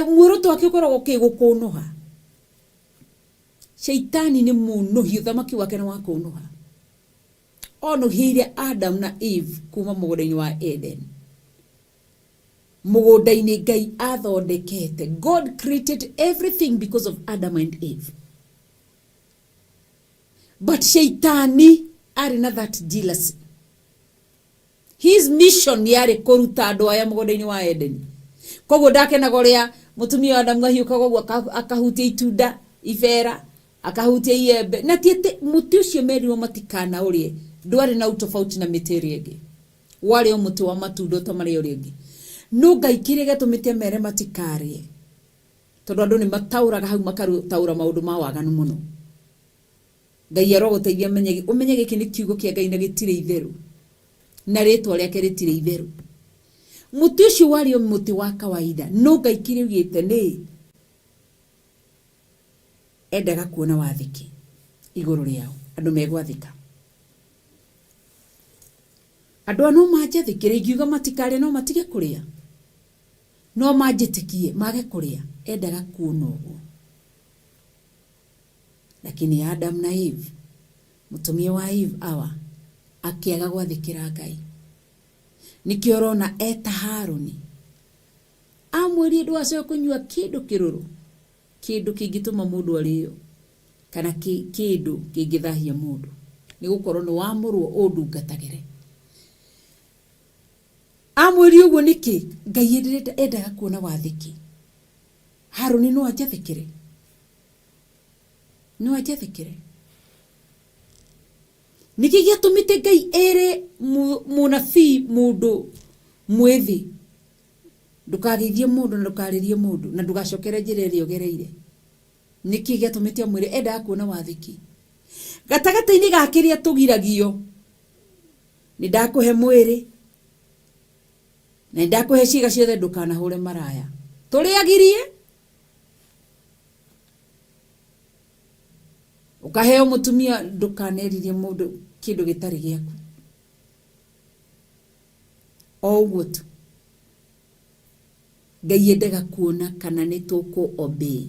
[SPEAKER 1] muoroto wake ũkoragwo kĩ gũkũnũha. Caitani nĩ mũnũhi, ũthamaki wake nĩ wa kũnũha. Onũhĩire Adam na Eve kuma mũgũnda-inĩ wa Eden, mũgũnda-inĩ Ngai athondekete. God created everything because of Adam and Eve, but shaitani arĩ na that jealousy. His mission yarĩ kũruta andũ aya mũgũnda-inĩ wa Eden. Koguo ndakenaga ũrĩa mũtumia wa Adamu ahiũkaga ũguo akahutia itunda ibera, akahutia iembe. Na ti atĩ mũtĩ ũcio merirwo matikana ũrĩe ndwarĩ na utofauti na mĩtĩ ĩrĩa ĩngĩ, warĩ o mũtĩ wa matunda ta marĩa ũrĩa ĩngĩ. No Ngai kĩrĩa gĩatũmĩte mere matikarĩe, tondũ andũ nĩ mataũraga hau, makataũra maũndũ ma waganu mũno. Ngai arogũteithia ũmenye gĩkĩ nĩ kiugo kĩa Ngai na gĩtirĩ itherũ, na rĩtwa rĩake rĩtirĩ itherũ. Mũtĩ ũcio warĩ o mũtĩ wa kawaida, no Ngai kĩrĩa augĩte nĩ endaga kuona wathĩki igũrũ rĩao, andũ megwathĩka. Andũ aya no manjathĩkĩre, ingiuga matikarĩe no matige kũrĩa. No manjĩtĩkie mage kũrĩa, endaga kuona ũguo. Lakini Adam na Eve, mũtumia wa Eve awa, akĩaga gwathĩkĩra Ngai. Nĩkĩo ũrona eta Harũni, amwĩrire ndũgacoke kũnyua kĩndũ kĩrũrũ, kĩndũ kĩngĩtũma mũndũ arĩo, kana kĩndũ kĩngĩthahia mũndũ, nĩ gũkorwo nĩ wamũrwo ũndungatagĩre. Amwĩrire ũguo nĩkĩ? Ngai endaga kuona wathĩki. Harũni no anjathĩkĩre? No anjathĩkĩre? Nĩkĩ gĩatũmĩte Ngai ere mũnabii mũndũ mwĩthĩ, ndũkageithie mũndũ na ndũkarĩrie mũndũ na ndũgacokere njĩra ĩrĩa ũgereire? Nĩkĩ gĩatũmĩte amwĩre? Endaga kuona wathĩki. Gatagatĩ-inĩ ga kĩrĩa tũgiragio, nĩ ndakũhe mwĩrĩ na nĩ ndakũhe ciĩga ciothe, ndũkanahũre maraya. Tũrĩagirie ukaheo mutumia, ndukaneririe mundu kindu gitari giaku. O uguo tu Ngai endaga kuona kana nĩ tũkũ obey.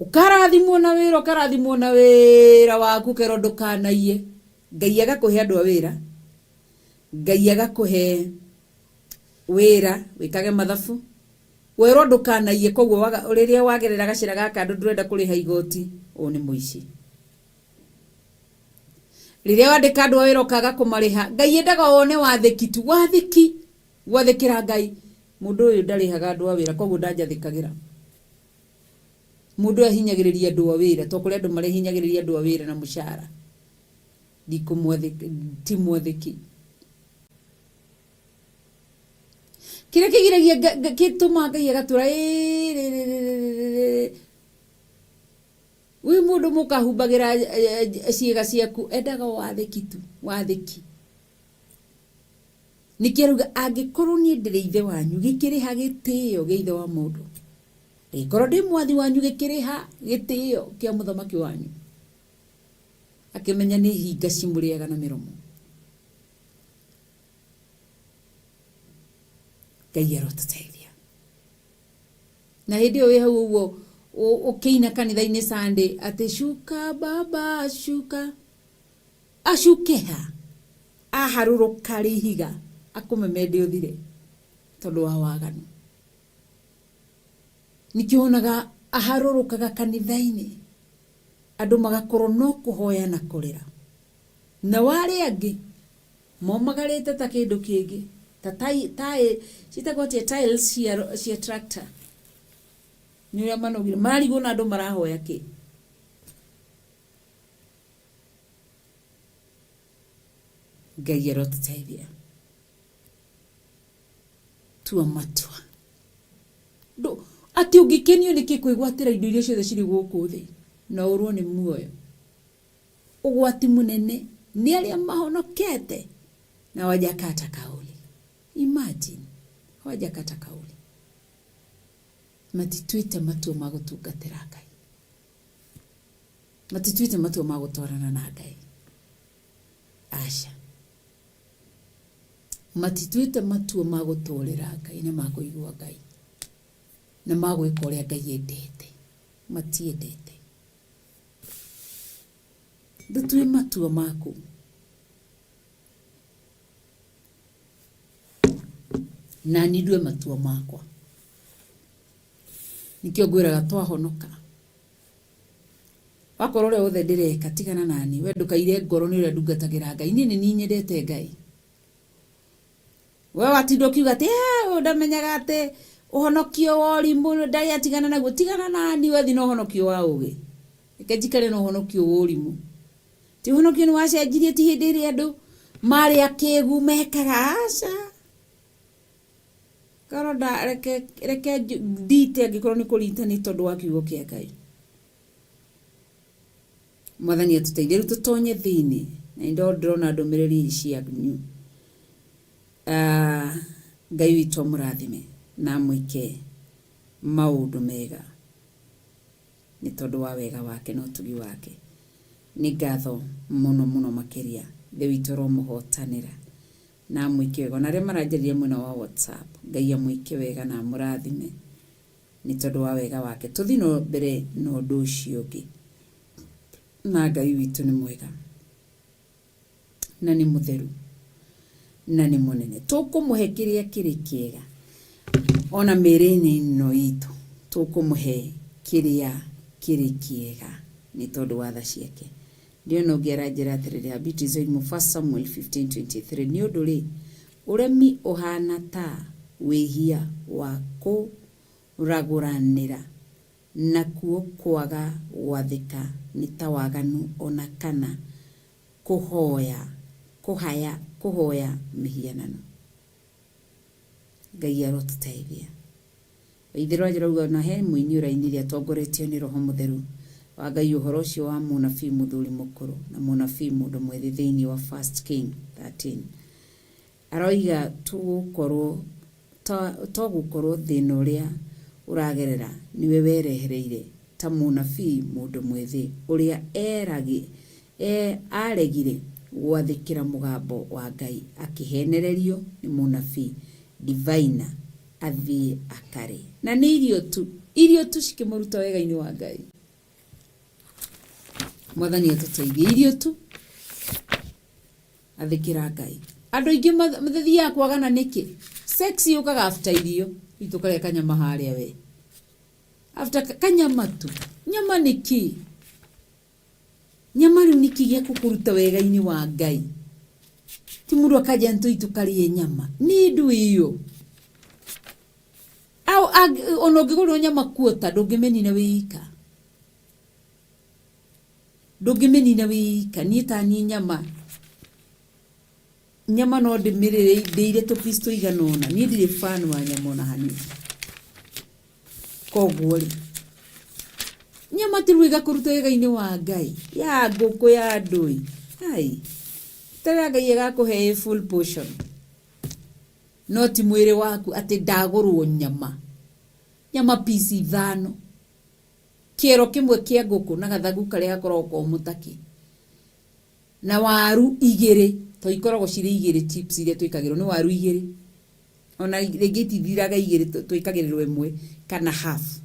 [SPEAKER 1] Ũkarathimwo na wĩra, ũkarathimwo na wĩra waku, ũkerwo ndũkanaiye. Ngai agakũhe andũ a wĩra, Ngai agakũhe wĩra wĩkage mathabu, werwo ndũkanaiye. Koguo rĩrĩa wagerera gacĩra gaka andũ ndũrenda kũrĩha igoti, ũyũ nĩ mũici. Rĩrĩa wandĩka andũ a wĩra ũkaga kũmarĩha, Ngai endaga wone wathĩki tu, wathĩki, gwathĩkĩra Ngai. Mũndũ ũyũ ndarĩhaga andũ a wĩra, koguo ndanjathĩkagĩra. Mũndũ ũyũ ahinyagĩrĩria andũ a wĩra, to kũrĩ andũ marehinyagĩrĩria andũ a wĩra na mũcara. Ndikũmwathĩki, ti mwathĩki. Kĩrĩa kĩgiragia gĩtũmaga Ngai agatwĩra ĩĩ wĩ mũndũ mũkahumbagĩra ciĩga ciaku, endaga wathĩki tu, wathĩki. Nĩkĩo arauga angĩkorwo niĩ ndĩrĩ ithe wanyu, gĩkĩrĩha gĩtĩo gĩa ithe wa mũndũ. Angĩkorwo ndĩ mwathi wanyu, gĩkĩrĩha gĩtĩo kĩa mũthamaki wanyu. Akĩmenya nĩ hinga cimũrĩaga na mĩromo. Ngai arotũteithia. Na hĩndĩ ĩyo wĩ hau ũguo ũkĩina kanitha-inĩ Sunday atĩ shuka baba shuka. Acuke ha? Aharũrũka rĩ ihiga akũmemende ũthire tondũ wa waganu. Nĩkĩo wonaga aharũrũkaga kanitha-inĩ andũ magakorwo no kũhoya na kũrĩra. Nao arĩa angĩ momagarĩte ta kĩndũ kĩngĩ ta ciĩtagwo atĩa tiles cia tractor nĩ ũrĩa manogire mararigwo na andũ marahoya kĩ. Ngai arotũteithia. Tua matua. Ndũ, atĩ ũngĩkenio nĩkĩ kwĩgwatĩra indo iria ciothe cirĩ gũkũ thĩ na ũrwo nĩ muoyo. Ũgwati mũnene nĩ arĩa mahonokete na hawajakata kauli. Imagine, hawajakata kauli. Matituĩte matua ma gũtungatĩra Ngai. Matituĩte matua ma gũtwarana na Ngai. Aca. Matituĩte matua ma gũtũũrĩra Ngai na ma kũigua Ngai na ma gwĩka ũrĩa Ngai endete. Matiendete. Ndũtue matua maku. Na niĩ ndue matua makwa. Nĩkĩo ngwĩraga twahonoka. Wakorwo ũrĩa wothe ndĩreka tigana nani. We ndũkaire ngoro nĩ ũrĩa ndungatagĩra Ngai. Niĩ nĩ niĩ nyendete Ngai. We watinda ũkiuga atĩ ũyũ ndamenyaga atĩ ũhonokio wa ũrimũ ndarĩ atigana naguo. Tigana nani we thiĩ na ũhonokio wa ũgĩ. Reke njikare na ũhonokio wa ũrimũ. Ti ũhonokio nĩ wacenjirie ti hĩndĩ ĩrĩa andũ marĩ akĩgu mekaga aca. Korwo nda reke reke ndite angĩkorwo nĩ kũrita nĩ tondũ wa kiugo kĩa Ngai. Mwathani atũteithie rĩu tũtonye thĩinĩ na nĩ ndĩrona ndũmĩrĩri cianyu. Ah, Ngai witũ amũrathime na amwĩke maũndũ mega nĩ tondũ wa wega wake na ũtugi wake. Nĩ ngatho mũno mũno makĩria. Ithe witũ aromũhotanĩra. Na amwĩke wega. Ona arĩa maranjarĩria mwena wa WhatsApp, Ngai amwĩke wega na amũrathime nĩ tondũ wa wega wake. Tũthiĩ na mbere na ũndũ ũcio ũngĩ. Na Ngai witũ nĩ mwega na nĩ mũtheru na nĩ mũnene. Tũkũmũhe kĩrĩa kĩrĩ kĩega ona mĩĩrĩ-inĩ ĩno itũ, tũkũmũhe kĩrĩa kĩrĩ kĩega nĩ tondũ wa tha ciake. Ndĩrona ũngĩ aranjĩra atĩrĩrĩ, Habiti Zoimu 1 Samuel 15:23, nĩ ũndũ rĩ, ũremi ũhana ta wĩhia wa kũragũranĩra, nakuo kwaga gwathĩka nĩ ta waganu o na kana kũhoya kũhaya kũhoya mĩhianano. Ngai arotũteithia. Waitherũ anjĩra na he mũini ũrainire atongoretio nĩ Roho Mũtheru wa Ngai ũhoro ũcio wa mũnabii mũthuri mũkũrũ na mũnabii mũndũ mwĩthĩ thĩinĩ wa First King 13. Aroiga tũgũkorwo to gũkorwo thĩna ũrĩa ũragerera nĩwe werehereire ta mũnabii mũndũ mwĩthĩ ũrĩa aregire gwathĩkĩra mũgambo wa Ngai akĩhenererio nĩ mũnabii diviner athiĩ akarĩe. Na nĩ irio tu cikĩmũruta wega-inĩ wa Ngai. Mwathani atũteithie, irio tu athĩkĩra Ngai. Andũ aingĩ mathiaga kwagana nĩkĩ? Sex yũkaga after irio. Rĩu tũkarĩa kanyama harĩa we. After kanyama tu. Nyama nĩ kĩ? Nyama rĩu nĩkĩ gĩa gũkũruta wega-inĩ wa Ngai? Ti mũndũ akanja nĩ tũthiĩ tũkarĩe nyama. Nĩ ndũ ĩyo. Ona ũngĩgũrĩrwo nyama kuota ndũngĩmĩnina wĩ ika. Ndũngĩmĩnina wĩ ika. Niĩ ta niĩ nyama, nyama no ndĩmĩrĩre ndĩire tũ piece tũigana ũna. Niĩ ndirĩ fan wa nyama ona hanini. Koguo rĩ, nyama ti rĩu ĩgakũruta wega-inĩ wa Ngai, ya ngũkũ ya ndũĩ. Ai, terera Ngai agakũhe ĩ full portion. No ti mwĩrĩ waku atĩ ndagũrwo nyama. Nyama piece ithano. Kĩero kĩmwe kĩa ngũkũ na gathagu karĩa gakoragwo komũ ta kĩ. Na waru igĩrĩ, to ikoragwo cirĩ igĩrĩ chips iria twĩkagĩrwo nĩ waru igĩrĩ. Ona rĩngĩ itithiraga igĩrĩ twĩkagĩrĩrwo ĩmwe kana half.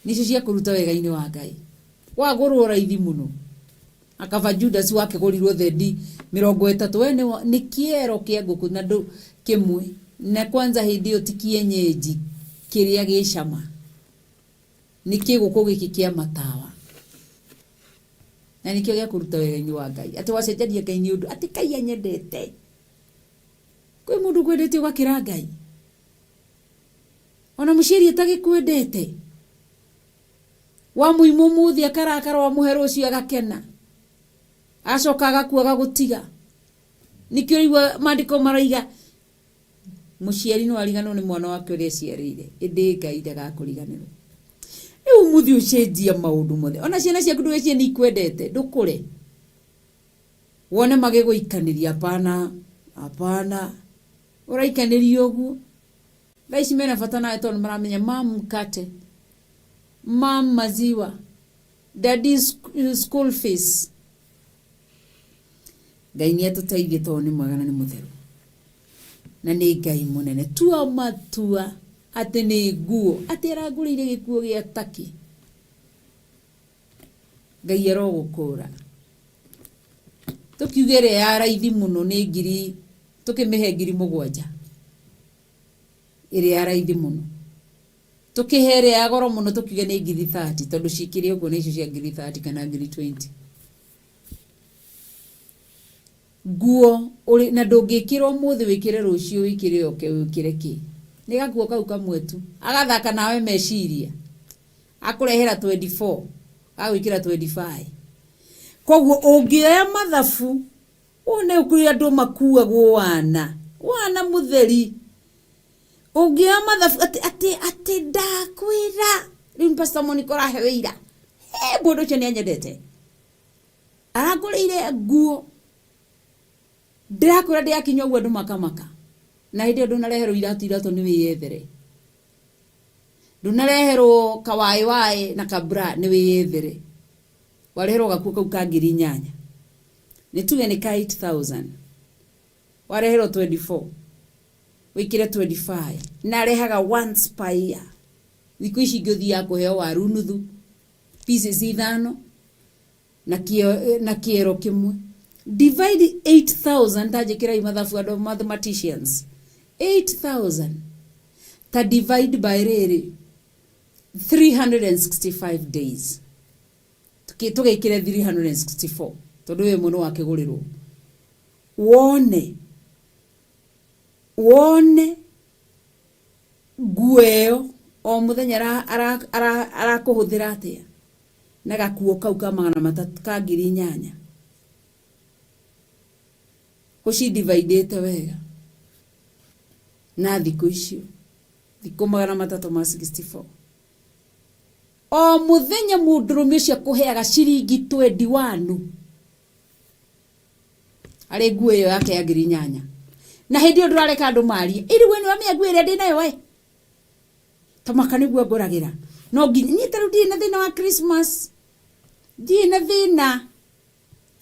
[SPEAKER 1] Nĩcio cia kũruta wega-inĩ wa Ngai. Wagũrwo raithi mũno. Akaba Judas wakĩgũrirwo thendi 30. We nĩ kĩero kĩa ngũkũ na ndũ kĩmwe. Na kwanza hĩndĩ ĩyo ti kienyeji kĩrĩa gĩ cama. Nĩ kĩgũkũ gĩkĩ kĩa matawa. Na nĩkĩo gĩa kũruta wega-inĩ wa Ngai. Atĩ wacenjania Ngai nĩ ũndũ. Atĩ Ngai anyendete. Kwĩ mũndũ ũkwendete ũgakĩra Ngai. Ona mũciari atagĩkwendete. Wamũima ũmũthĩ akarakara, wamũhe rũciũ agakena. Agacoka agakua agagũtiga. Nĩkĩo ũraigua maandĩko maroiga mũciari no ariganĩrwo nĩ mwana wake ũrĩa aciarĩire, ĩndĩ Ngai ndagakũriganĩrwo. Rĩu ũmũthĩ ũcenjia maũndũ mothe. Ona ciana ciaku ndũgecirie nĩ ikwendete, ndũkũre. Wone magĩgũikanĩria, hapana, hapana. Ũraikanĩrio ũguo. Thaa ici mena bata nawe tondũ maramenya mam mkate, mam maziwa, daddy school fees. Ngai nĩ atũteithie tondũ nĩ mwega na nĩ mũtheru na nĩ Ngai mũnene. Tua matua atĩ nĩ nguo, atĩ arangũrĩire gĩkuo gĩa takĩ. Ngai arogũkũra. Tũkiuge ĩrĩa ya raithi mũno nĩ ngiri, tũkĩmĩhe 7,000. Ĩrĩa ya raithi mũno. Tũkĩhe ĩrĩa ya goro mũno tũkiuge nĩ 30,000 tondũ cikĩrĩ ũguo nĩ icio cia 30,000 kana 20,000. Nguo ũrĩ na ndũngĩkĩra ũmũthĩ wĩkĩre rũciũ wĩkĩre oke wĩkĩre kĩ. Nĩ gakuo kau kamwe tu. Agathaka nawe meciria. Akũrehera 24, agagwĩkĩra 25. Koguo ũngĩoya mathabu wone kũrĩ andũ makuagwo wana, wana mũtheri. Ũngĩoya mathabu atĩ atĩ atĩ ndakwĩra rĩu Pastor Monica ũrahe wĩira. He mũndũ ũcio nĩ anyendete. Arangũrĩire nguo. Ndĩrakwĩra ndĩrakinya ũguo andũ makamaka. Na hĩndĩ ĩyo ndũnareherwo iratũ iratũ nĩ wĩyethere. Ndũnareherwo kawaĩ waĩ na kabra nĩ wĩyethere. Wareherwo gakuo kau ka 8,000. Nĩ tuge nĩ ka 8000. Wareherwo 24 wikire 25, na arehaga once per year. Thikũ ici ingĩ ũthiaga kũheo waru nuthu pieces ithano na kĩero kĩmwe. Divide 8000, ta njĩkĩrai mathabu andũ mathematicians, 8000 ta divide by rĩrĩ 365 days, tũgĩkĩre 364 tondũ ũyũ mũno wakĩgũrĩrwo, wone nguo ĩyo o mũthenya arakũhũthĩra atĩa na gakuo kau ka 300 ka 8,000 ũcidivaidĩte wega na thikũ icio, thikũ 364. O mũthenya mũndũrũme ũcio akũheaga ciringi 21 arĩ nguo ĩyo yake ya 8,000, na hĩndĩ ĩyo ndũrareka andũ marie ĩrĩ we nĩwamenya nguo ĩrĩa ndĩ nayo we tamaka nĩguo ngũragĩra. No nginya niĩ ta rĩu ndirĩ na thĩna wa Christmas, ndirĩ na thĩna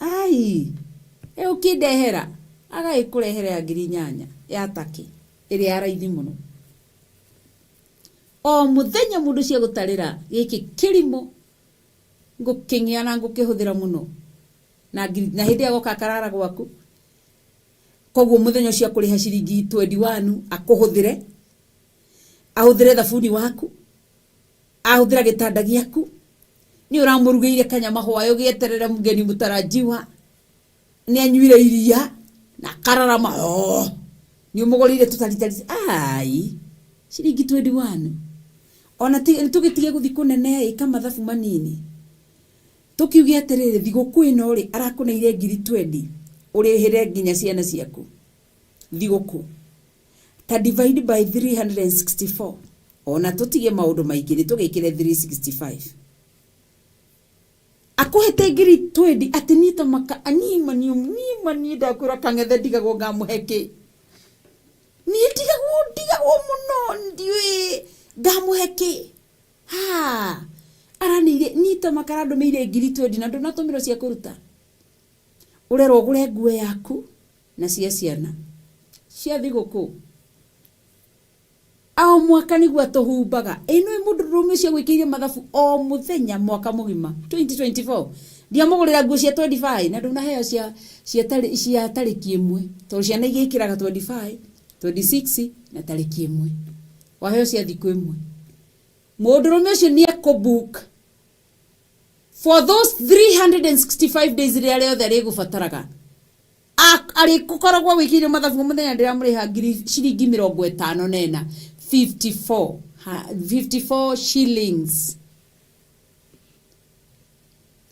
[SPEAKER 1] ai ũkĩndehera agagĩkũrehera ya 8,000 ya takĩ ĩrĩa ya raithi mũno. O mũthenya mũndũ ũcio agũtarĩra gĩkĩ kĩrimũ ngũkĩng'ĩa na ngũkĩhũthĩra mũno na ngiri, na hĩndĩ ĩyo agoka akarara gwaku. Koguo mũthenya ũcio akũrĩha ciringi 21 akũhũthĩre, ahũthĩre thabuni waku, ahũthĩra gĩtanda gĩaku, nĩ ũramũrugĩire kanyama hwaĩ ũgĩeterere mũgeni mũtarajiwa, nĩ anyuire iria na akararama, oh, nĩ ũmũgũrĩire tũtaritari ai ciringi 21. Ona tũgĩtige gũthiĩ kũnene ĩka mathabu manini, tũkiuge atĩrĩrĩ, thigũkũ ĩno rĩ arakũneire ngiri 20 ũrĩhĩre nginya ciana ciaku thigũkũ, ta divide by 364, ona tũtige maũndũ maingĩ nĩ tũgĩkĩre 365, akũhete ngiri 20 atĩ niĩ ta maka anima niĩ ndakwĩra kang'ethe ndigagwo ngamũhe kĩ, niĩ ndigagwo mũno ndiũĩ ngamũhe kĩ. Ha aranĩire niĩ ta maka arandũmĩire ngiri 20 na ndũnatũmĩrwo cia kũruta, ũrerwo ũgũre nguo yaku na cia ciana cia thigũkũ. O mwaka nĩguo atũhumbaga. Ĩno ĩ mũndũ ndũrũme ũcio gwĩkĩire mathabu o mũthenya mwaka mũgima 2024 ndiamũgũrĩra nguo cia 25 na ndũnaheo cia tarĩki ĩmwe, tondũ ciana igĩkĩraga 25 26 na tarĩki ĩmwe, waheo cia thikũ ĩmwe. Mũndũrũme ũcio nĩ ekũbook for those 365 days rĩrĩa rĩothe arĩgũbataraga, arĩgũkoragwo wĩkĩire mathabu mũthenya ndĩramũrĩha ngiri ciringi 54, 54 shillings,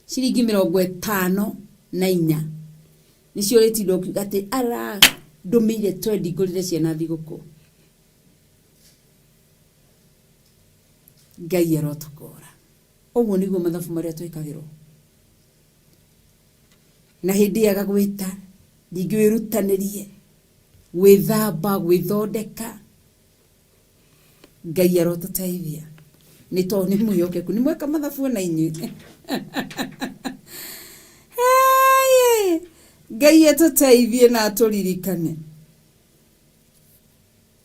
[SPEAKER 1] ciringi 54 nĩcio ũrĩtinda ũkiuga atĩ arandũmĩire 20 ngũrĩre ciana thigũkũ. Ngai arotũkũra. Ũguo nĩguo mathabu marĩa twĩkagĩrwo. Na hĩndĩ ĩyo agagwĩta ningĩ wĩrutanĩrie gwĩthamba gwĩthondeka. Ngai arotũteithia nĩ tondũ nĩ mwĩhokeku, nĩ mweka mathabu ona inyuĩ. Ngai atũteithie na atũririkane.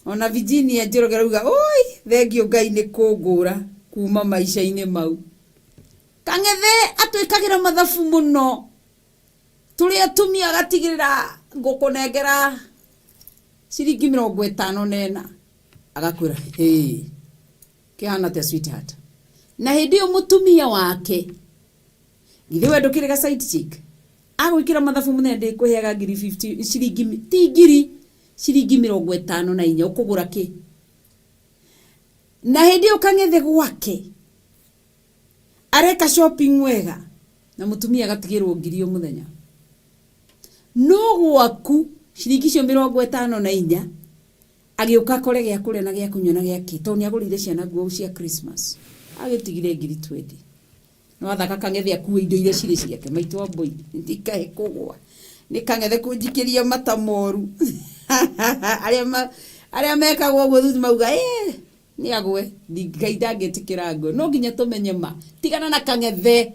[SPEAKER 1] Ona Virginia Njoroge arauga oi thengio Ngai nĩ kũngũra kuma maica-inĩ mau. Kang'ethe atwĩkagĩra mathabu mũno tũrĩ atumia, agatigĩrĩra ngũkũnengera ciringi 54 agakwĩra hĩ kĩhana atĩa sweetheart. Na hĩndĩ ĩyo mũtumia wake githĩ we ndũkĩrĩ ga side chick, agwĩkĩra mathabu mũthenya ndĩkũheaga ngiri 50 ciringi ti ngiri ciringi 54 ũkũgũra kĩ. Na hĩndĩ ĩyo kang'ethe gwake areka shopping wega na mũtumia agatigĩrwo ngiri o mũthenya, no gwaku ciringi icio 54 agĩũka akore gĩa kũrĩa na gĩa kũnyua na gĩa kĩ, tondũ nĩ agũrĩire ciana nguo cia Christmas agĩtigire ngiri 20. No athaka kang'ethe akue indo iria cirĩ ciake maitũ wa mbũi ndikae kũgwa nĩ kang'ethe kũnjikĩria mata moru. Arĩa mekagwo ũguo thutha mauga nĩ agwe, Ngai ndangĩtĩkĩra ngwe. No nginya tũmenye ma, tigana na kang'ethe,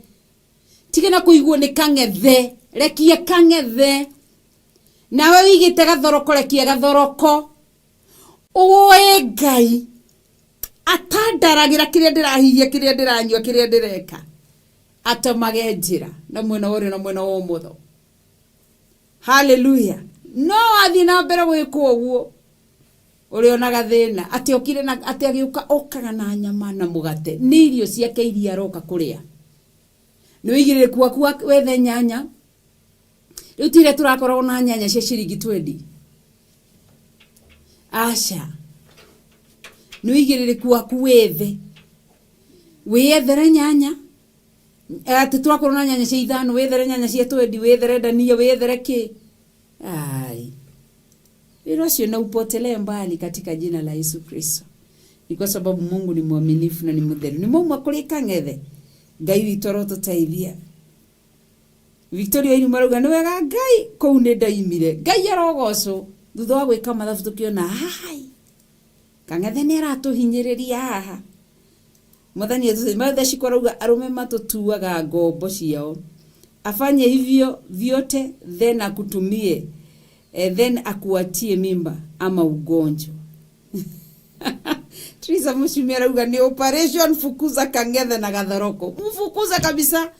[SPEAKER 1] tigana kũiguo nĩ kang'ethe, rekia kang'ethe. Nawe wigite gathoroko, rekia gathoroko. Ũĩ Ngai atandaragira kiria ndirahiria, kiria ndiranyua, kiria ndireka, atemage njira na mwena wa ũrĩo na mwena wa ũmotho. Haleluya. No wathiĩ na mbere gwĩka ũguo, ũrĩonaga thĩna. Atĩ okire na atĩ agĩũka, okaga na nyama na mũgate, nĩ irio ciake iria aroka kũrĩa. Nĩ wĩigĩrĩrĩku waku wethe nyanya. Rĩu ti iria tũrakoragwo na nyanya cia ciringi 20. Aca, nĩ wĩigĩrĩrĩku waku wethe, wĩyethere nyanya. Atĩ tũrakorwo na nyanya cia 5, wĩyethere nyanya cia 20, wĩyethere ndania, wĩyethere kĩ. Ai, wĩra ũcio na upotelee mbali katika jina la Yesu Kristo. Ni kwa sababu Mungu ni mwaminifu na ni mutheru. Ni mauma kũrĩ kang'ethe. Ngai witũ arotũteithia. Victoria Iruma arauga nĩ wega Ngai kũu nĩ ndaimire. Ngai arogocwo. Thutha wa gwĩka mathabu tũkĩona hai kang'ethe nĩ aratũhinyĩrĩria haha. Mwathani atũteithie. Martha Shiko arauga arũme matũtuaga ngombo ciao. Afanye hivyo vyote then akutumie, then akuachie mimba ama ugonjwa. Teresa Muchumi arauga ni operation fukuza kang'ethe na gathoroko. Mufukuza kabisa.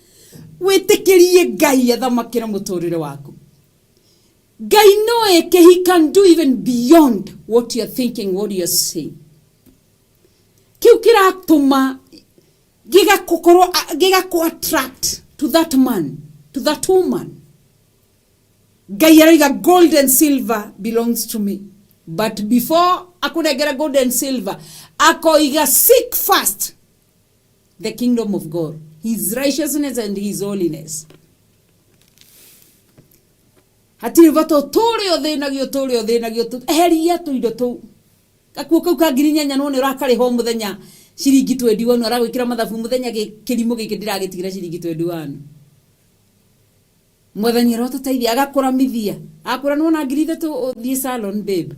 [SPEAKER 1] Wĩtĩkĩrie Ngai athamakĩre mũtũrĩre waku. Ngai no eke, he can do even beyond what you're thinking, what you're saying. Kĩu kĩratũma gĩgakũkorwo, gĩgakũ attract to that man, to that woman. Ngai aroiga gold and silver belongs to me. But before akũnengera gold and silver, akoiga seek first the kingdom of God, his righteousness and his holiness. Hatirĩ bata ũtũre ũthĩnagio, ũtũre ũthĩnagio, eheria tũindo tũu. Gakuo kau ka 8,000 no nĩ ũrakarĩha o mũthenya ciringi 21, aragwĩkĩra mathabu mũthenya kĩrimũ gĩkĩ ndĩragĩtigĩra ciringi 21. Mwathani arotũteithia, agakũramithia. Akwĩra nĩwona 3,000 ũthiĩ salon babe.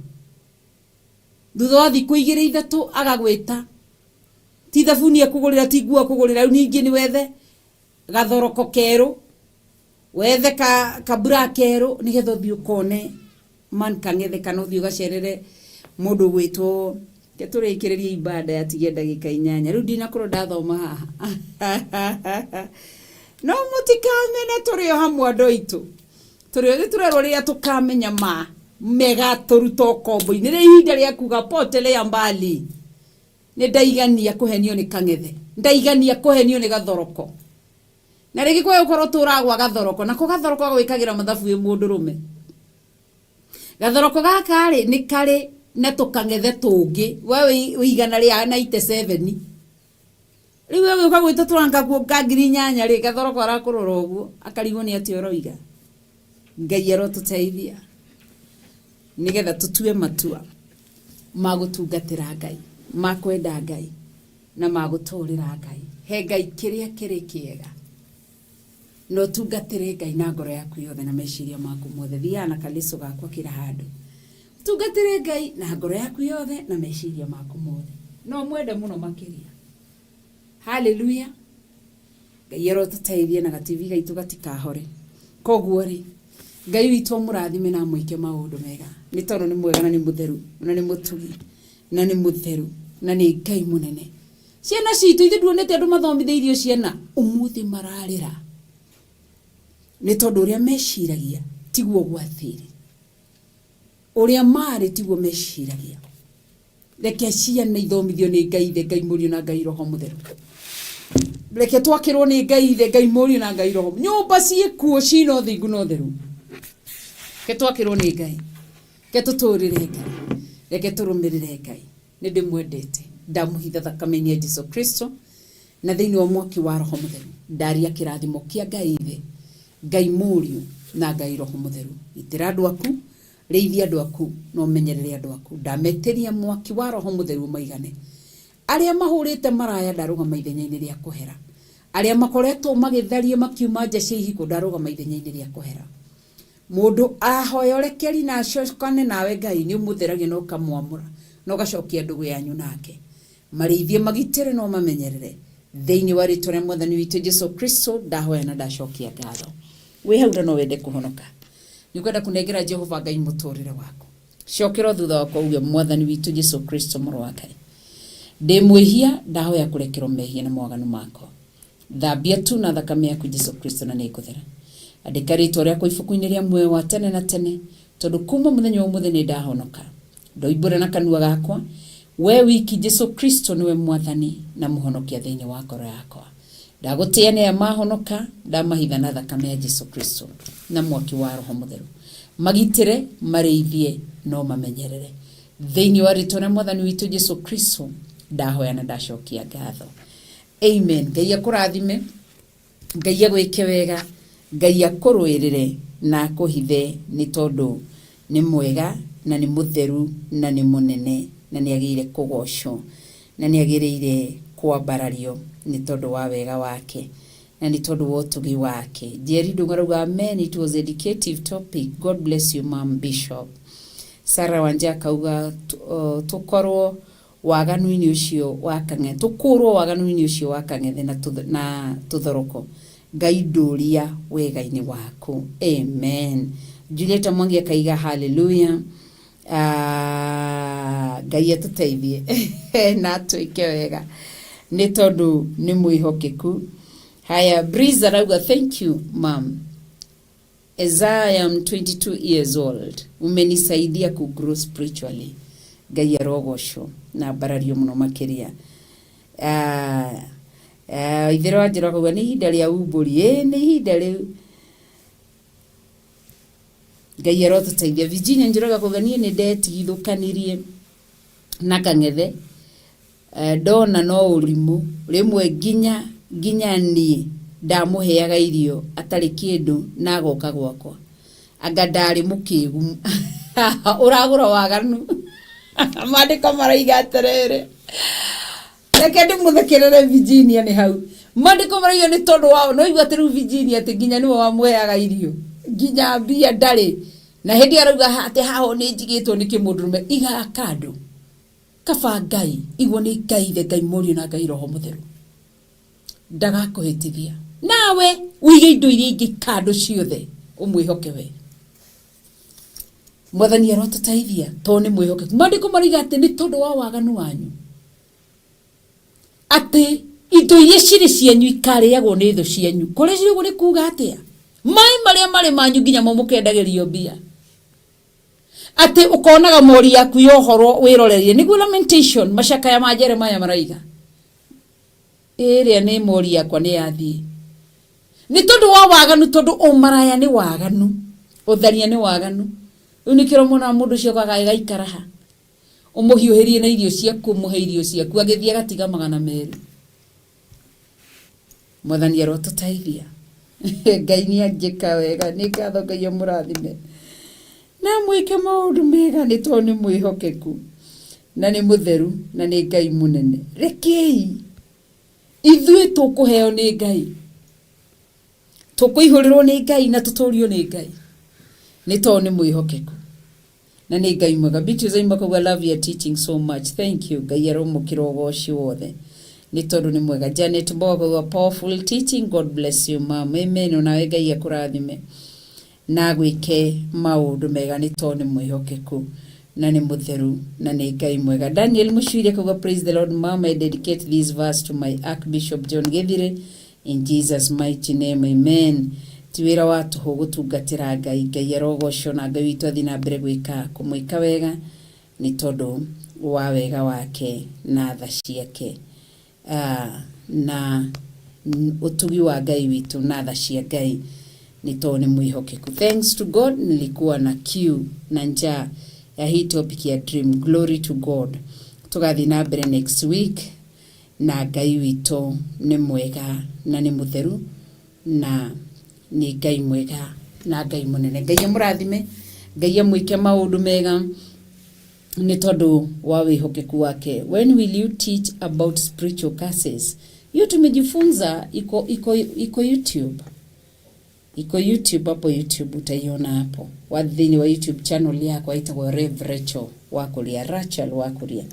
[SPEAKER 1] Thutha wa thikũ 2 3 agagwĩta. Ti thabuni ekũgũrĩra, ti nguo ekũgũrĩra, rĩu ningĩ nĩ wethe gathoroko kerũ, wethe kabura kerũ, nĩgetha ũthiĩ ũkone man kang'ethe, kana ũthiĩ ũgacerere mũndũ ũgwĩtwo. Reke tũrĩkĩrĩrie ibada yatigia ndagĩka 8. Rĩu ndinakorwo ndathoma haha. No mũtikamene tũrĩ o hamwe andũ aitũ. Tũrĩ o tũrerwo rĩrĩa tũkamenya ma megatũruta ũkombo-inĩ. Rĩ ihinda rĩa kuga potelea mbali. Nĩ ndaigania kũhenio nĩ kang'ethe, ndaigania kũhenio nĩ gathoroko. Na rĩngĩ kwa gũkorwo tũragwa gathoroko, nako gathoroko gagwĩkagĩra mathabu wĩ mũndũrũme. Gathoroko gaka rĩ nĩ karĩ na tũkang'ethe tũngĩ, we wĩ igana rĩa 97. Rĩu we ũgĩũka gwĩta tũranka kuo ka 8,000 rĩ, gathoroko arakũrora ũguo, akarigwo nĩ atĩa ũroiga. Ngai arotũteithia nĩgetha tũtue matua ma gũtungatĩra Ngai, ma kwenda Ngai na ma gũtũrĩra Ngai. He Ngai kĩrĩa kĩrĩ kĩega. Na ũtungatĩre Ngai na ngoro yaku yothe na meciria maku mothe. Thiaga na kaliso gakwa kila handũ. Ũtungatĩre Ngai na ngoro yaku yothe na meciria maku mothe. Na ũmwende mũno makĩria. Hallelujah. Ngai arotũteithia na gatibi gaitũ gatikahore. Koguo rĩ, Ngai witũ amũrathime na amwĩke maũndũ mega. Nĩ tondũ nĩ mwega na nĩ mũtheru na nĩ mũtugi na nĩ mũtheru na nĩ Ngai mũnene. Ciana citũ ithuĩ nduonete andũ mathomithĩirio ciana ũmũthĩ mararĩra nĩ tondũ ũrĩa meciragia tiguo gwathire, ũrĩa marĩ tiguo meciragia. Reke ciana ithomithio nĩ Ngai Ithe, Ngai Mũriũ na Ngai Roho Mũtheru. Reke twakĩrwo nĩ Ngai Ithe, Ngai Mũriũ na Ngai Roho. Nyũmba ciĩkuo cina ũthingu na ũtheru. Reke twakĩrwo nĩ Ngai. Reke tũtũrĩre Ngai. Reke tũrũmĩrĩre Ngai. Nĩ ndĩmwendete. Ndamũhitha thakame-inĩ ya Jesu Kristo na thĩinĩ wa mwaki wa Roho Mũtheru. Ndaria kĩrathimo kĩa Ngai Ithe, Ngai Mũriũ na Ngai Roho Mũtheru. Gitĩra andũ aku, rĩithia andũ aku na ũmenyerere andũ aku. Ndametĩria mwaki wa Roho Mũtheru ũmaigane. Arĩa mahũrĩte maraya ndarũgama ithenya-inĩ rĩa kũhera. Arĩa makoretwo magĩtharia makiuma nja cia ihiko ndarũgama ithenya-inĩ rĩa kũhera. Mũndũ ahoya ũrekeri na acokane nawe Ngai nĩ ũmũtheragia na ũkamwamũra na ũgacokia ndũgũ yanyu nake. Marĩithie, magitĩre na ũmamenyerere. Thĩinĩ wa rĩtwa rĩa Mwathani witũ Jesu Kristo ndahoya na ndacokia ngatho. Wĩ hau na no wende kũhonoka. Nĩ ũkwenda kũnengera Jehova Ngai mũtũrĩre waku. Cokera thutha wakwa uge, Mwathani witũ Jesu Kristo mũrũ wa Ngai, ndĩ mwĩhia, ndahoya kũrekerwo mehia na mawaganu makwa. Thambia tu na thakame yaku Jesu Kristo na nĩngũthera. Andĩka rĩtwa rĩakwa ibuku-inĩ rĩa muoyo wa tene na tene, tondũ kuma mũthenya wa ũmũthĩ nĩ ndahonoka. Ndoimbũra na kanua gakwa, we wiki Jesu Kristo nĩwe Mwathani na Mũhonokia thĩinĩ wa ngoro yakwa. Ndagũtĩĩa nĩ aya mahonoka, ndamahitha na thakame ya Jesu Kristo na mwaki wa Roho Mũtheru. Magitĩre, marĩithie, no mamenyerere. Thĩinĩ wa rĩtwa rĩa Mwathani witũ Jesu Kristo, ndahoya na ndacokia ngatho. Amen. Ngai akũrathime, Ngai agwĩke wega, Ngai akũrũĩrĩre na akũhithe nĩ tondũ nĩ mwega na nĩ mũtheru na nĩ mũnene na nĩ agĩrĩire kũgocwo na nĩ agĩrĩire kwambarario nĩ tondũ wa wega wake na nĩ tondũ wa ũtugi wake. Njeri Ndung'u arauga amen, it was educative topic. God bless you ma'am Bishop. Sarah Wanja akauga tũkorwo waganu-inĩ ũcio wa kang'ethe, tũkũũrwo waganu-inĩ ũcio wa kang'ethe na, na tũthoroko. Ngai ndũria wega-inĩ waku. Amen. Julieta Mwangi akaiga hallelujah. Ngai atũteithie na atwĩke wega nĩ tondũ nĩ mwĩhokeku. Haya, Breeze arauga thank you mam. As I am 22 years old, umenisaidia ku grow spiritually. Ngai arogocwo na ambarario mũno makĩria. Ithero wa Njoroge akauga nĩ ihinda rĩa umbũri. Ĩĩ nĩ ihinda rĩu. Ngai arotũteithia. Virginia Njoroge akauga niĩ nĩ ndetigithũkanirie na kang'ethe Ndona no ũrimũ, rĩmwe nginya nginya niĩ ndamũheaga irio atarĩ kĩndũ na agoka gwakwa. Anga ndarĩ mũkĩgu. Ũragũra waganu. Maandĩko maroiga atĩrĩrĩ, reke ndĩmũthekerere Virginia nĩ hau. Maandĩko maroiga nĩ tondũ wa, no igua atĩ rĩu Virginia atĩ nginya nĩwe wamũheaga irio, nginya mbia ndarĩ. Na hĩndĩ ĩyo arauga atĩ haha nĩ njigĩtwo nĩ kĩmũndũrũme, iga kando. Kaba Ngai, igwo nĩ Ngai Ithe, Ngai Mũriũ na Ngai Roho Mũtheru. Ndagakũhĩtithia. Nawe ũige indo iria ingĩ kando ciothe, ũmwĩhoke we. Mwathani arotũteithia tondũ nĩ mwĩhokeku. Maandĩko maroiga atĩ nĩ tondũ wa waganu wanyu atĩ indo iria cirĩ cianyu ikarĩagwo nĩ thũ cianyu. Kũrĩa cirĩ ũguo nĩ kuga atĩa? Maĩ marĩa marĩ manyu nginya mo mũkendagĩrio mbia. Atĩ ũkonaga mori yaku ya ũhoro wĩroreire. Nĩguo Lamentation, macakaya ma Jeremiah maraiga. Ĩrĩa nĩ mori yakwa nĩ yathiĩ. Nĩ tondũ wa waganu, tondũ ũmaraya nĩ waganu, ũtharia nĩ waganu. Rĩu nĩkĩo ũmonaga mũndũ ũcio agaikara ha. Ũmũhiũhĩrie na irio ciaku, ũmũhe irio ciaku, agĩthiĩ agatiga 200. Mwathani arotũteithia. Ngai nĩ anjĩka wega, nĩ ngatho Ngai amũrathime na mwĩke maũndũ mega nĩ tondũ nĩ mwĩhokeku na nĩ mũtheru na nĩ Ngai mũnene. Rekei ithuĩ tũkũheo nĩ Ngai, tũkũihũrĩrwo nĩ Ngai na tũtũrio nĩ Ngai nĩ tondũ nĩ mwĩhokeku na nĩ Ngai mwega. Beatrice Aimba akauga love your teaching so much. Thank you. Ngai aromũkĩra ũgoci wothe nĩ tondũ nĩ mwega. Janet Mbogo akauga powerful teaching. God bless you ma'am. Amen. Onawe Ngai akũrathime na agwĩke maũndũ mega nĩ tondũ nĩ mwĩhokeku na nĩ mũtheru na nĩ Ngai mwega. Daniel Mũcuiri akauga praise the Lord ma'am. I dedicate this verse to my Archbishop John Githire In Jesus mighty name, amen. Ti wĩra wa tũhũ gũtungatĩra Ngai. Ngai arogocwo na Ngai witũ athiĩ na mbere gwĩka kũmwĩka wega nĩ tondũ wa wega wake na tha ciake. Na ũtugi wa Ngai witũ na tha cia Ngai nĩ tondũ nĩ mwĩhokeku. Thanks to God nilikuwa na kiu na njaa ya hii topic ya dream. Glory to God. Tũgathiĩ na mbere next week. Na Ngai witũ nĩ mwega na nĩ mũtheru na nĩ Ngai mwega na Ngai mũnene. Ngai amũrathime, Ngai amwĩke maũndũ mega nĩ tondũ wa wĩhokeku wake. When will you teach about spiritual curses? Hiyo tumejifunza, iko, iko, iko YouTube. Iko YouTube hapo, YouTube utaiona hapo. Wa thĩinĩ wa YouTube channel yakwa ĩtagwo Rev Rachel Wakuria, Rachel Wakuria.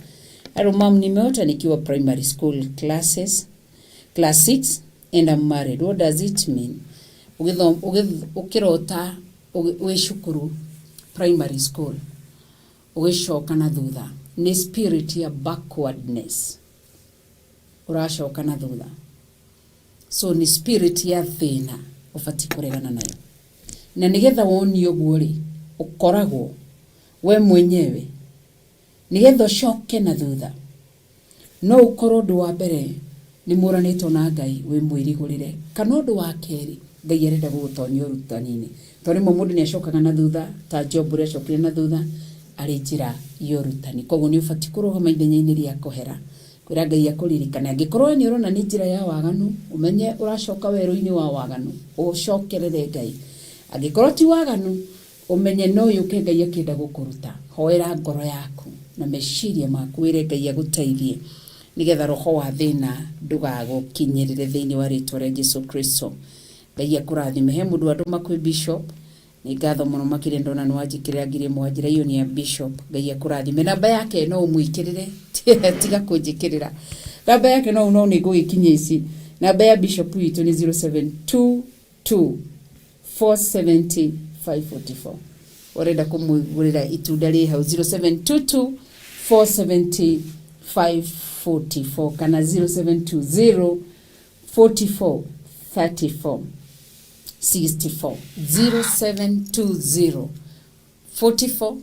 [SPEAKER 1] Hello mom, nimeota nikiwa primary school classes, class 6 and I'm married. What does it mean? Ũgĩthom, ũgĩth, ũkĩrota Wĩ cukuru primary school ũgĩcoka na thutha, nĩ spirit ya backwardness, ũracoka na thutha. So nĩ spirit ya thĩna ũbatiĩ kũregana nayo, na nĩgetha wonio ũguo rĩ, ũkoragwo we mwenyewe nĩgetha ũcoke na thutha. No ũkorwo ũndũ wa mbere nĩ mũranĩtwo na Ngai wĩ mwĩrigũrĩre, kana ũndũ wa kerĩ Ngai arenda gũgũtonyia ũrutani-inĩ, tondũ rĩmwe mũndũ nĩ acokaga na thutha ta Job ũrĩa acokire na thutha arĩ njĩra ya ũrutani. Koguo nĩ ũbatiĩ kũrũgama ithenya-inĩ rĩa kũhera, kwĩra Ngai akũririkane. Angĩkorwo we nĩ ũrona nĩ njĩra ya waganu, ũmenye ũracoka werũ-inĩ wa waganu, ũcokerere Ngai. Angĩkorwo ti waganu, Ũmenye no yũke Ngai akĩenda gũkũruta. Hoera ngoro yaku na meciria maku wĩre Ngai agũteithie nĩgetha roho wa thĩna ndũgagũkinyĩrĩre thĩinĩ wa rĩtwa rĩa Jesu Kristo. Ngai akũrathime. He mũndũ wandũma kwĩ Bishop. Nĩ ngatho mũno makĩria ndona nĩ wanjĩkĩrĩra 1000 wanjĩra iyo nĩ ya Bishop. Ngai akũrathime. Namba yake no ũmwĩkĩrĩre tiga kũnjĩkĩrĩra. Namba yake no no nĩ ngũgĩkinyia ici. Namba ya Bishop witũ nĩ 0722 470 544. Ũrenda kũmũgũrĩra itunda rĩ hau 0722 470 544 kana 0720 44 34 64, 0720 44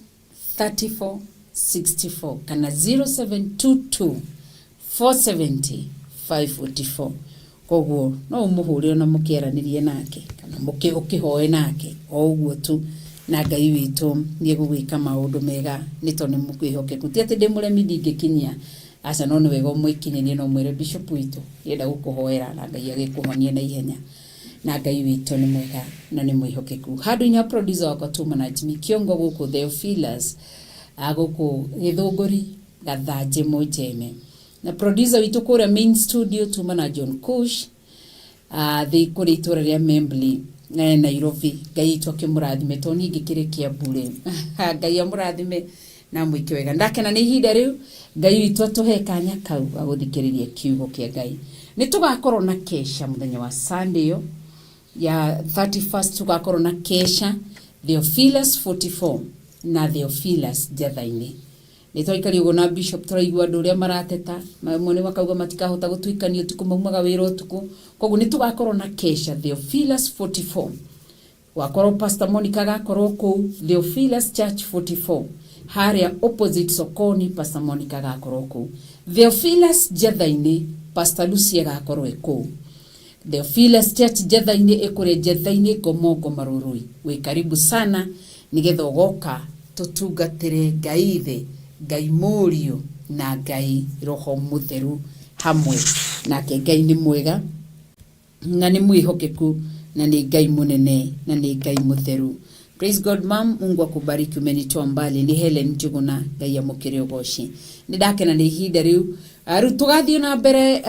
[SPEAKER 1] 34 64 kana 0722 470 544. Koguo no ũmũhũre ona mũkĩaranĩrie nake kana mũkĩ ũkĩhoe nake o ũguo tu, na Ngai witũ nĩ egũgwĩka maũndũ mega nĩ tondũ nĩ mwĩhokeku. Ti atĩ ndĩ mũremi ndingĩkinyia, aca, no nĩ wega ũmwĩkinyĩrie na ũmwĩre bishop witũ ndĩrenda gũkũhoera na Ngai agĩkũhonie na ihenya. Na Ngai witũ nĩ mwega na nĩ mwĩhokeku. Handũ-inĩ ha producer wakwa tuma na Jimmy Kiongo gũkũ Theophilus, gũkũ Gĩthũngũri Gathanjĩ Mũnjeme, na producer witũ kũrĩa main studio tuma na John Kush, thĩ kũrĩa itũra rĩa Membli, Nairobi. Ngai witũ akĩmũrathime tondũ niĩ ngĩkĩrĩ Kiambu rĩ. Ngai amũrathime na amwĩke wega. Ndakena nĩ ihinda rĩu Ngai witũ atũhe kanya kau ga gũthikĩrĩria kiugo kĩa Ngai. Nĩ tũgakorwo na kesha mũthenya wa Sunday ĩyo ya 31st, tũgakorwo na kesha Theophilus 44 na Theophilus Njatha-inĩ. Nĩ twaikari ũguo na bishop tũraigua andũ ũrĩa marateta, mamwe nĩ makauga matikahota gũtuĩkania ũtukũ, maumaga wĩra ũtukũ. Koguo nĩ tũgakorwo na kesha Theophilus 44, gwakorwo Pastor Monica agakorwo kũu Theophilus Church 44 harĩa opposite sokoni. Pastor Monica agakorwo kũu Theophilus Njatha-inĩ. Pastor Lucy agakorwo e kũu Theophilus Church Njatha-inĩ, ĩkũrĩa Njatha-inĩ Ngomongo Marũrũi. Wĩ karibu sana nĩgetha ũgoka tũtungatĩre Ngai Ithe, Ngai Mũriũ na Ngai Roho Mũtheru hamwe nake. Ngai nĩ mwega na nĩ mwĩhokeku na nĩ Ngai mũnene na nĩ Ngai mũtheru. Praise God mam, Mungu akubariki, umenitoa mbali. Nĩ Helen Njuguna, Ngai amũkĩre ũgoci. Nĩ ndakena nĩ ihinda rĩu. Rĩu tũgathiĩ na mbere,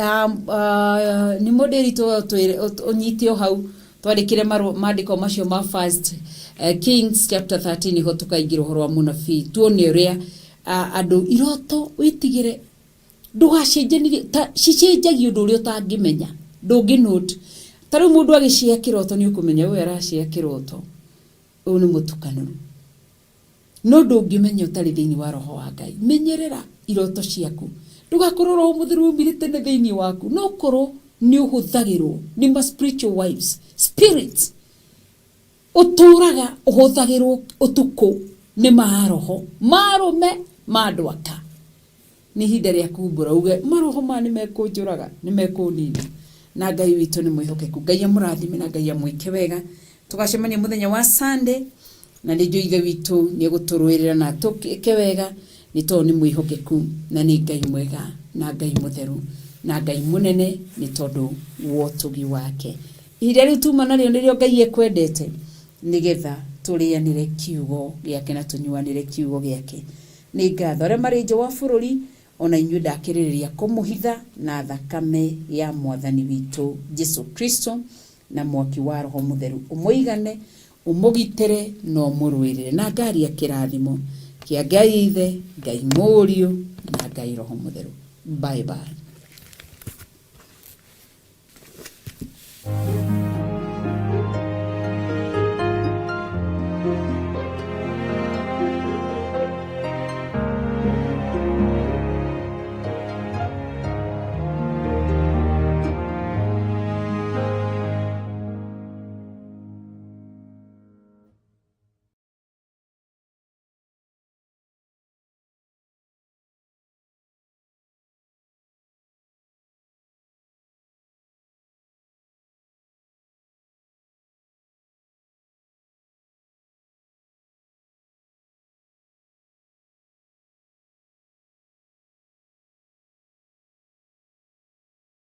[SPEAKER 1] nĩ mũndĩri ũnyite o hau twandĩkĩre maandĩko macio ma First Kings chapter 13, nĩho tũkaingĩra ũhoro wa mũnabii, tuone ũrĩa andũ iroto wĩtigĩre ndũgacenjanirie ta cicenjagia ũndũ ũrĩa ũtangĩmenya, ndũngĩ note. Ta rĩu mũndũ agĩcĩa kĩroto nĩ ũkũmenya ũyũ aracĩa kĩroto, ũyũ nĩ mũtukanĩru, no ndũngĩmenya ũtarĩ thĩinĩ wa roho wa Ngai. Menyerera iroto ciaku, ndũgakorwo roho mũtheru waumire tene thĩinĩ waku, no korwo nĩ ũhũthagĩrwo nĩ ma spiritual wives spirits, ũtũraga ũhũthagĩrwo ũtukũ nĩ maroho marũme ma andũ aka. Nĩ ihinda rĩa kumbũra uge maroho maya nĩ mekũnjũraga, nĩ mekũnina, na Ngai witũ nĩ mwĩhokeku. Ngai amũrathime na Ngai amwĩke wega. Tũgacemania mũthenya wa Sunday na nĩ njũĩ Ithe witũ nĩ egũtũrũĩrĩra na atũĩke wega nĩ tondũ nĩ mwĩhokeku na nĩ Ngai mwega na Ngai mũtheru na Ngai mũnene nĩ tondũ wa ũtugi wake. Ihinda rĩu tuma narĩo nĩrĩo Ngai ekwendete nĩgetha tũrĩanĩre kiugo gĩake na tũnyuanĩre kiugo gĩake. Nĩ ngatho arĩa marĩ nja wa bũrũri, ona inyuĩ ndakĩrĩrĩria kũmũhitha na thakame ya Mwathani witũ Jesu Kristo na mwaki wa Roho Mũtheru ũmũigane, ũmũgitĩre na ũmũrũĩrĩre. Na ngaria kĩrathimo kĩa Ngai Ithe, Ngai Mũriũ na Ngai Roho Mũtheru. Bye bye.